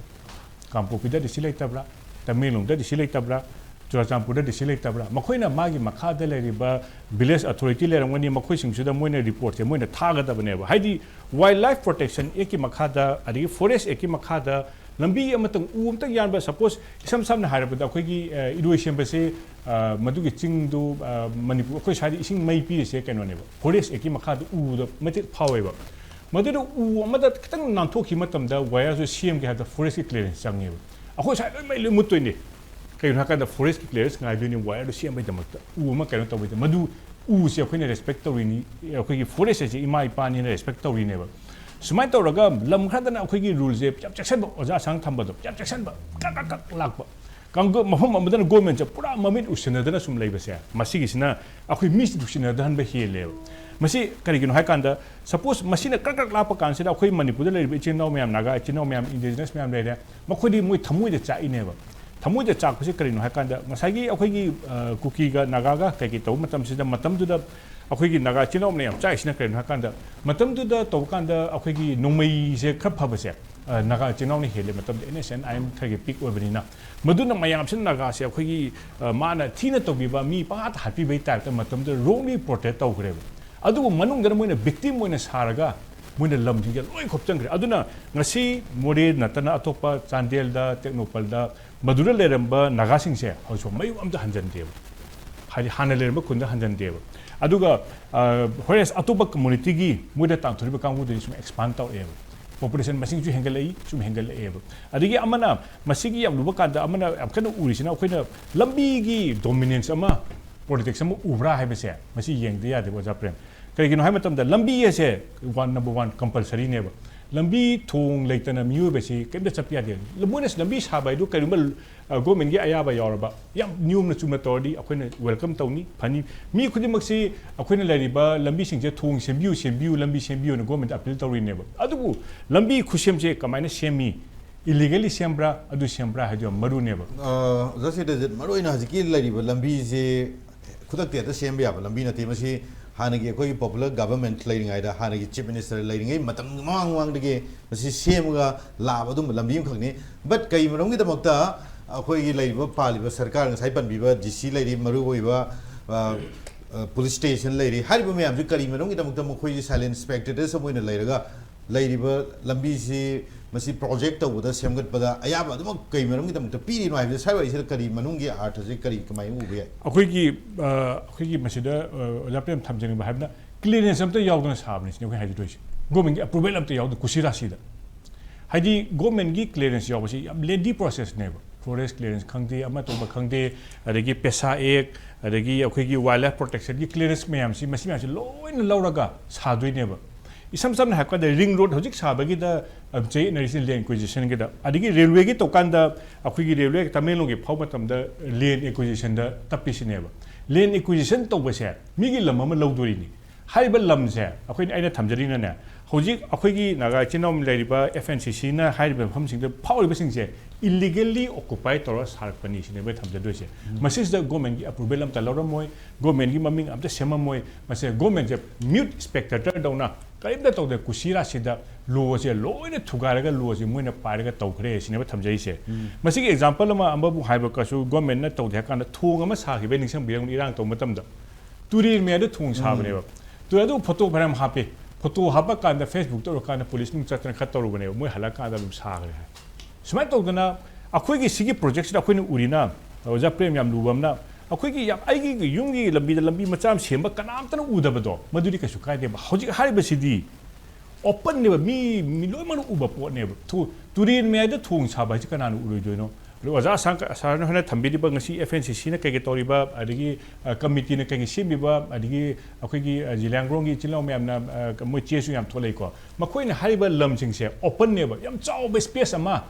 ꯀꯥꯡꯄꯣꯛꯄꯤꯗ ꯗꯤ ꯁꯤ ꯂꯩꯇꯕ꯭ꯔꯥ? ꯇꯃꯦꯡꯂꯣꯡꯗ ꯗꯤ ꯁꯤ ꯂꯩꯇꯕ꯭ꯔꯥ? ꯆꯨꯔꯥꯆꯥꯟꯄꯨꯔꯗ ꯗꯤ ꯁꯤ ꯂꯩꯇꯕ꯭ꯔꯥ? ꯃꯈꯣꯏꯅ ꯃꯥꯒꯤ ꯃꯈꯥꯗ ꯂꯩꯔꯤꯕ village authority ꯂꯩꯔꯝꯒꯅꯤ, ꯃꯈꯣꯏꯁꯤꯡꯁꯤꯗ ꯃꯣꯏꯅ ꯔꯤꯄꯣꯔꯠꯁꯦ ꯃꯣꯏꯅ ꯊꯥꯒꯗꯕꯅꯦꯕ꯫ ꯍꯥꯏꯗꯤ Wildlife Protection Actꯀꯤ ꯃꯈꯥꯗ, ꯑꯗꯒꯤ Forest Actꯀꯤ ꯃꯈꯥꯗ ꯂꯝꯕꯤ ꯑꯃꯇꯪ, ꯎ ꯑꯃꯇꯪ ꯌꯥꯟꯕ, suppose ꯏꯁꯝ ꯁꯝꯅ ꯍꯥꯏꯔꯕꯗ ꯑꯩꯈꯣꯏꯒꯤ, ꯑ, ꯏꯔꯣꯏ ꯁꯦꯝꯕꯁꯦ, ꯑ, ꯃꯗꯨꯒꯤ ꯆꯤꯡꯗꯨ, ꯑ, ꯃꯅꯤꯄꯨꯔ, ꯑꯩꯈꯣꯏ ꯁ꯭ꯋꯥꯏꯗ ꯏꯁꯤꯡ ꯃꯩ ꯄꯤꯔꯤꯁꯦ ꯀꯩꯅꯣꯅꯦꯕ, Forest Actꯀꯤ ꯃꯈꯥꯗ ꯎꯗ ꯃꯇꯤꯛ ꯐꯥꯎꯋꯦꯕ꯫ ꯃꯗꯨꯗ ꯎ ꯑꯃꯗ ꯈꯤꯇꯪ ꯅꯥꯟꯊꯣꯛꯈꯤꯕ ꯃꯇꯝꯗ wireꯁꯨ ꯁꯦꯝꯒꯦ ꯍꯥꯏꯕꯗ forestꯀꯤ clearance ꯆꯪꯉꯦꯕ꯫ ꯑꯩꯈꯣꯏ ꯁ꯭ꯋꯥꯏꯗ ꯂꯣꯏ ꯃꯩ ꯂꯣꯏ ꯃꯨꯠꯇꯣꯏꯅꯦ꯫ ꯀꯩꯒꯤꯅꯣ ꯍꯥꯏꯀꯥꯟꯗ forestꯀꯤ clearance ꯉꯥꯏꯗꯣꯏꯅꯤ wireꯗꯨ ꯁꯦꯝꯕꯩꯗꯃꯛꯇ, ꯎ ꯑꯃ ꯀꯩꯅꯣ ꯇꯧꯕꯩꯗꯃꯛꯇ꯫ ꯃꯗꯨ ꯎꯁꯦ ꯑꯩꯈꯣꯏꯅ respect ꯇꯧꯔꯤꯅꯤ, ꯑꯩꯈꯣꯏꯒꯤ forest ꯍꯥꯏꯁꯦ ꯏꯃꯥ ꯏꯄꯥꯅꯤꯅ respect ꯇꯧꯔꯤꯅꯦꯕ꯫ ꯁꯨꯃꯥꯏꯅ ꯇꯧꯔꯒ ꯂꯝ ꯈꯔꯗꯅ ꯑꯩꯈꯣꯏꯒꯤ ruleꯁꯦ ꯌꯥꯝ ꯆꯦꯛꯁꯤꯟꯕ, ꯑꯣꯖꯥ ꯑꯁꯥꯡ ꯊꯝꯕꯗꯣ ꯌꯥꯝ ꯆꯦꯛꯁꯤꯟꯕ, ꯀꯛ ꯀꯛ ꯀꯛ ꯂꯥꯛꯄ꯫ ꯀꯥꯡꯒ-, ꯃꯐꯝ ꯑꯃꯗꯅ governmentꯁꯦ ꯄꯨꯔꯥ ꯃꯃꯤꯠ ꯎꯁꯤꯟꯅꯗꯅ ꯁꯨꯝ ꯂꯩꯕꯁꯦ, ꯃꯁꯤꯒꯤꯁꯤꯅ ꯑꯩꯈꯣꯏ ꯃꯤꯁꯤꯗꯤ ꯎꯁꯤꯟꯅꯗꯍꯟꯕ ꯍꯦꯜꯂꯦꯕ꯫ ꯃꯁꯤ ꯀꯔꯤꯒꯤꯅꯣ ꯍꯥꯏꯀꯥꯟꯗ, suppose ꯃꯁꯤꯅ ꯀ꯭ꯔꯛ ꯀ꯭ꯔꯛ ꯂꯥꯞꯄ ꯀꯥꯟꯁꯤꯗ ꯑꯩꯈꯣꯏ ꯃꯅꯤꯄꯨꯔꯗ ꯂꯩꯔꯤꯕ ꯏꯆꯤꯟ ꯏꯅꯥꯎ ꯃꯌꯥꯝ, ꯅꯥꯒꯥ ꯏꯆꯤꯟ ꯏꯅꯥꯎ ꯃꯌꯥꯝ, indigenous ꯃꯌꯥꯝ ꯂꯩꯔꯦ, ꯃꯈꯣꯏꯗꯤ ꯃꯣꯏ ꯊꯃꯣꯏꯗ ꯆꯥꯛꯏꯅꯦꯕ꯫ ꯊꯃꯣꯏꯗ ꯆꯥꯛꯄꯁꯦ ꯀꯔꯤꯅꯣ ꯍꯥꯏꯀꯥꯟꯗ, ꯉꯁꯥꯏꯒꯤ ꯑꯩꯈꯣꯏꯒꯤ, ꯑ, ꯀꯨꯀꯤꯒ ꯅꯥꯒꯥꯒ ꯀꯩꯀꯩ ꯇꯧꯕ ꯃꯇꯝꯁꯤꯗ, ꯃꯇꯝꯗꯨꯗ ꯑꯩꯈꯣꯏꯒꯤ ꯅꯥꯒꯥ ꯏꯆꯤꯟ ꯏꯅꯥꯎ ꯃꯌꯥꯝ ꯆꯥꯛꯏꯁꯤꯅ ꯀꯔꯤꯅꯣ ꯍꯥꯏꯀꯥꯟꯗ, ꯃꯇꯝꯗꯨꯗ ꯇꯧꯕ ꯀꯥꯟꯗ ꯑꯩꯈꯣꯏꯒꯤ ꯅꯣꯡꯃꯩꯁꯦ ꯈꯔ ꯐꯕꯁꯦ, ꯑ, ꯅꯥꯒꯥ ꯏꯆꯤꯟ ꯏꯅꯥꯎꯅ ꯍꯦꯜꯂꯦ꯫ ꯃꯇꯝꯗꯨꯗ N S N I M ꯈꯔꯒꯤ peak ꯑꯣꯏꯕꯅꯤꯅ, ꯃꯗꯨꯅ ꯃꯌꯥꯝꯁꯤꯅ ꯅꯥꯒꯥꯁꯦ ꯑꯩꯈꯣꯏꯒꯤ, ꯑ, ꯃꯥꯅ ꯊꯤꯅ ꯇꯧꯕꯤꯕ, ꯃꯤ ꯄꯪꯍꯥꯠꯇ ꯍꯥꯠꯄꯤꯕꯒꯤ typeꯇ ꯃꯇꯝꯗꯨꯗ wrongly portray ꯇꯧꯈ꯭ꯔꯦꯕ꯫ ꯑꯗꯨꯕꯨ ꯃꯅꯨꯡꯗꯅ ꯃꯣꯏꯅ victim ꯑꯣꯏꯅ ꯁꯥꯔꯒ ꯃꯣꯏꯅ ꯂꯝꯁꯤꯡꯁꯦ ꯂꯣꯏ ꯈꯣꯞꯆꯟꯈ꯭ꯔꯦ꯫ ꯑꯗꯨꯅ ꯉꯁꯤ ꯃꯣꯔꯦ ꯅꯠꯇꯅ ꯑꯇꯣꯞꯄ ꯆꯥꯟꯗꯦꯜꯗ, ꯇꯦꯡꯅꯧꯄꯜꯗ, ꯃꯗꯨꯗ ꯂꯩꯔꯝꯕ ꯅꯥꯒꯥꯁꯤꯡꯁꯦ ꯍꯧꯖꯤꯛꯐꯥꯎ ꯃꯌꯨꯝ ꯑꯝꯇ ꯍꯟꯖꯟꯗꯦꯕ꯫ ꯍꯥꯏꯗꯤ ꯍꯥꯟꯅ ꯂꯩꯔꯝꯕ ꯈꯨꯟꯗ ꯍꯟꯖꯟꯗꯦꯕ꯫ ꯑꯗꯨꯒ, ꯑ, whereas ꯑꯇꯣꯞꯄ communityꯒꯤ ꯃꯣꯏꯗ ꯇꯥꯟꯊꯣꯔꯛꯏꯕ ꯀꯥꯡꯕꯨꯗꯨꯗꯤ ꯁꯨꯝ expand ꯇꯧꯔꯛꯑꯦꯕ꯫ Population ꯃꯁꯤꯡꯁꯨ ꯍꯦꯟꯒꯠꯂꯛꯏ, ꯁꯨꯝ ꯍꯦꯟꯒꯠꯂꯛꯑꯦꯕ꯫ ꯑꯗꯒꯤ ꯑꯃꯅ, ꯃꯁꯤꯒꯤ ꯌꯥꯝ ꯂꯨꯕ ꯀꯥꯟꯗ ꯑꯃꯅ ꯌꯥꯝ ꯀꯟꯅ ꯎꯔꯤꯁꯤꯅ ꯑꯩꯈꯣꯏꯅ ꯂꯝꯕꯤꯒꯤ dominance ꯑꯃ, politics ꯑꯃ ꯎꯕ꯭ꯔꯥ ꯍꯥꯏꯕꯁꯦ ꯃꯁꯤ ꯌꯦꯡꯗ ꯌꯥꯗꯦꯕ, ꯑꯣꯖꯥ ꯄ꯭ꯔꯦꯝ꯫ ꯀꯔꯤꯒꯤꯅꯣ ꯍꯥꯏꯕ ꯃꯇꯝꯗ ꯂꯝꯕꯤ ꯑꯁꯦ one, number one, compulsoryꯅꯦꯕ꯫ ꯂꯝꯕꯤ ꯊꯣꯡ ꯂꯩꯇꯅ ꯃꯤꯑꯣꯏꯕꯁꯤ ꯀꯩꯝꯇ ꯆꯠꯄ ꯌꯥꯗꯦ꯫ ꯃꯣꯏꯅ ꯂꯝꯕꯤ ꯁꯥꯕ ꯍꯥꯏꯗꯨ ꯀꯔꯤꯒꯨꯝꯕ, ꯑ, governmentꯀꯤ ꯑꯌꯥꯕ ꯌꯥꯎꯔꯕ, ꯌꯥꯝ ꯅꯤꯌꯣꯝꯅ ꯆꯨꯝꯅ ꯇꯧꯔꯗꯤ ꯑꯩꯈꯣꯏꯅ welcome ꯇꯧꯅꯤ, ꯐꯅꯤ꯫ ꯃꯤ ꯈꯨꯗꯤꯡꯃꯛꯁꯤ ꯑꯩꯈꯣꯏꯅ ꯂꯩꯔꯤꯕ ꯂꯝꯕꯤꯁꯤꯡꯁꯦ ꯊꯣꯡ ꯁꯦꯝꯕꯤꯌꯨ, ꯁꯦꯝꯕꯤꯌꯨ, ꯂꯝꯕꯤ ꯁꯦꯝꯕꯤꯌꯨꯅ governmentꯇ appeal ꯇꯧꯔꯤꯅꯦꯕ꯫ ꯑꯗꯨꯕꯨ ꯂꯝꯕꯤ ꯈꯨꯁꯦꯝꯁꯦ ꯀꯃꯥꯏꯅ ꯁꯦꯝꯃꯤ? Illegally ꯁꯦꯝꯕ꯭ꯔꯥ, ꯑꯗꯨ ꯁꯦꯝꯕ꯭ꯔꯥ ꯍꯥꯏꯗꯨ ꯌꯥꯝ ꯃꯔꯨꯅꯦꯕ꯫ ꯑ, ꯑꯣꯖꯥ ꯁꯤꯗꯖꯤꯠ, ꯃꯔꯨꯑꯣꯏꯅ ꯍꯧꯖꯤꯛꯀꯤ ꯂꯩꯔꯤꯕ ꯂꯝꯕꯤꯁꯦ ꯈꯨꯗꯛꯇ ꯍꯦꯛꯇ ꯁꯦꯝꯕ ꯌꯥꯕ ꯂꯝꯕꯤ ꯅꯠꯇꯦ꯫ ꯃꯁꯤ ꯍꯥꯟꯅꯒꯤ ꯑꯩꯈꯣꯏꯒꯤ ꯄꯣꯄꯨꯂꯔ ꯒꯚꯔꯟꯃꯦꯟꯠ ꯂꯩꯔꯤꯉꯩꯗ, ꯍꯥꯟꯅꯒꯤ ꯆꯤꯐ ꯃꯤꯅꯤꯁꯇꯔ ꯂꯩꯔꯤꯉꯩ ꯃꯇꯝ ꯃꯃꯥꯡ ꯃꯃꯥꯡꯗꯒꯤ ꯃꯁꯤ ꯁꯦꯝꯃꯒ ꯂꯥꯛꯑꯕ ꯑꯗꯨꯝꯕ ꯂꯝꯕꯤ ꯑꯃꯈꯛꯅꯤ꯫ ꯕꯠ ꯀꯔꯤ ꯃꯔꯝꯒꯤꯗꯃꯛꯇ ꯑꯩꯈꯣꯏꯒꯤ ꯂꯩꯔꯤꯕ ꯄꯥꯜꯂꯤꯕ ꯁꯔꯀꯥꯔ, ꯉꯁꯥꯏ ꯄꯟꯕꯤꯕ ꯗꯤ ꯁꯤ ꯂꯩꯔꯤ, ꯃꯔꯨꯑꯣꯏꯕ ꯄꯨꯂꯤꯁ ꯁ꯭ꯇꯦꯁꯟ ꯂꯩꯔꯤ, ꯍꯥꯏꯔꯤꯕ ꯃꯌꯥꯝꯁꯤ ꯀꯔꯤ ꯃꯔꯝꯒꯤꯗꯃꯛꯇ ꯃꯈꯣꯏꯁꯤ ꯁꯥꯏꯂꯦꯟ ꯁ꯭ꯄꯦꯛꯇꯦꯇꯔꯁ ꯑꯃ ꯑꯣꯏꯅ ꯂꯩꯔꯒ ꯂꯩꯔꯤꯕ ꯂꯝꯕꯤꯁꯤ ꯃꯁꯤ ꯄ꯭ꯔꯣꯖꯦꯛ ꯇꯧꯕꯗ, ꯁꯦꯝꯒꯠꯄꯗ ꯑꯌꯥꯕ ꯑꯗꯨꯃꯛ ꯀꯩ ꯃꯔꯝꯒꯤꯗꯃꯛꯇ ꯄꯤꯔꯤꯅꯣ ꯍꯥꯏꯕꯁꯦ, ꯁ꯭ꯋꯥꯏ ꯋꯥꯔꯤꯁꯤꯗ ꯀꯔꯤ ꯃꯅꯨꯡꯒꯤ ꯑꯥꯔꯊꯁꯦ ꯀꯔꯤ, ꯀꯃꯥꯏꯅ ꯎꯕ ꯌꯥꯏ? ꯑꯩꯈꯣꯏꯒꯤ, ꯑ, ꯑꯩꯈꯣꯏꯒꯤ ꯃꯁꯤꯗ, ꯑ, ꯑꯣꯖꯥ ꯄ꯭ꯔꯦꯝ ꯊꯝꯖꯅꯤꯡꯕ ꯍꯥꯏꯕꯅ, ꯀ꯭ꯂꯤꯌꯥꯔꯦꯟꯁ ꯑꯝꯇ ꯌꯥꯎꯗꯅ ꯁꯥꯕꯅꯤ ꯁꯤꯅꯤ ꯑꯩꯈꯣꯏ ꯍꯥꯏꯖꯗꯣꯏꯁꯦ꯫ ꯒꯣꯔꯃꯦꯟꯒꯤ ꯑꯦꯄ꯭ꯔꯨꯚꯦꯜ ꯑꯝꯇ ꯌꯥꯎꯗꯅ ꯀꯨꯁꯤ ꯔꯥꯁꯤꯗ꯫ ꯍꯥꯏꯗꯤ ꯒꯣꯔꯃꯦꯟꯒꯤ ꯀ꯭ꯂꯤꯌꯥꯔꯦꯟꯁ ꯌꯥꯎꯕꯁꯤ ꯌꯥꯝ ꯂꯦꯟꯗꯤ ꯄ꯭ꯔꯣꯁꯦꯁꯅꯦꯕ꯫ ꯐꯣꯔꯦꯁ ꯀ꯭ꯂꯤꯌꯥꯔꯦꯟꯁ ꯈꯪꯗꯦ, ꯑꯃ ꯇꯧꯕ ꯈꯪꯗꯦ, ꯑꯗꯒꯤ ꯄꯦꯁꯥ ꯑꯦꯛ, ꯑꯗꯒꯤ ꯑꯩꯈꯣꯏꯒꯤ ꯋꯥꯏꯜ ꯂꯥꯏꯐ ꯄ꯭ꯔꯣꯇꯦꯛꯁꯟꯒꯤ ꯀ꯭ꯂꯤꯌꯥꯔꯦꯟꯁ ꯃꯌꯥꯝꯁꯤ, ꯃꯁꯤ ꯃꯌꯥꯝꯁꯤ ꯂꯣꯏꯅ ꯂꯧꯔꯒ ꯁꯥꯗꯣꯏꯅꯦꯕ꯫ ꯏꯁꯝ ꯁꯝꯅ ꯍꯥꯏꯔꯕꯗ, ꯔꯤꯡ ꯔꯣꯗ ꯍꯧꯖꯤꯛ ꯁꯥꯕꯒꯤꯗ, ꯑ, ꯆꯌꯦꯠꯅꯔꯤꯁꯤ ꯂꯦꯟ ꯑꯦꯀ꯭ꯋꯤꯖꯤꯁꯟꯒꯤꯗ꯫ ꯑꯗꯒꯤ ꯔꯦꯜꯋꯦꯒꯤ ꯇꯧꯀꯥꯟꯗ, ꯑꯩꯈꯣꯏꯒꯤ ꯔꯦꯜꯋꯦ ꯇꯃꯦꯡꯂꯣꯡꯒꯤ ꯐꯥꯎꯕ ꯃꯇꯝꯗ ꯂꯦꯟ ꯑꯦꯀ꯭ꯋꯤꯖꯤꯁꯟꯗ ꯇꯞꯄꯤꯁꯤꯅꯦꯕ꯫ ꯂꯦꯟ ꯑꯦꯀ꯭ꯋꯤꯖꯤꯁꯟ ꯇꯧꯕꯁꯦ ꯃꯤꯒꯤ ꯂꯝ ꯑꯃ ꯂꯧꯗꯣꯔꯤꯅꯤ꯫ ꯍꯥꯏꯔꯤꯕ ꯂꯝꯁꯦ ꯑꯩꯈꯣꯏꯅ, ꯑꯩꯅ ꯊꯝꯖꯔꯤꯅꯅꯦ, ꯍꯧꯖꯤꯛ ꯑꯩꯈꯣꯏꯒꯤ ꯅꯥꯒꯥ ꯏꯆꯤꯟ ꯏꯅꯥꯎ ꯂꯩꯔꯤꯕ ꯑꯦꯐ ꯑꯦꯟ ꯁꯤ ꯁꯤꯅ ꯍꯥꯏꯔꯤꯕ ꯃꯐꯝꯁꯤꯡꯗ ꯐꯥꯎꯔꯤꯕꯁꯤꯡꯁꯦ ꯏꯂꯤꯒꯦꯜꯂꯤ ꯑꯣꯀꯨꯄꯥꯏ ꯇꯧꯔꯒ ꯁꯥꯔꯛꯄꯅꯤ ꯁꯤꯅꯦꯕ ꯑꯩ ꯊꯝꯖꯗꯣꯏꯁꯦ꯫ ꯎꯝ꯫ ꯃꯁꯤꯁꯤꯗ ꯒꯣꯔꯃꯦꯟꯒꯤ ꯑꯦꯄ꯭ꯔꯨꯚꯦꯜ ꯑꯝꯇ ꯂꯧꯔꯝꯃꯣꯏ, ꯒꯣꯔꯃꯦꯟꯒꯤ ꯃꯃꯤꯡ ꯑꯝꯇ ꯁꯦꯝꯃꯝꯃꯣꯏ꯫ ꯃꯁꯦ ꯒꯣꯔꯃꯦꯟꯁꯦ ꯃ꯭ꯌꯨꯠ ꯁ꯭ꯄꯦꯛꯇꯦꯇꯔꯗꯧꯅ ꯀꯔꯤꯝꯇ ꯇꯧꯗꯦ, ꯀꯨꯁꯤ ꯔꯥꯁꯤꯗ ꯂꯣꯁꯦ ꯂꯣꯏꯅ ꯊꯨꯒꯥꯏꯔꯒ ꯂꯣꯁꯦ ꯃꯣꯏꯅ ꯄꯥꯏꯔꯒ ꯇꯧꯈ꯭ꯔꯦ ꯁꯤꯅꯦꯕ ꯊꯝꯖꯔꯤꯁꯦ꯫ ꯎꯝ꯫ ꯃꯁꯤꯒꯤ ꯑꯦꯛꯖꯥꯝꯄꯜ ꯑꯃ ꯑꯃꯕꯨ ꯍꯥꯏꯕ ꯀꯁꯨ, ꯒꯣꯔꯃꯦꯟꯅ ꯇꯧꯗꯦ ꯍꯥꯏ ꯀꯥꯟꯗ ꯊꯣꯡ ꯑꯃ ꯁꯥꯈꯤꯕ ꯅꯤꯡꯁꯤꯡꯕꯤꯔꯝꯒꯅꯤ, ꯏꯔꯥꯡ ꯇꯧꯕ ꯃꯇꯝꯗ ꯇꯨꯔꯦꯜ ꯃꯌꯥꯏꯗ ꯊꯣꯡ ꯁꯥꯕꯅꯦꯕ꯫ ꯎꯝ꯫ ꯇꯨꯔꯦꯜ ꯑꯗꯨ ꯐꯣꯇꯣ ꯐꯅꯌꯥꯝ ꯍꯥꯞꯄꯦ꯫ ꯐꯣꯇꯣ ꯍꯥꯞꯄ ꯀꯥꯟꯗ Facebook ꯇ ꯎꯔꯀꯥꯟꯗ ꯄꯨꯂꯤꯁ ꯅꯨꯡ ꯆꯠꯇꯅ ꯈꯔ ꯇꯧꯔꯨꯕꯅꯦꯕ꯫ ꯃꯣꯏ ꯍꯜꯂꯛꯑꯀꯥꯟꯗ ꯑꯗꯨꯝ ꯁꯥꯈ꯭ꯔꯦ ꯍꯥꯏ꯫ ꯁꯨꯃꯥꯏꯅ ꯇꯧꯗꯅ ꯑꯩꯈꯣꯏꯒꯤ ꯁꯤꯒꯤ ꯄ꯭ꯔꯣꯖꯦꯛꯁꯤꯗ ꯑꯩꯈꯣꯏꯅ ꯎꯔꯤꯅ, ꯑꯣꯖꯥ ꯄ꯭ꯔꯦꯝ, ꯌꯥꯝ ꯂꯨꯕ ꯑꯃꯅ, ꯑꯩꯈꯣꯏꯒꯤ ꯌꯥꯝ, ꯑꯩꯒꯤ ꯌꯨꯝꯒꯤ ꯂꯝꯕꯤꯗ ꯂꯝꯕꯤ ꯃꯆꯥ ꯑꯃ ꯁꯦꯝꯕ ꯀꯅꯥꯝꯇꯅ ꯎꯗꯕꯗꯣ, ꯃꯗꯨꯗꯤ ꯀꯩꯁꯨ ꯀꯥꯏꯗꯦꯕ꯫ ꯍꯧꯖꯤꯛ ꯍꯥꯏꯔꯤꯕꯁꯤꯗꯤ ꯑꯣꯄꯟꯅꯦꯕ, ꯃꯤ, ꯃꯤ ꯂꯣꯏꯅꯃꯛꯅ ꯎꯕ ꯄꯣꯠꯅꯦꯕ꯫ ꯊꯨ-, ꯇꯨꯔꯦꯜ ꯃꯌꯥꯏꯗ ꯊꯣꯡ ꯁꯥꯕ ꯍꯥꯏꯁꯤ ꯀꯅꯥꯅ ꯎꯔꯣꯏꯗꯣꯏꯅꯣ? ꯑꯗꯨ ꯑꯣꯖꯥ ꯑꯁꯥ-, ꯑꯁꯥꯔꯅ ꯍꯣꯏꯅ ꯊꯝꯕꯤꯔꯤꯕ ꯉꯁꯤ ꯑꯦꯐ ꯑꯦꯟ ꯁꯤ ꯁꯤꯅ ꯀꯩꯀꯩ ꯇꯧꯔꯤꯕ, ꯑꯗꯒꯤ, ꯑ, ꯀꯃꯤꯇꯤꯅ ꯀꯩꯀꯩ ꯁꯦꯝꯃꯤꯕ, ꯑꯗꯒꯤ ꯑꯩꯈꯣꯏꯒꯤ, ꯑ, ꯖꯤꯂꯤꯌꯥꯡꯔꯣꯡꯒꯤ ꯏꯆꯤꯜ ꯏꯅꯥꯎ ꯃꯌꯥꯝꯅ, ꯑ, ꯃꯣꯏ ꯆꯦꯁꯨ ꯌꯥꯝ ꯊꯣꯛꯂꯛꯏꯀꯣ꯫ ꯃꯈꯣꯏꯅ ꯍꯥꯏꯔꯤꯕ ꯂꯝꯁꯤꯡꯁꯦ ꯑꯣꯄꯟꯅꯦꯕ, ꯌꯥꯝ ꯆꯥꯎꯕ ꯁ꯭ꯄꯦꯁ ꯑꯃ,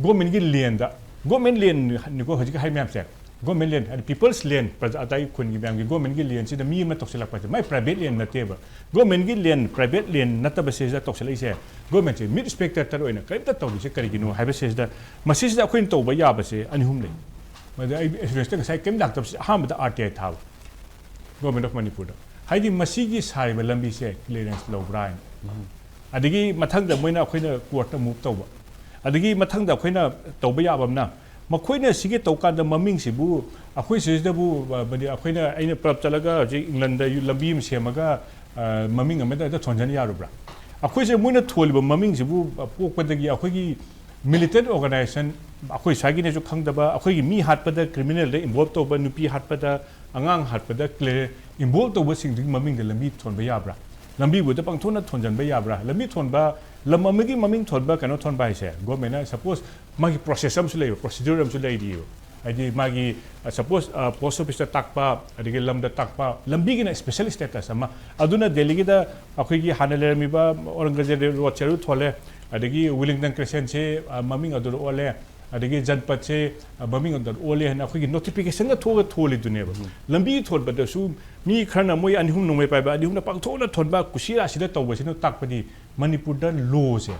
ꯒꯣꯔꯃꯦꯟꯒꯤ ꯂꯦꯟꯗ, ꯒꯣꯔꯃꯦꯟ ꯂꯦꯟꯅꯤꯀꯣ ꯍꯧꯖꯤꯛ ꯍꯥꯏ ꯃꯌꯥꯝꯁꯦ, ꯒꯣꯔꯃꯦꯟ ꯂꯦꯟ, ꯍꯥꯏꯗꯤ ꯄꯤꯄꯜꯁ ꯂꯦꯟ, ꯄ꯭ꯔꯖꯥ, ꯑꯇꯩ ꯈꯨꯟꯒꯤ ꯃꯌꯥꯝꯒꯤ ꯒꯣꯔꯃꯦꯟꯒꯤ ꯂꯦꯟꯁꯤꯗ ꯃꯤ ꯑꯃ ꯇꯧꯁꯤꯜꯂꯛꯄꯁꯦ, ꯃꯥꯏ ꯄ꯭ꯔꯥꯏꯚꯦꯠ ꯂꯦꯟ ꯅꯠꯇꯦꯕ꯫ ꯒꯣꯔꯃꯦꯟꯒꯤ ꯂꯦꯟ, ꯄ꯭ꯔꯥꯏꯚꯦꯠ ꯂꯦꯟ ꯅꯠꯇꯕ ꯁꯤꯗ ꯇꯧꯁꯤꯜꯂꯛꯏꯁꯦ, ꯒꯣꯔꯃꯦꯟꯁꯦ ꯃ꯭ꯌꯨꯠ ꯁ꯭ꯄꯦꯛꯇꯦꯇꯔ ꯑꯣꯏꯅ ꯀꯔꯤꯝꯇ ꯇꯧꯔꯤꯁꯦ ꯀꯔꯤꯒꯤꯅꯣ ꯍꯥꯏꯕꯁꯤꯗ, ꯃꯁꯤꯁꯤꯗ ꯑꯩꯈꯣꯏꯅ ꯇꯧꯕ ꯌꯥꯕꯁꯦ ꯑꯅꯤ ꯑꯍꯨꯝ ꯂꯩ꯫ ꯃꯗꯨ ꯑꯩ ꯑꯦꯛꯁꯄꯤꯔꯤꯌꯦꯟꯁꯇ ꯉꯁꯥꯏ ꯀꯔꯤꯝ ꯂꯥꯛꯇꯕꯁꯦ, ꯑꯍꯥꯟꯕꯗ ꯑꯥꯔ ꯇꯤ ꯑꯥꯏ ꯊꯥꯕ, ꯒꯣꯔꯃꯦꯟ ꯑꯣꯐ ꯃꯅꯤꯄꯨꯔꯗ꯫ ꯍꯥꯏꯗꯤ ꯃꯁꯤꯒꯤ ꯁꯥꯔꯤꯕ ꯂꯝꯕꯤꯁꯦ ꯀ꯭ꯂꯤꯌꯥꯔꯦꯟꯁ ꯂꯧꯕ꯭ꯔꯥ ꯍꯥꯏꯅ꯫ ꯑꯗꯒꯤ ꯃꯊꯪꯗ ꯃꯣꯏꯅ ꯑꯩꯈꯣꯏꯅ ꯀꯣꯔꯠꯇ ꯃꯨꯚ ꯇꯧꯕ꯫ ꯑꯗꯒꯤ ꯃꯊꯪꯗ ꯑꯩꯈꯣꯏꯅ ꯇꯧꯕ ꯌꯥꯕ ꯑꯃꯅ, ꯃꯈꯣꯏꯅ ꯁꯤꯒꯤ ꯇꯧꯀꯥꯟꯗ ꯃꯃꯤꯡꯁꯤꯕꯨ ꯑꯩꯈꯣꯏ ꯁꯤꯗꯕꯨ, ꯑ, ꯃꯗꯤ ꯑꯩꯈꯣꯏꯅ, ꯑꯩꯅ ꯄꯨꯂꯞ ꯆꯠꯂꯒ ꯍꯧꯖꯤꯛ ꯏꯪꯂꯟꯗ ꯌꯨ-, ꯂꯝꯕꯤ ꯑꯃ ꯁꯦꯝꯃꯒ, ꯑ, ꯃꯃꯤꯡ ꯑꯃꯗ ꯍꯦꯛꯇ ꯊꯣꯟꯖꯟ ꯌꯥꯔꯨꯕ꯭ꯔꯥ? ꯑꯩꯈꯣꯏꯁꯦ ꯃꯣꯏꯅ ꯊꯣꯜꯂꯤꯕ ꯃꯃꯤꯡꯁꯤꯕꯨ, ꯑ, ꯄꯣꯛꯄꯗꯒꯤ ꯑꯩꯈꯣꯏꯒꯤ ꯃꯤꯂꯤꯇꯦꯟ ꯑꯣꯔꯒꯅꯥꯏꯖꯦꯁꯟ, ꯑꯩꯈꯣꯏ ꯁ꯭ꯋꯥꯏꯒꯤꯅꯁꯨ ꯈꯪꯗꯕ, ꯑꯩꯈꯣꯏꯒꯤ ꯃꯤ ꯍꯥꯠꯄꯗ ꯀ꯭ꯔꯤꯃꯤꯅꯦꯜꯗ ꯏꯟꯚꯣꯜꯕ ꯇꯧꯕ, ꯅꯨꯄꯤ ꯍꯥꯠꯄꯗ, ꯑꯉꯥꯡ ꯍꯥꯠꯄꯗ ꯀ꯭ꯂꯦ-, ꯏꯟꯚꯣꯜꯕ ꯇꯧꯕꯁꯤꯡꯗꯨꯒꯤ ꯃꯃꯤꯡꯗ ꯂꯝꯕꯤ ꯊꯣꯟꯕ ꯌꯥꯕ꯭ꯔꯥ? ꯂꯝꯕꯤꯕꯨꯗ ꯄꯪꯊꯣꯟꯅ ꯊꯣꯟꯖꯟꯕ ꯌꯥꯕ꯭ꯔꯥ? ꯂꯝꯕꯤ ꯊꯣꯟꯕ, ꯂꯝ ꯑꯃꯒꯤ ꯃꯃꯤꯡ ꯊꯣꯟꯕ, ꯀꯩꯅꯣ ꯊꯣꯟꯕ ꯍꯥꯏꯁꯦ, ꯒꯣꯔꯃꯦꯟꯅ ꯁꯄꯣꯁ ꯃꯥꯒꯤ ꯄ꯭ꯔꯣꯁꯦꯁ ꯑꯃꯁꯨ ꯂꯩꯕ, ꯄ꯭ꯔꯣꯁꯤꯗ꯭ꯌꯨꯔ ꯑꯃꯁꯨ ꯂꯩꯔꯤꯑꯕ꯫ ꯍꯥꯏꯗꯤ ꯃꯥꯒꯤ, ꯑ, ꯁꯄꯣꯁ, ꯑ, ꯄꯣꯁ ꯑꯣꯐꯤꯁꯇ ꯇꯥꯛꯄ, ꯑꯗꯒꯤ ꯂꯝꯗ ꯇꯥꯛꯄ, ꯂꯝꯕꯤꯒꯤꯅ ꯁ꯭ꯄꯦꯁꯦꯜ ꯁ꯭ꯇꯦꯇꯁ ꯑꯃ꯫ ꯑꯗꯨꯅ ꯗꯦꯜꯂꯤꯒꯤꯗ ꯑꯩꯈꯣꯏꯒꯤ ꯍꯥꯟꯅ ꯂꯩꯔꯝꯃꯤꯕ ꯑꯧꯔꯪꯒꯖꯦꯕ ꯔꯣꯗꯁꯦ ꯑꯗꯨ ꯊꯣꯜꯂꯦ, ꯑꯗꯒꯤ ꯋꯤꯂꯤꯡꯇꯟ ꯀ꯭ꯔꯦꯁꯦꯟꯁꯦ, ꯑ, ꯃꯃꯤꯡ ꯑꯗꯨꯗ ꯑꯣꯜꯂꯦ, ꯑꯗꯒꯤ ꯖꯟꯄꯠꯁꯦ, ꯑ, ꯃꯃꯤꯡ ꯑꯗꯨꯗ ꯑꯣꯜꯂꯦ ꯍꯥꯏꯅ ꯑꯩꯈꯣꯏꯒꯤ ꯅꯣꯇꯤꯐꯤꯀꯦꯁꯟꯒ ꯊꯣꯛꯑꯒ ꯊꯣꯜꯂꯤꯗꯨꯅꯦꯕ꯫ ꯂꯝꯕꯤ ꯊꯣꯟꯕꯗꯁꯨ ꯃꯤ ꯈꯔꯅ ꯃꯣꯏ ꯑꯅꯤ ꯑꯍꯨꯝ ꯅꯣꯡꯃꯩ ꯄꯥꯏꯕ ꯑꯅꯤ ꯑꯍꯨꯝꯅ ꯄꯥꯡꯊꯣꯛꯅ ꯊꯣꯟꯕ ꯀꯨꯁꯤꯔꯥꯁꯤꯗ ꯇꯧꯕꯁꯤꯅ ꯇꯥꯛꯄꯗꯤ ꯃꯅꯤꯄꯨꯔꯗ ꯂꯣꯁꯦ,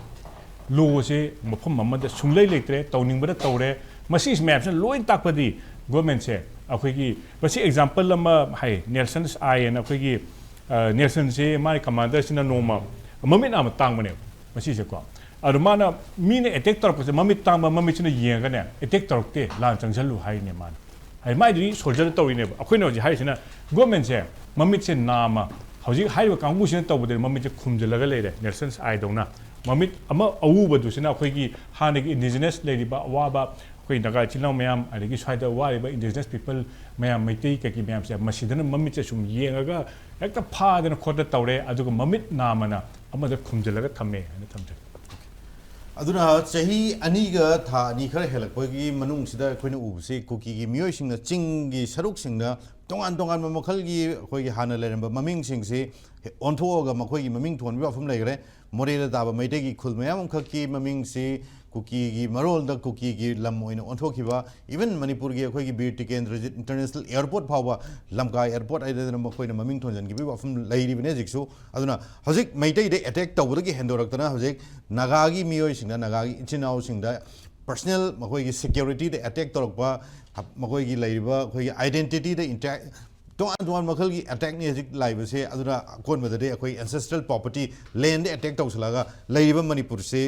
ꯂꯣꯁꯦ ꯃꯐꯝ ꯑꯃꯗ ꯁꯨꯡꯂꯩ ꯂꯩꯇ꯭ꯔꯦ, ꯇꯧꯅꯤꯡꯕꯗ ꯇꯧꯔꯦ꯫ ꯃꯁꯤ ꯃꯌꯥꯝꯁꯤꯅ ꯂꯣꯏ ꯇꯥꯛꯄꯗꯤ ꯒꯣꯔꯃꯦꯟꯁꯦ ꯑꯩꯈꯣꯏꯒꯤ, ꯃꯁꯤ ꯑꯦꯛꯖꯥꯝꯄꯜ ꯑꯃ ꯍꯥꯏ, ꯅꯦꯜꯁꯟꯁ ꯑꯥꯏ ꯑꯅ ꯑꯩꯈꯣꯏꯒꯤ, ꯑ, ꯅꯦꯜꯁꯟꯁꯦ ꯃꯥꯒꯤ ꯀꯃꯥꯟꯗꯔꯁꯤꯅ ꯅꯣꯡꯃ ꯃꯃꯤꯠ ꯅꯥꯝꯃ ꯇꯥꯡꯕꯅꯦꯕ ꯃꯁꯤꯁꯦꯀꯣ꯫ ꯑꯗꯣ ꯃꯥꯅ ꯃꯤꯅ ꯑꯦꯇꯦꯛ ꯇꯧꯔꯛꯄꯁꯦ ꯃꯃꯤꯠ ꯇꯥꯡꯕ ꯃꯃꯤꯠꯁꯤꯅ ꯌꯦꯡꯉꯒꯅꯦ ꯑꯦꯇꯦꯛ ꯇꯧꯔꯛꯇꯦ, ꯂꯥꯟ ꯆꯪꯁꯜꯂꯨ ꯍꯥꯏꯔꯤꯅꯦ ꯃꯥꯅ꯫ ꯍꯥꯏꯗꯤ ꯃꯥꯏꯗꯨꯗꯤ ꯁꯣꯜꯖꯔꯗ ꯇꯧꯔꯤꯅꯦꯕ꯫ ꯑꯩꯈꯣꯏꯅ ꯍꯧꯖꯤꯛ ꯍꯥꯏꯔꯤꯁꯤꯅ ꯒꯣꯔꯃꯦꯟꯁꯦ ꯃꯃꯤꯠꯁꯦ ꯅꯥꯝꯃ, ꯍꯧꯖꯤꯛ ꯍꯥꯏꯔꯤꯕ ꯀꯥꯡꯕꯨꯁꯤꯅ ꯇꯧꯕꯗꯗꯤ ꯃꯃꯤꯠꯁꯦ ꯈꯨꯝꯖꯤꯜꯂꯒ ꯂꯩꯔꯦ, ꯅꯦꯜꯁꯟꯁ ꯑꯥꯏꯗꯧꯅ꯫ ꯃꯃꯤꯠ ꯑꯃ ꯑꯎꯕꯗꯨꯁꯤꯅ ꯑꯩꯈꯣꯏꯒꯤ ꯍꯥꯟꯅꯒꯤ ꯏꯟꯗꯤꯖꯤꯅꯁ ꯂꯩꯔꯤꯕ ꯑꯋꯥꯕ ꯑꯩꯈꯣꯏ ꯅꯥꯒꯥ ꯏꯆꯤꯜ ꯏꯅꯥꯎ ꯃꯌꯥꯝ, ꯑꯗꯒꯤ ꯁ꯭ꯋꯥꯏꯗ ꯋꯥꯔꯤꯕ ꯏꯟꯗꯤꯖꯤꯅꯁ ꯄꯤꯄꯜ ꯃꯌꯥꯝ, ꯃꯩꯇꯩ ꯀꯩꯀꯩ ꯃꯌꯥꯝꯁꯦ ꯃꯁꯤꯗꯅ ꯃꯃꯤꯠꯁꯦ ꯁꯨꯝ ꯌꯦꯡꯉꯒ ꯍꯦꯛꯇ ꯐꯥꯗꯅ ꯈꯣꯠꯇ ꯇꯧꯔꯦ, ꯑꯗꯨꯒ ꯃꯃꯤꯠ ꯅꯥꯝꯃꯅ ꯑꯃꯗ ꯈꯨꯝꯖꯤꯜꯂꯒ ꯊꯝꯃꯦ ꯍꯥꯏꯅ ꯊꯝꯖꯒꯦ꯫ ꯑꯗꯨꯅ ꯆꯍꯤ ꯑꯅꯤꯒ ꯊꯥ ꯑꯅꯤ ꯈꯔ ꯍꯦꯜꯂꯛꯄꯒꯤ ꯃꯅꯨꯡꯁꯤꯗ ꯑꯩꯈꯣꯏꯅ ꯎꯕꯁꯤ ꯀꯨꯀꯤꯒꯤ ꯃꯤꯑꯣꯏꯁꯤꯡꯅ ꯆꯤꯡꯒꯤ ꯁꯔꯨꯛꯁꯤꯡꯗ ꯇꯣꯉꯥꯟ ꯇꯣꯉꯥꯟꯕ ꯃꯈꯜꯒꯤ ꯑꯩꯈꯣꯏꯒꯤ ꯍꯥꯟꯅ ꯂꯩꯔꯝꯕ ꯃꯃꯤꯡꯁꯤꯡꯁꯤ ꯑꯣꯟꯊꯣꯛꯑꯒ ꯃꯈꯣꯏꯒꯤ ꯃꯃꯤꯡ ꯊꯣꯟꯕꯒꯤ ꯋꯥꯐꯝ ꯂꯩꯈ꯭ꯔꯦ꯫ ꯃꯣꯔꯦꯗ ꯇꯥꯕ ꯃꯩꯇꯩꯒꯤ ꯈꯨꯜ ꯃꯌꯥꯝ ꯑꯃꯈꯛꯀꯤ ꯃꯃꯤꯡꯁꯤ ꯀꯨꯀꯤꯒꯤ ꯃꯔꯣꯜꯗ ꯀꯨꯀꯤꯒꯤ ꯂꯝ ꯑꯣꯏꯅ ꯑꯣꯟꯊꯣꯛꯈꯤꯕ, even ꯃꯅꯤꯄꯨꯔꯒꯤ ꯑꯩꯈꯣꯏꯒꯤ ꯕꯤꯔ ꯇꯤꯀꯦꯟꯗ꯭ꯔꯖꯤꯠ ꯏꯟꯇꯔꯅꯦꯁꯅꯦꯜ ꯑꯦꯌꯔꯄꯣꯔꯠ ꯐꯥꯎꯕ ꯂꯝꯀꯥ ꯑꯦꯌꯔꯄꯣꯔꯠ ꯍꯥꯏꯗꯅ ꯃꯈꯣꯏꯅ ꯃꯃꯤꯡ ꯊꯣꯟꯖꯟꯈꯤꯕꯒꯤ ꯋꯥꯐꯝ ꯂꯩꯔꯤꯕꯅꯤ ꯍꯧꯖꯤꯛꯁꯨ꯫ ꯑꯗꯨꯅ ꯍꯧꯖꯤꯛ ꯃꯩꯇꯩꯗ ꯑꯦꯇꯦꯛ ꯇꯧꯕꯗꯒꯤ ꯍꯦꯟꯗꯣꯔꯛꯇꯅ ꯍꯧꯖꯤꯛ ꯅꯥꯒꯥꯒꯤ ꯃꯤꯑꯣꯏꯁꯤꯡꯗ, ꯅꯥꯒꯥꯒꯤ ꯏꯆꯤꯟ ꯏꯅꯥꯎꯁꯤꯡꯗ ꯄꯔꯁꯅꯦꯜ ꯃꯈꯣꯏꯒꯤ ꯁꯦꯀ꯭ꯌꯨꯔꯤꯇꯤꯗ ꯑꯦꯇꯦꯛ ꯇꯧꯔꯛꯄ, ꯃꯈꯣꯏꯒꯤ ꯂꯩꯔꯤꯕ ꯑꯩꯈꯣꯏꯒꯤ ꯑꯥꯏꯗꯦꯟꯇꯤꯇꯤꯗ ꯏꯟꯇꯦꯛ ꯇꯣꯉꯥꯟ ꯇꯣꯉꯥꯟꯕ ꯃꯈꯜꯒꯤ ꯑꯦꯇꯦꯛꯅꯤ ꯍꯧꯖꯤꯛ ꯂꯥꯛꯏꯕꯁꯦ꯫ ꯑꯗꯨꯅ ꯑꯀꯣꯟꯕꯗꯗꯤ ꯑꯩꯈꯣꯏ ꯑꯦꯟꯁꯦꯁꯇ꯭ꯔꯦꯜ ꯄ꯭ꯔꯣꯄꯔꯇꯤ ꯂꯦꯟꯗ ꯑꯦꯇꯦꯛ ꯇꯧꯁꯤꯜꯂꯛꯑꯒ ꯂꯩꯔꯤꯕ ꯃꯅꯤꯄꯨꯔꯁꯦ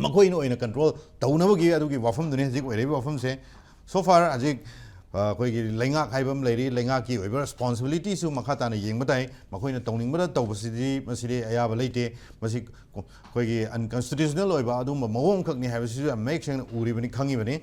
ꯃꯈꯣꯏꯅ ꯑꯣꯏꯅ ꯀꯟꯇ꯭ꯔꯣꯜ ꯇꯧꯅꯕꯒꯤ ꯑꯗꯨꯒꯤ ꯋꯥꯐꯝꯗꯨꯅꯤ ꯍꯧꯖꯤꯛ ꯑꯣꯏꯔꯤꯕ ꯋꯥꯐꯝꯁꯦ꯫ ꯁꯣ ꯐꯥꯔ ꯍꯧꯖꯤꯛ ꯑ, ꯑꯩꯈꯣꯏꯒꯤ ꯂꯩꯉꯥꯛ ꯍꯥꯏꯕ ꯑꯃ ꯂꯩꯔꯤ꯫ ꯂꯩꯉꯥꯛꯀꯤ ꯑꯣꯏꯕ ꯔꯦꯁꯄꯣꯟꯁꯤꯕꯤꯂꯤꯇꯤꯁꯨ ꯃꯈꯥ ꯇꯥꯅ ꯌꯦꯡꯕ ꯇꯥꯏ꯫ ꯃꯈꯣꯏꯅ ꯇꯧꯅꯤꯡꯕꯗ ꯇꯧꯕꯁꯤꯗꯤ ꯃꯁꯤꯗꯤ ꯑꯌꯥꯕ ꯂꯩꯇꯦ꯫ ꯃꯁꯤ ꯑꯩꯈꯣꯏꯒꯤ ꯑꯟꯀꯟꯁꯇꯤꯇ꯭ꯌꯨꯁꯅꯦꯜ ꯑꯣꯏꯕ ꯑꯗꯨꯒꯨꯝꯕ ꯃꯑꯣꯡ ꯑꯃꯈꯛꯅꯤ ꯍꯥꯏꯕꯁꯤꯁꯨ ꯌꯥꯝ ꯃꯌꯦꯛ ꯁꯦꯡꯅ ꯎꯔꯤꯕꯅꯤ, ꯈꯪꯉꯤꯕꯅꯤ꯫